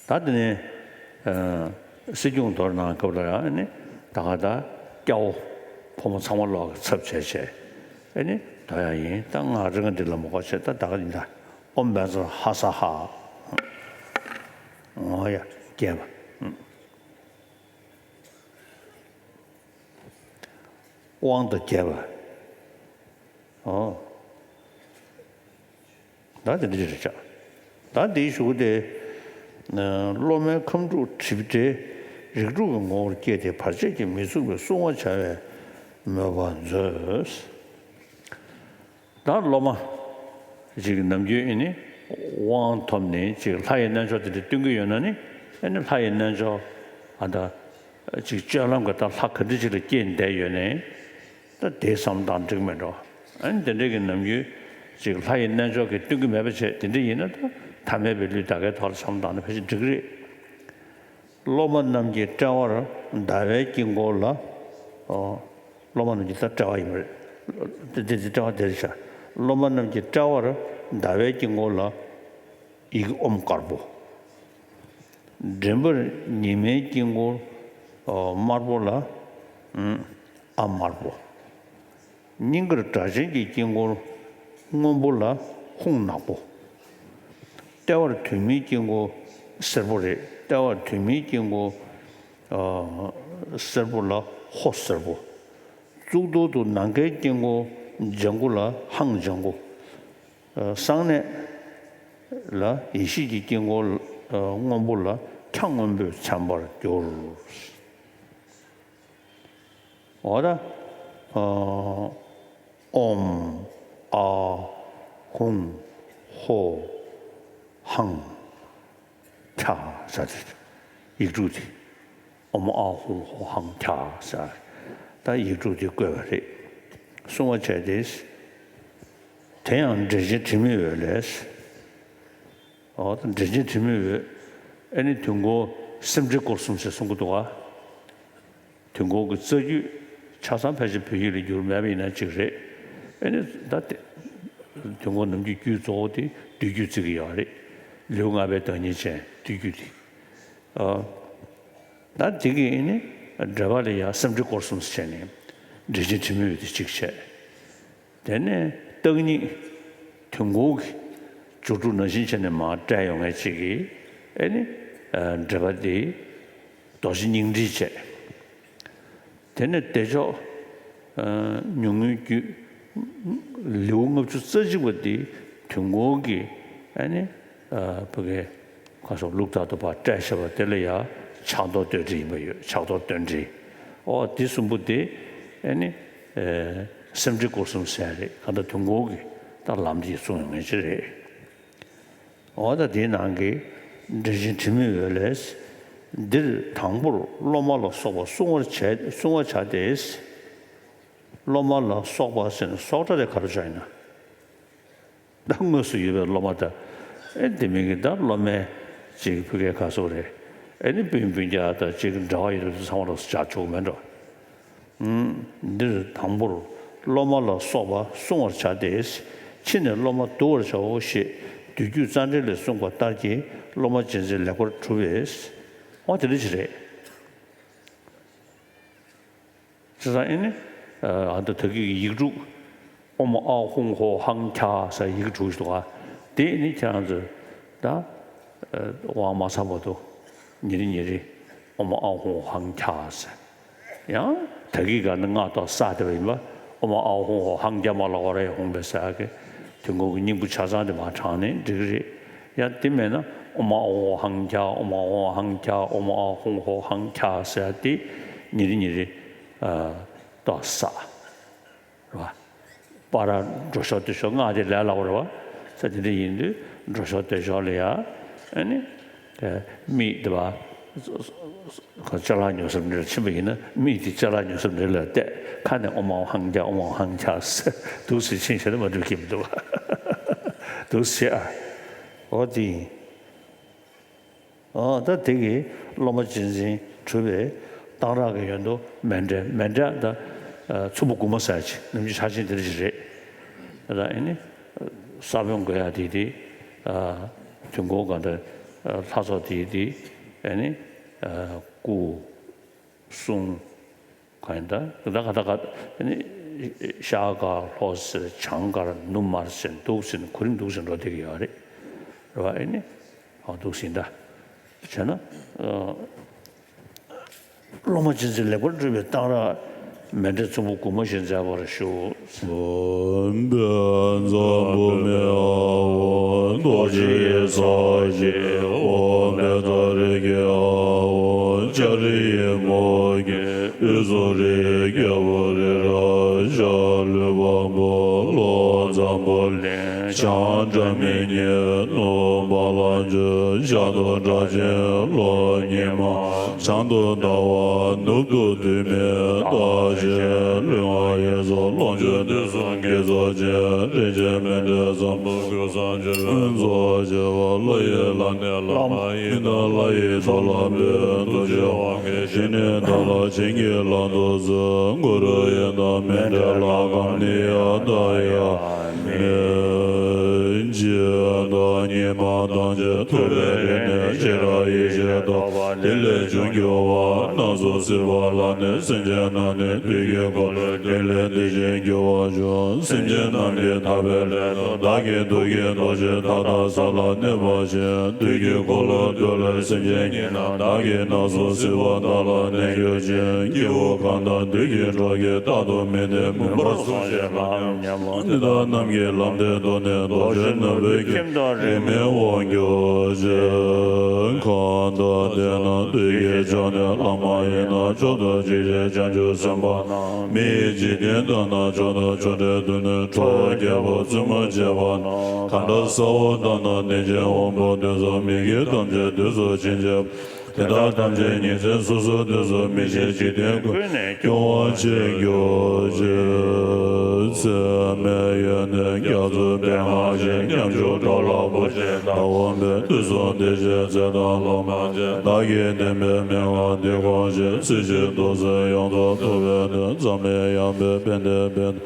ད་དེ་ནས་ཨ། སྲིད་སྐྱོང་དོར་གནང་སྐབས་ལ་ཡང་ནི་ད་ག་ད་སྐྱ་བོ་ཕོ་མོ་ཚང་མ་ལོག་གི་ཚབ་བྱས་བྱས་ཨེ་ནི་དོ་ཡ་ཡིན། ད་ང་རང་འདི་ལ་མ་གོ་བྱས་ད་ད་ག་ཡིན་ད། ཨོཾ་བཛྲ་ཧ་ས་ཧ། ཨོ་ཡ་རྒྱས་པ། དབང་དང་རྒྱས་པ། ཨོ། ད་དེ་འདྲ་རེད་ཤག་ད་འདིའི་གཞུག་གུ་དེ། སློབ་མའི་ཁམས་དྲུག་གྲིབ་བྲལ་རིགས་དྲུག་གི་ངོ་བོར་སྐྱེས་ཏེ་བར་ཆད་ཀྱིས་མི་ཚུགས་པའི་བསྲུང་བར་བྱ་བའི་མོས་པ་མཛོད། ད་སློབ་མ་ཅིག་གི་ནམ་རྒྱུན་ཨེ་ནི་དབང་ཐོབ་ནས་ཅིག་ལྷ་ཡི་རྣལ་འབྱོར་དེ་འདྲ་སྟོན་གྱི་ཡོད་ན་ནི་ཨེ་ནི་ལྷ་ཡི་རྣལ་འབྱོར་ཨ་ད་ཅིག་སྤྱོད་ལམ་གྱི་ད་ལྷ་ག་འདྲ་ཅིག་ལ་སྐྱེས་བསྡད་ཡོད་ནའི། ད་དེ་བསམ་བློ་བཏང་འགྲིག་མེད་འགྲོ། ཨ་ནི་དེ་འདྲ་གི་ནམ་རྒྱུན་ཅིག་ལྷ་ཡི་རྣལ་འབྱོར་གྱིས་སྟོན་གྱི་མེད་པ་བྱས་དེ་འདྲ་ཡིན་ན་ད་ཐ་མལ་པའི་ལུས་དག་གའི་ཐོག་ལ་བསམ་བློ་བཏང་ན་ཕལ་ཆེར་འགྲིག་གི་རེད། སློབ་མ་རྣམས་ཀྱི་དཔྲལ་བར་ཟླ་བའི་དཀྱིལ་འཁོར་ལ། ཨོ། སློབ་མ་རྣམས་ཀྱི་ད་དཔྲལ་བ་ཡིན་པ་རེད། དེ་དེ་དེ་དཔྲལ་བ་དེ་རེད་ཤག་སློབ་མ་རྣམས་ཀྱི་དཔྲལ་བར་ཟླ་བའི་དཀྱིལ་འཁོར་ལ། ཡི་གེ་ཨོཾ་དཀར་པོ། མགྲིན་པར་ཉི་མའི་དཀྱིལ་འཁོར་དམར་པོ་ལ་ཨ་དམར་པོ། སྙིང་གར་སྒྲ་གཅན་གྱི་དཀྱིལ་འཁོར་སྔོན་པོ་ལ་ཧཱུྃ་ནག་པོ། ལྟེ་བར་དུས་མིན་དཀྱིལ་འཁོར་སེར་པོ་རེད། ལྟེ་བར་དུས་མིན་དཀྱིལ་འཁོར་སེར་པོ་ལ་ཧོ་སེར་པོ། གཙུག་ཏོར་དུ་ནམ་མཁའི་དཀྱིལ་འཁོར་ལྗང་གུ་ལ་ཧཱུྃ་ལྗང་གུ། གསང་གནས་ལ་ཡེ་ཤེས་ཀྱི་དཀྱིལ་འཁོར་སྔོན་པོ་ལ་ཁྱ་སྔོན་པོས་མཚན་པར་གྱུར། འོ་ད། ཨོཾ་ཨཱཿཧཱུྃ་ཧོཿཧཱུྃ་ཁྱ་ཟེར་ཏེ་ཡིག་དྲུག་དེ། ཨོཾ་ཨཱཿཧཱུྃ་ཧོཿཧཱུྃ་ཁྱ་ཟེར། ད་ཡིག་དྲུག་དེ་བཀོད་པ་རེད། བསྲུང་བ་བྱས་ཏེ། དེ་ཡང་འགྲེལ་ཆེན་དྲི་མེད་འོད་ལས། འོ་ད་འགྲེལ་ཆེན་དྲི་མེད་འོད། ཨེ་ནི་དུས་འཁོར་སེམས་འགྲེལ་སྐོར་གསུམ་ཞེས་གསུང་གི་འདུག་ག་དུས་འཁོར་གྱི་རྩ་རྒྱུད་ཆ་ཚང་ཕལ་ཆེར་བོད་ཡིག་ལ་བསྒྱུར་མེད་པ་ཡིན་ན་གཅིག་རེད། ཨེ་ནི་ད་དེ་དུས་འཁོར་ནམ་རྒྱུན་རྒྱུད་གཙོ་བོ་དེ་བསྡུས་རྒྱུད་བརྩི་གི་ཡོད་རེད། ལེའུ་ལྔ་པའི་བདག་ཉིད་ཅན་བསྡུས་རྒྱུད་དེ། ཨ། ད་དེ་གི་ཨེ་ནི་འགྲེལ་པ་ལ་ཡང་སེམས་འགྲེལ་སྐོར་གསུམ་ཞེས་བྱས་ནས་འགྲེལ་ཆེན་དྲི་མེད་འོད་དེ་གཅིག་བྱས། དེ་ནས་བརྟག་གཉིས། དུས་འཁོར་གྱི་སྦྱོར་དྲུག་ནང་བཞིན་བྱས་ནས་མར་བཀྲལ་ཡོང་མཁན་ཅིག་གིས་ཨེ་ནི་འགྲེལ་པ་དེ་རྡོ་རྗེ་སྙིང་ཏིག་བྱས། དེ་ནས་བདེ་མཆོག་ཉུང་ངུའི་རྒྱུད། ལེའུ་ལྔ་བཅུ་རྩ་གཅིག་པ་དེ་དུས་འཁོར་གྱི་ཨེ་ནི་ཕ་གི་ཁ་སོགས་ལུགས་ལྟར་དུ་ཕར་བཀྲལ་བཞག་པ་དེ་ལ་ཡང་ཕྱག་རྡོར་བསྟོད་འགྲེལ་ཡིན་པ་ཡོད། ཕྱག་རྡོར་བསྟོད་འགྲེལ། ཨོ་དེ་གསུམ་པོ་དེ་ཨེ་ནི་སེམས་འགྲེལ་སྐོར་གསུམ་ཟེར་ཡ་རེད། གང་ལྟར་དུས་འཁོར་གྱི་ད་ལམ་དེ་གསུངས་ཡོང་མཁན་ཅིག་རེད། འོ་ད་དེའི་ནང་གི་འགྲེལ་ཆེན་དྲི་མེད་འོད་ལས། འདིར་དང་པོར་སློབ་མ་ལ་སོགས་པ་བསྲུང་བར་བྱ་བསྲུང་བར་བྱ་སྟེ། སློབ་མ་ལ་སོགས་པ་ཟེར་ན་སོགས་སྒྲ་དེ་ག་རེ་བྱ་ཡིན་ན། ད་དངོས་སུ་ཡོད་པའི་སློབ་མ་དང་། ཨེ་དེ་མིན་གྱི་ད་སློབ་མའི་ཅིག་ཕ་གིའི་ཁ་སོགས་རེད། ཨེ་ནི་སྤུན་སྤུན་ཀྱག་དང་ཅིག་འབྲེལ་བ་ཡོད་དུས་ཚང་མ་ལ་སྦྱར་ཆོག་གི་མེད་འགྲོ། འདིར་དང་པོར་སློབ་མ་ལ་སོགས་པ་བསྲུང་བར་བྱ་སྟེ། ཕྱི་ནས་སློབ་མ་བསྡུ་བར་བྱའོ་ཞེས་བསྡུས་རྒྱུད་རྩ་འགྲེལ་ལས་གསུངས་པ་ལྟར་གྱི་སློབ་མ་རྗེས་འཛིན་ལེགས་པར་གྲུབ་པས། འོ་དེ་འདྲ་ཞིག་རེད། བྱས་ཙང་ཨེ་ནི། ཨ་ད་ད་གི་ཡིག་དྲུག་ཨོཾ་ཨཱཿཧཱུྃ་ཧོཿཧཱུྃ་ཁྱ་ཟེར་ཡིག་དྲུག་ཞིག་འདུག་ག་དེ་ནི་ཁྱེད་རང་ཚོས་ད་དབང་མ་ཚར་བར་དུ་ཉིན་རེ་ཉིན་རེ་ཨོཾ་ཨཱཿཧཱུྃ་ཧོཿཧཱུྃ་ཁྱ་ཟེར། ཡང་ད་གི་ག་ནི་སྔགས་ཏོག་གསག་བསྡད་པ་ཡིན་པ། ཨོཾ་ཨཱཿཧཱུྃ་ཧོཿཧཱུྃ་ཁྱ་མ་ལ་ཧོ་ར་ཡ་ཧཱུྃ་བྷཻ་ས་གི་དུས་འཁོར་གྱི་སྙིང་པོ་ཆ་ཚང་དེ་མར་བགྲངས་ནས་འགྲིག་གི་རེད། ཡང་དེ་མེད་ན་ཨོཾ་ཨཱཿཧཱུྃ་ཧཱུྃ་ཁྱ། ཨོཾ་ཨཱཿཧཱུྃ་ཧཱུྃ་ཁྱ། ཨོཾ་ཨཱཿཧཱུྃ་ཧོཿཧཱུྃ་ཁྱ་ཟེར་ཡ་དེ་ཉིན་རེ་ཉིན་རེ་ཨ་ཏོག་གསག་རེད་བ། པར་འགྲོ་ཤོག་སྟོན་ཤོག་སྔགས་དེ་ལས་སླ་པོ་རེད་བ། ས་དེ་འདྲ་ཡིན་དུས་འགྲོ་ཤོག་སྟོན་ཤོག་ལ་ཡ། ཨ་ནི་དེ་མིག་དེ་བ། ཅ་ལག་ཉོ་ས་འདྲ་ལ་ཕྱིན་པ་ཡིན་ན། མིག་དེ་ཅ་ལག་ཉོ་ས་འདྲ་ལ་བལྟས། ཁ་ནས་ཨོཾ་ཨོཾ་ཧཾ་ཇ་ཨོཾ་ཨོཾ་ཧཾ་ཇ་ཟེར་འདུག་སེ་ཕྱིན་བྱས་ན་མ་འགྲིག་གི་མི་འདུག་བ། འདུག་སེ་ཨ། འོ་དེ་ཡིན། ཨོ་ད་དེ་གི་སློབ་མ་རྗེས་འཛིན་གྲུབ་པའི་གཏང་རག་གི་ཡོན་དུ་མཎྜལ། མཎྜལ་ད་ཚོམ་བུ་དགུ་མ་ཟེར་ཅིག་ནམ་རྒྱུན་ཆར་ཆེན་དེ་འདྲ་ཞིག་རེད། ད་ཨ་ནི་ས་བོན་དགོས་ཡ་དེ་དེ། དུས་འཁོར་གང་ལྟར་ལྷ་ཚོགས་དེ་དེ། ཨ་ནི་སྐུ། གསུང་། གང་ཡིན་ད། ད་ག་ད་ག་ཨ་ནི་ཤར་དཀར་ལྷོ་སེར་བྱང་དཀར་ནུབ་དམར་ཟེར་འདུག་ཟེར་གོ་རིམ་འདུག་ཟེར་འགྲོ་བསྡད་ཀྱི་ཡོད་རེད། རེད་བ། ཨ་ནི་ཨ་འདུག་ཟེར་ད། བྱས་ན་ཨ་སློབ་མ་རྗེས་འཛིན་ལེགས་པར་གྲུབ་པའི་གཏང་རག་མཎྜལ་ཚོམ་བུ་དགུ་མ་ཞིག་མཛད་པར་ཞུ། ཨོཾ་བཛྲ་བྷཱུ་མི་ཨཱཿཧཱུྃ། རྡོ་རྗེ་ཡི་ས་གཞི། ཨོཾ་བཻ་ཌཱ་རེ་ཥི་ཨཱཿཧཱུྃ། ལྕགས་རི་ཡི་མུ་གེ། དབུས་སུ་རིའི་རྒྱལ་པོ་རི་རབ་བཞག་ལུས་འཕགས་པོ། ལྷོ་འཛམ་བུ་གླིང་། བྱང་སྒྲ་མི་སྙན་ནུབ་བ་ལང་སྤྱོད། ཞབས་ཏོག་སྒྲ་གཅན་གློག་ཉི་མ། བྱང་དུ་ཟླ་བ་ནུབ་ཏུ་དུས་མེད་རྟག་བཞད། ལུས་ངག་ཡིད་གསུམ་ལོངས་སྤྱོད་དུས་གསུམ་གྱི་གཙོ་ཆེན་རིན་ཆེན་མཎྜལ་ཚོམ་བུ་ཀུན་བཟང་མཆོད་པའི་གཙོ་བྱས་པ། ལྷ་ཡི་བླ་གནས་བླ་མ་ཡི་དམ་ལྷ་ཡི་མཐུ་ལ་འབུལ། ཐུགས་རྗེའི་དབང་གིས་ཞི་གནས་བདག་ལ་བྱིན་གྱིས་བརླབ་ཏུ་གསོལ། གུ་རུ་ཡི་དམ་མཎྜལ་ལྷ་ཁང་ནི་ཡང་དག་ཡང་མིན། ཇི་ལྟར་ཉི་མ་ལྟར་ཕྱིན་ཐུབ་པའི་རིགས་ནི་ཤེས་རབ་ཡེ་ཤེས་ལྡན་པ། དེ་ལས་བྱུང་གྱུར་པ་སྣ་ཚོགས་སྲིད་པ་ལ་ནི། སེམས་ཅན་རྣམས་ནི་དུས་ཀྱི་འཁོར་ལོས་བསྒྱུར་ལས་དེ་བཞིན་གྱུར་པར་ཤོག། སེམས་ཅན་རྣམས་ཀྱི་ཐར་པའི་སླད་དུ་བདག་གིས་ཐུགས་ཀྱི་རྡོ་རྗེ་མཐའ་དག་ས་ལ་གནས་པ་བཞིན། དུས་ཀྱི་འཁོར་ལོ་བསྒྱུར་ལས་སེམས་ཅན་ཉིད་རྣམས་བདག་གིས་སྣ་ཚོགས་སྲིད་པ་དག་ལ་གནས་གྱུར་ཅིག། སྐྱེས་བུ་གང་དག་དུས་ཀྱི་གྲོགས་ཀྱིས་རྟག་ཏུ་མི་འདའ་མུན་པར་སོང་ཞེས་ལམ་ཉམས་ལ། འདི་དག་རྣམས་ཀྱི་ལམ་སྟོན་དུ་ནི་རྡོ་རྗེ་ནོར་བུའི་ཁྱིམ་དང་རིས་མེད་དབང་གྱུར་ཅིག། གང་དག་བསྟེན་ན་དུས་ཀྱི་མཆོག་ནི་བླ་མ་ཡིན་ན། མཆོག་ཏུ་གཅིག་བྱེད་བྱང་ཆུབ་སེམས་དཔའ་རྣམས། མི་ཡི་འཇིག་རྟེན་དག་ན་མཆོག་དང་མཆོག་སྤྲུལ་བདུད་ནི་ཁྲོ་བོ་རྒྱལ་པོ་བཙུན་མོ་བཅས་པ་རྣམས། གང་དག་ས་འོག་དག་ན་གནས་ཆེན་དབང་པོ་བདུན་ཚོགས་མི་དགེ་ཐམས་ཅད་དུས་སུ་ཕྱིན་བྱེད་པ། དེ་དག་ཐམས་ཅད་ཉིན་མཚན་སོ་སོའི་དུས་སུ་མི་ཤིགས་འཇིག་རྟེན་ཀུན་ནས་སྐྱོང་བར་བྱེད་གྱུར་ཅིག། ཚད་མེད་ཡོན་ཏན་རྒྱ་མཚོའི་བེ་ལྔ་ཞིང་། ཉམ་ཆུང་གྲོགས་ལ་བུ་བྱེད་ཟླ་འོད་འཕེལ། དུས་གསུམ་བདེ་ཆེན་ཚེ་དང་ལོ་མ་ཆེན། བདག་གིས་བསྟན་པའི་མན་ངག་འདི་གོ་ཞིང་། སྲིད་ཞིའི་རྡོ་རྗེ་ཡོངས་རྫོགས་ཐུབ་པའི་མཐུས། འཛམ་གླིང་ཡངས་པའི་ཕན་བདེའི་དཔལ།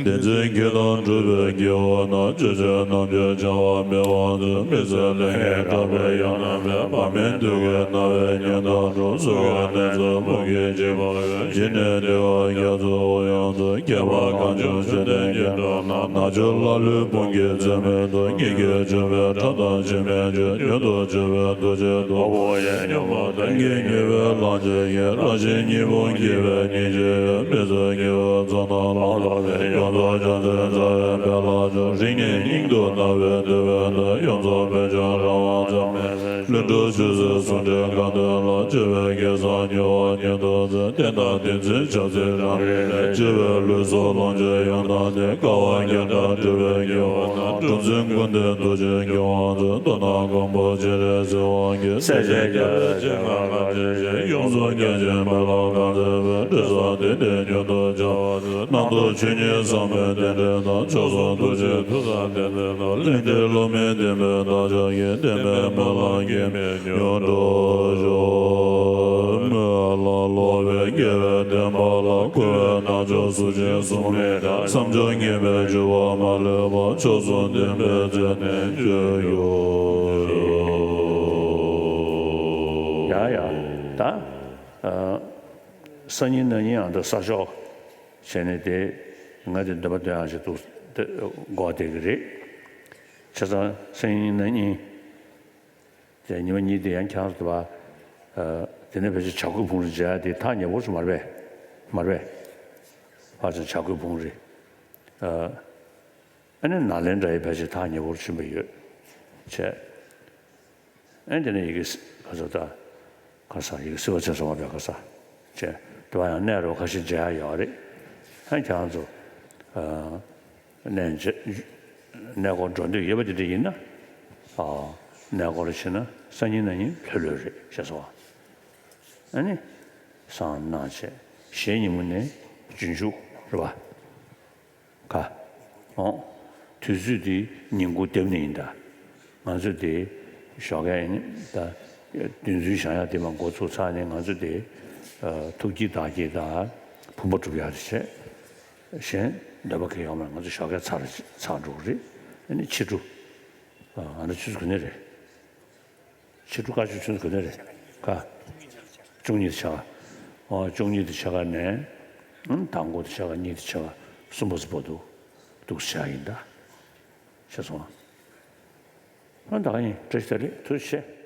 བསྟན་འཛིན་གྱི་དོན་སྒྲུབ་པའི་སྐྱེ་བོ་རྣམས། ཆོས་སྤྱོད་རྣམ་དཔྱོད་བྱ་བ་མི་དབང་ཚུལ། མི་ཚེ་ལྷུན་གྱིས་གྲགས་པའི་ཡང་རྣམ་པའི། བར་མའི་དུས་ཀྱི་རྣ་བས་ཉན་དང་སྒྲུབ། གསུང་གི་གནད་མཛོད་ཕུང་གི་བྱེད་པ་འོད། ཇི་སྙེད་བདེ་བ་རྒྱ་མཚོའི་དབུགས་དབྱུང་ཚུལ། ཁྱད་པར་གང་བྱུང་མཆོད་རྟེན་སྐྱེ་འགྲོ་རྣམས། ནག་ཕྱོགས་ལྷ་ཀླུའི་དཔུང་གིས་འཛད་མི་ཐུབ། སྙིང་གའི་མཆོད་པའི་ཁྲག་དང་འཆི་མེད་ཆོས། མྱུར་དུ་མཆོད་པའི་ཐུགས་རྗེས་ཐོབ། ཕུང་པོ་ཡི་ཉོན་མོངས་གདོན་གྱིས་མྱོས་པའི་ལམ་ཆེན་གྱི། རང་བཞིན་གཉིས་པོ་སྐྱེ་བའི་སྙིང་རྗེ་ཡོད། མི་བསད་སྐྱེ་བོའི་ཚོགས་རྣམས་ལམ་ཐོབ་པའི། ཡོངས་རྫོགས་བྱང་སེམས་རྩ་བའི་དཔལ་ལ་སྤྱོད། རིང་ནས་སྙིང་དུ་བརྣག་པའི་དད་པའི་ཐོག་ཡོངས་རྫོགས་བོད་ལྗོངས་རང་དབང་འཛམ་གླིང་ཟེར། ལྷུན་གྲུབ་ཆོས་སྲིད་ཟུང་འབྲེལ་གང་དོན་ལ། སྤྱོད་པའི་སྐལ་བཟང་མྱུར་བ་ཉིད་དུ་མཛད། བསྟན་དང་བསྟན་འཛིན་ཕྱག་འཚལ་རང་རིག་ལས། སྐྱེ་བོའི་ལུས་སྲོག་ལོངས་སྤྱོད་ཡོངས་བཏང་སྟེ། དཀའ་བ་བརྒྱ་ཕྲག་སྒྲིབ་པའི་སྐྱེ་བོ་རྣམས། གྲུ་འཛིན་ཀུན་ལྡན་རྡོ་རྗེ་མགོན་དབང་མཛད། དོན་དམ་མགོན་པོ་སྤྱན་རས་གཟིགས་དབང་གིས། སྲས་བཅས་རྒྱལ་བའི་སྤྱན་སྔར་གང་ཕྱིན་ཞིང་། ཡོངས་སུ་མཁྱེན་ཅིང་སྨོན་ལམ་གང་མཛད་པའི། འབྲས་བུ་དེ་ནི་མྱུར་དུ་བྱ་བར་མཛོད། རྣམ་རྟོག་ཆོས་ཉིད་ཟབ་མོའི་རྟེན་འབྲེལ་དང་། མཆོག་གསུམ་ཐུགས་རྗེའི་མཐུ་དང་ལྡན་པའི་ཐོག་ལྷུན་གྱིས་རློམ་མེད་བསྟན་པའི་བདག་ཅག་གི། བསྟན་པའི་སྨོན་ལམ་གྱི་མེ་མྱུར་འགྲོ་ཤོག། སྨོན་ལམ་ལོག་པའི་དགེ་བའི་བདེན་པ་ལ། འཁོར་བའི་རྣམ་ཅོག་གཟུགས་ཅན་གསུམ་རིགས་དང་། བསམ་བྱུང་ངེས་པའི་སྤྱོད་པ་མ་ལུས་པ། མཆོག་གསུམ་བདེན་པའི་ཚེ་ནི་སྤྱོད་གྱུར་ཅིག། ཡ་ཡ། ད་ཨ་སང་ཉིན་གནངས་ཉིན་ཨ་འདི་གསར་ཤོག་བྱས་ནས། དེ་ང་དེ་འདོན་པ་འདོན་ཡག་ཅིག་འདུག་དེ་དགོས་བསྡད་ཀྱི་རེད། བྱས་ཙང་སང་ཉིན་གནངས་ཉིན། དེ་ཉི་མ་གཉིས་དེ་ཡང་ཁྱེད་རང་ཚོ་དེ་བ། ཨ་དེ་ནས་ཕལ་ཆེར་བྱ་རྒོད་ཕུང་རི་མཇལ་ཡ་དེ་ཐག་ཉེ་པོ་ཞིག་མ་རེད་པས། མ་རེད་པས། ཕལ་ཆེར་བྱ་རྒོད་ཕུང་རི། ཨ་ཨ་ནི་ནཱ་ལེནྡྲ་ཡི་ཕལ་ཆེར་ཐག་ཉེ་པོར་ཕྱིན་པ་ཡོད། བྱས། ཨ་ནི་དེ་ནས་ཡི་གེ་ག་ཚོད་ད། ག་ས་ཡི་གེ་སྲིད་པ་ཆེན་སོང་བ་བས་ག་ས། བྱས། དེ་བ་ཡང་གནས་རོགས་ཁ་ཤས་མཇལ་ཡ་ཡོད་རེད། ཨ་ནི་ཁྱེད་རང་ཚོ། ཨ། གནས་མཇལ་གནས་སྐོར་འགྲོ་འདོད་ཡོད་པ་དེ་འདྲ་ཡིན་ན། ཨ། གནས་སྐོར་ཕྱིན་ན་སང་ཉིན་གནངས་ཉིན་ལྷོད་ལྷོད་རེད་ཤེས་སོང་ཨ། ཨ་ནི། སང་གནངས་བྱས་གཞེས་ཉིན་མོ་ནས་རྗེས་འཇུག་རེད་པ། ག་ཨོ། དུས་ཚོད་དེ་ཉིན་གུང་དེབ་ནས་ཡིན་ད། ང་ཚོ་དེ་ཞོགས་ཀས་ཡིན་ད། བདུན་ཚོའི་ཞག་ཡག་དེ་མ་འགོ་ཚུགས་ཚར་ནས་ང་ཚོ་དེ་ཐུགས་བསྐྱེད་བདག་བསྐྱེད་དང་བུམ་པ་སྒྲུབ་ཡག་རེ་བྱས། གཞན་འདོད་པ་གང་ཡོང་མ་ང་ཚོ་ཞོགས་ཀས་ཚར་ཚར་འགྲོ་གི་རེད། ཨ་ནི་ཕྱི་དྲོ། ང་ཚོ་ཆུ་ཚོད་ག་ནས་རེད། ཕྱི་དྲོ་སྐར་ཆུ་ཆུ་ཚོད་ག་ནས་རེད། ག་བཅུ་གཉིས་དེ་ཆགས། ཨོ་བཅུ་གཉིས་དེ་ཆགས་ནས། ཨང་དང་པོ་དེ་ཆགས། གཉིས་དེ་ཆགས། གསུམ་པ་གསུམ་པ་འདུག་འདུག་ཆགས་ཡིན་ད། ཤེས་སོང་། ཨང་ད་ག་ཡིན་བཀྲ་ཤིས་བདེ་ལེགས་ཐུགས་རྗེ་ཆེ།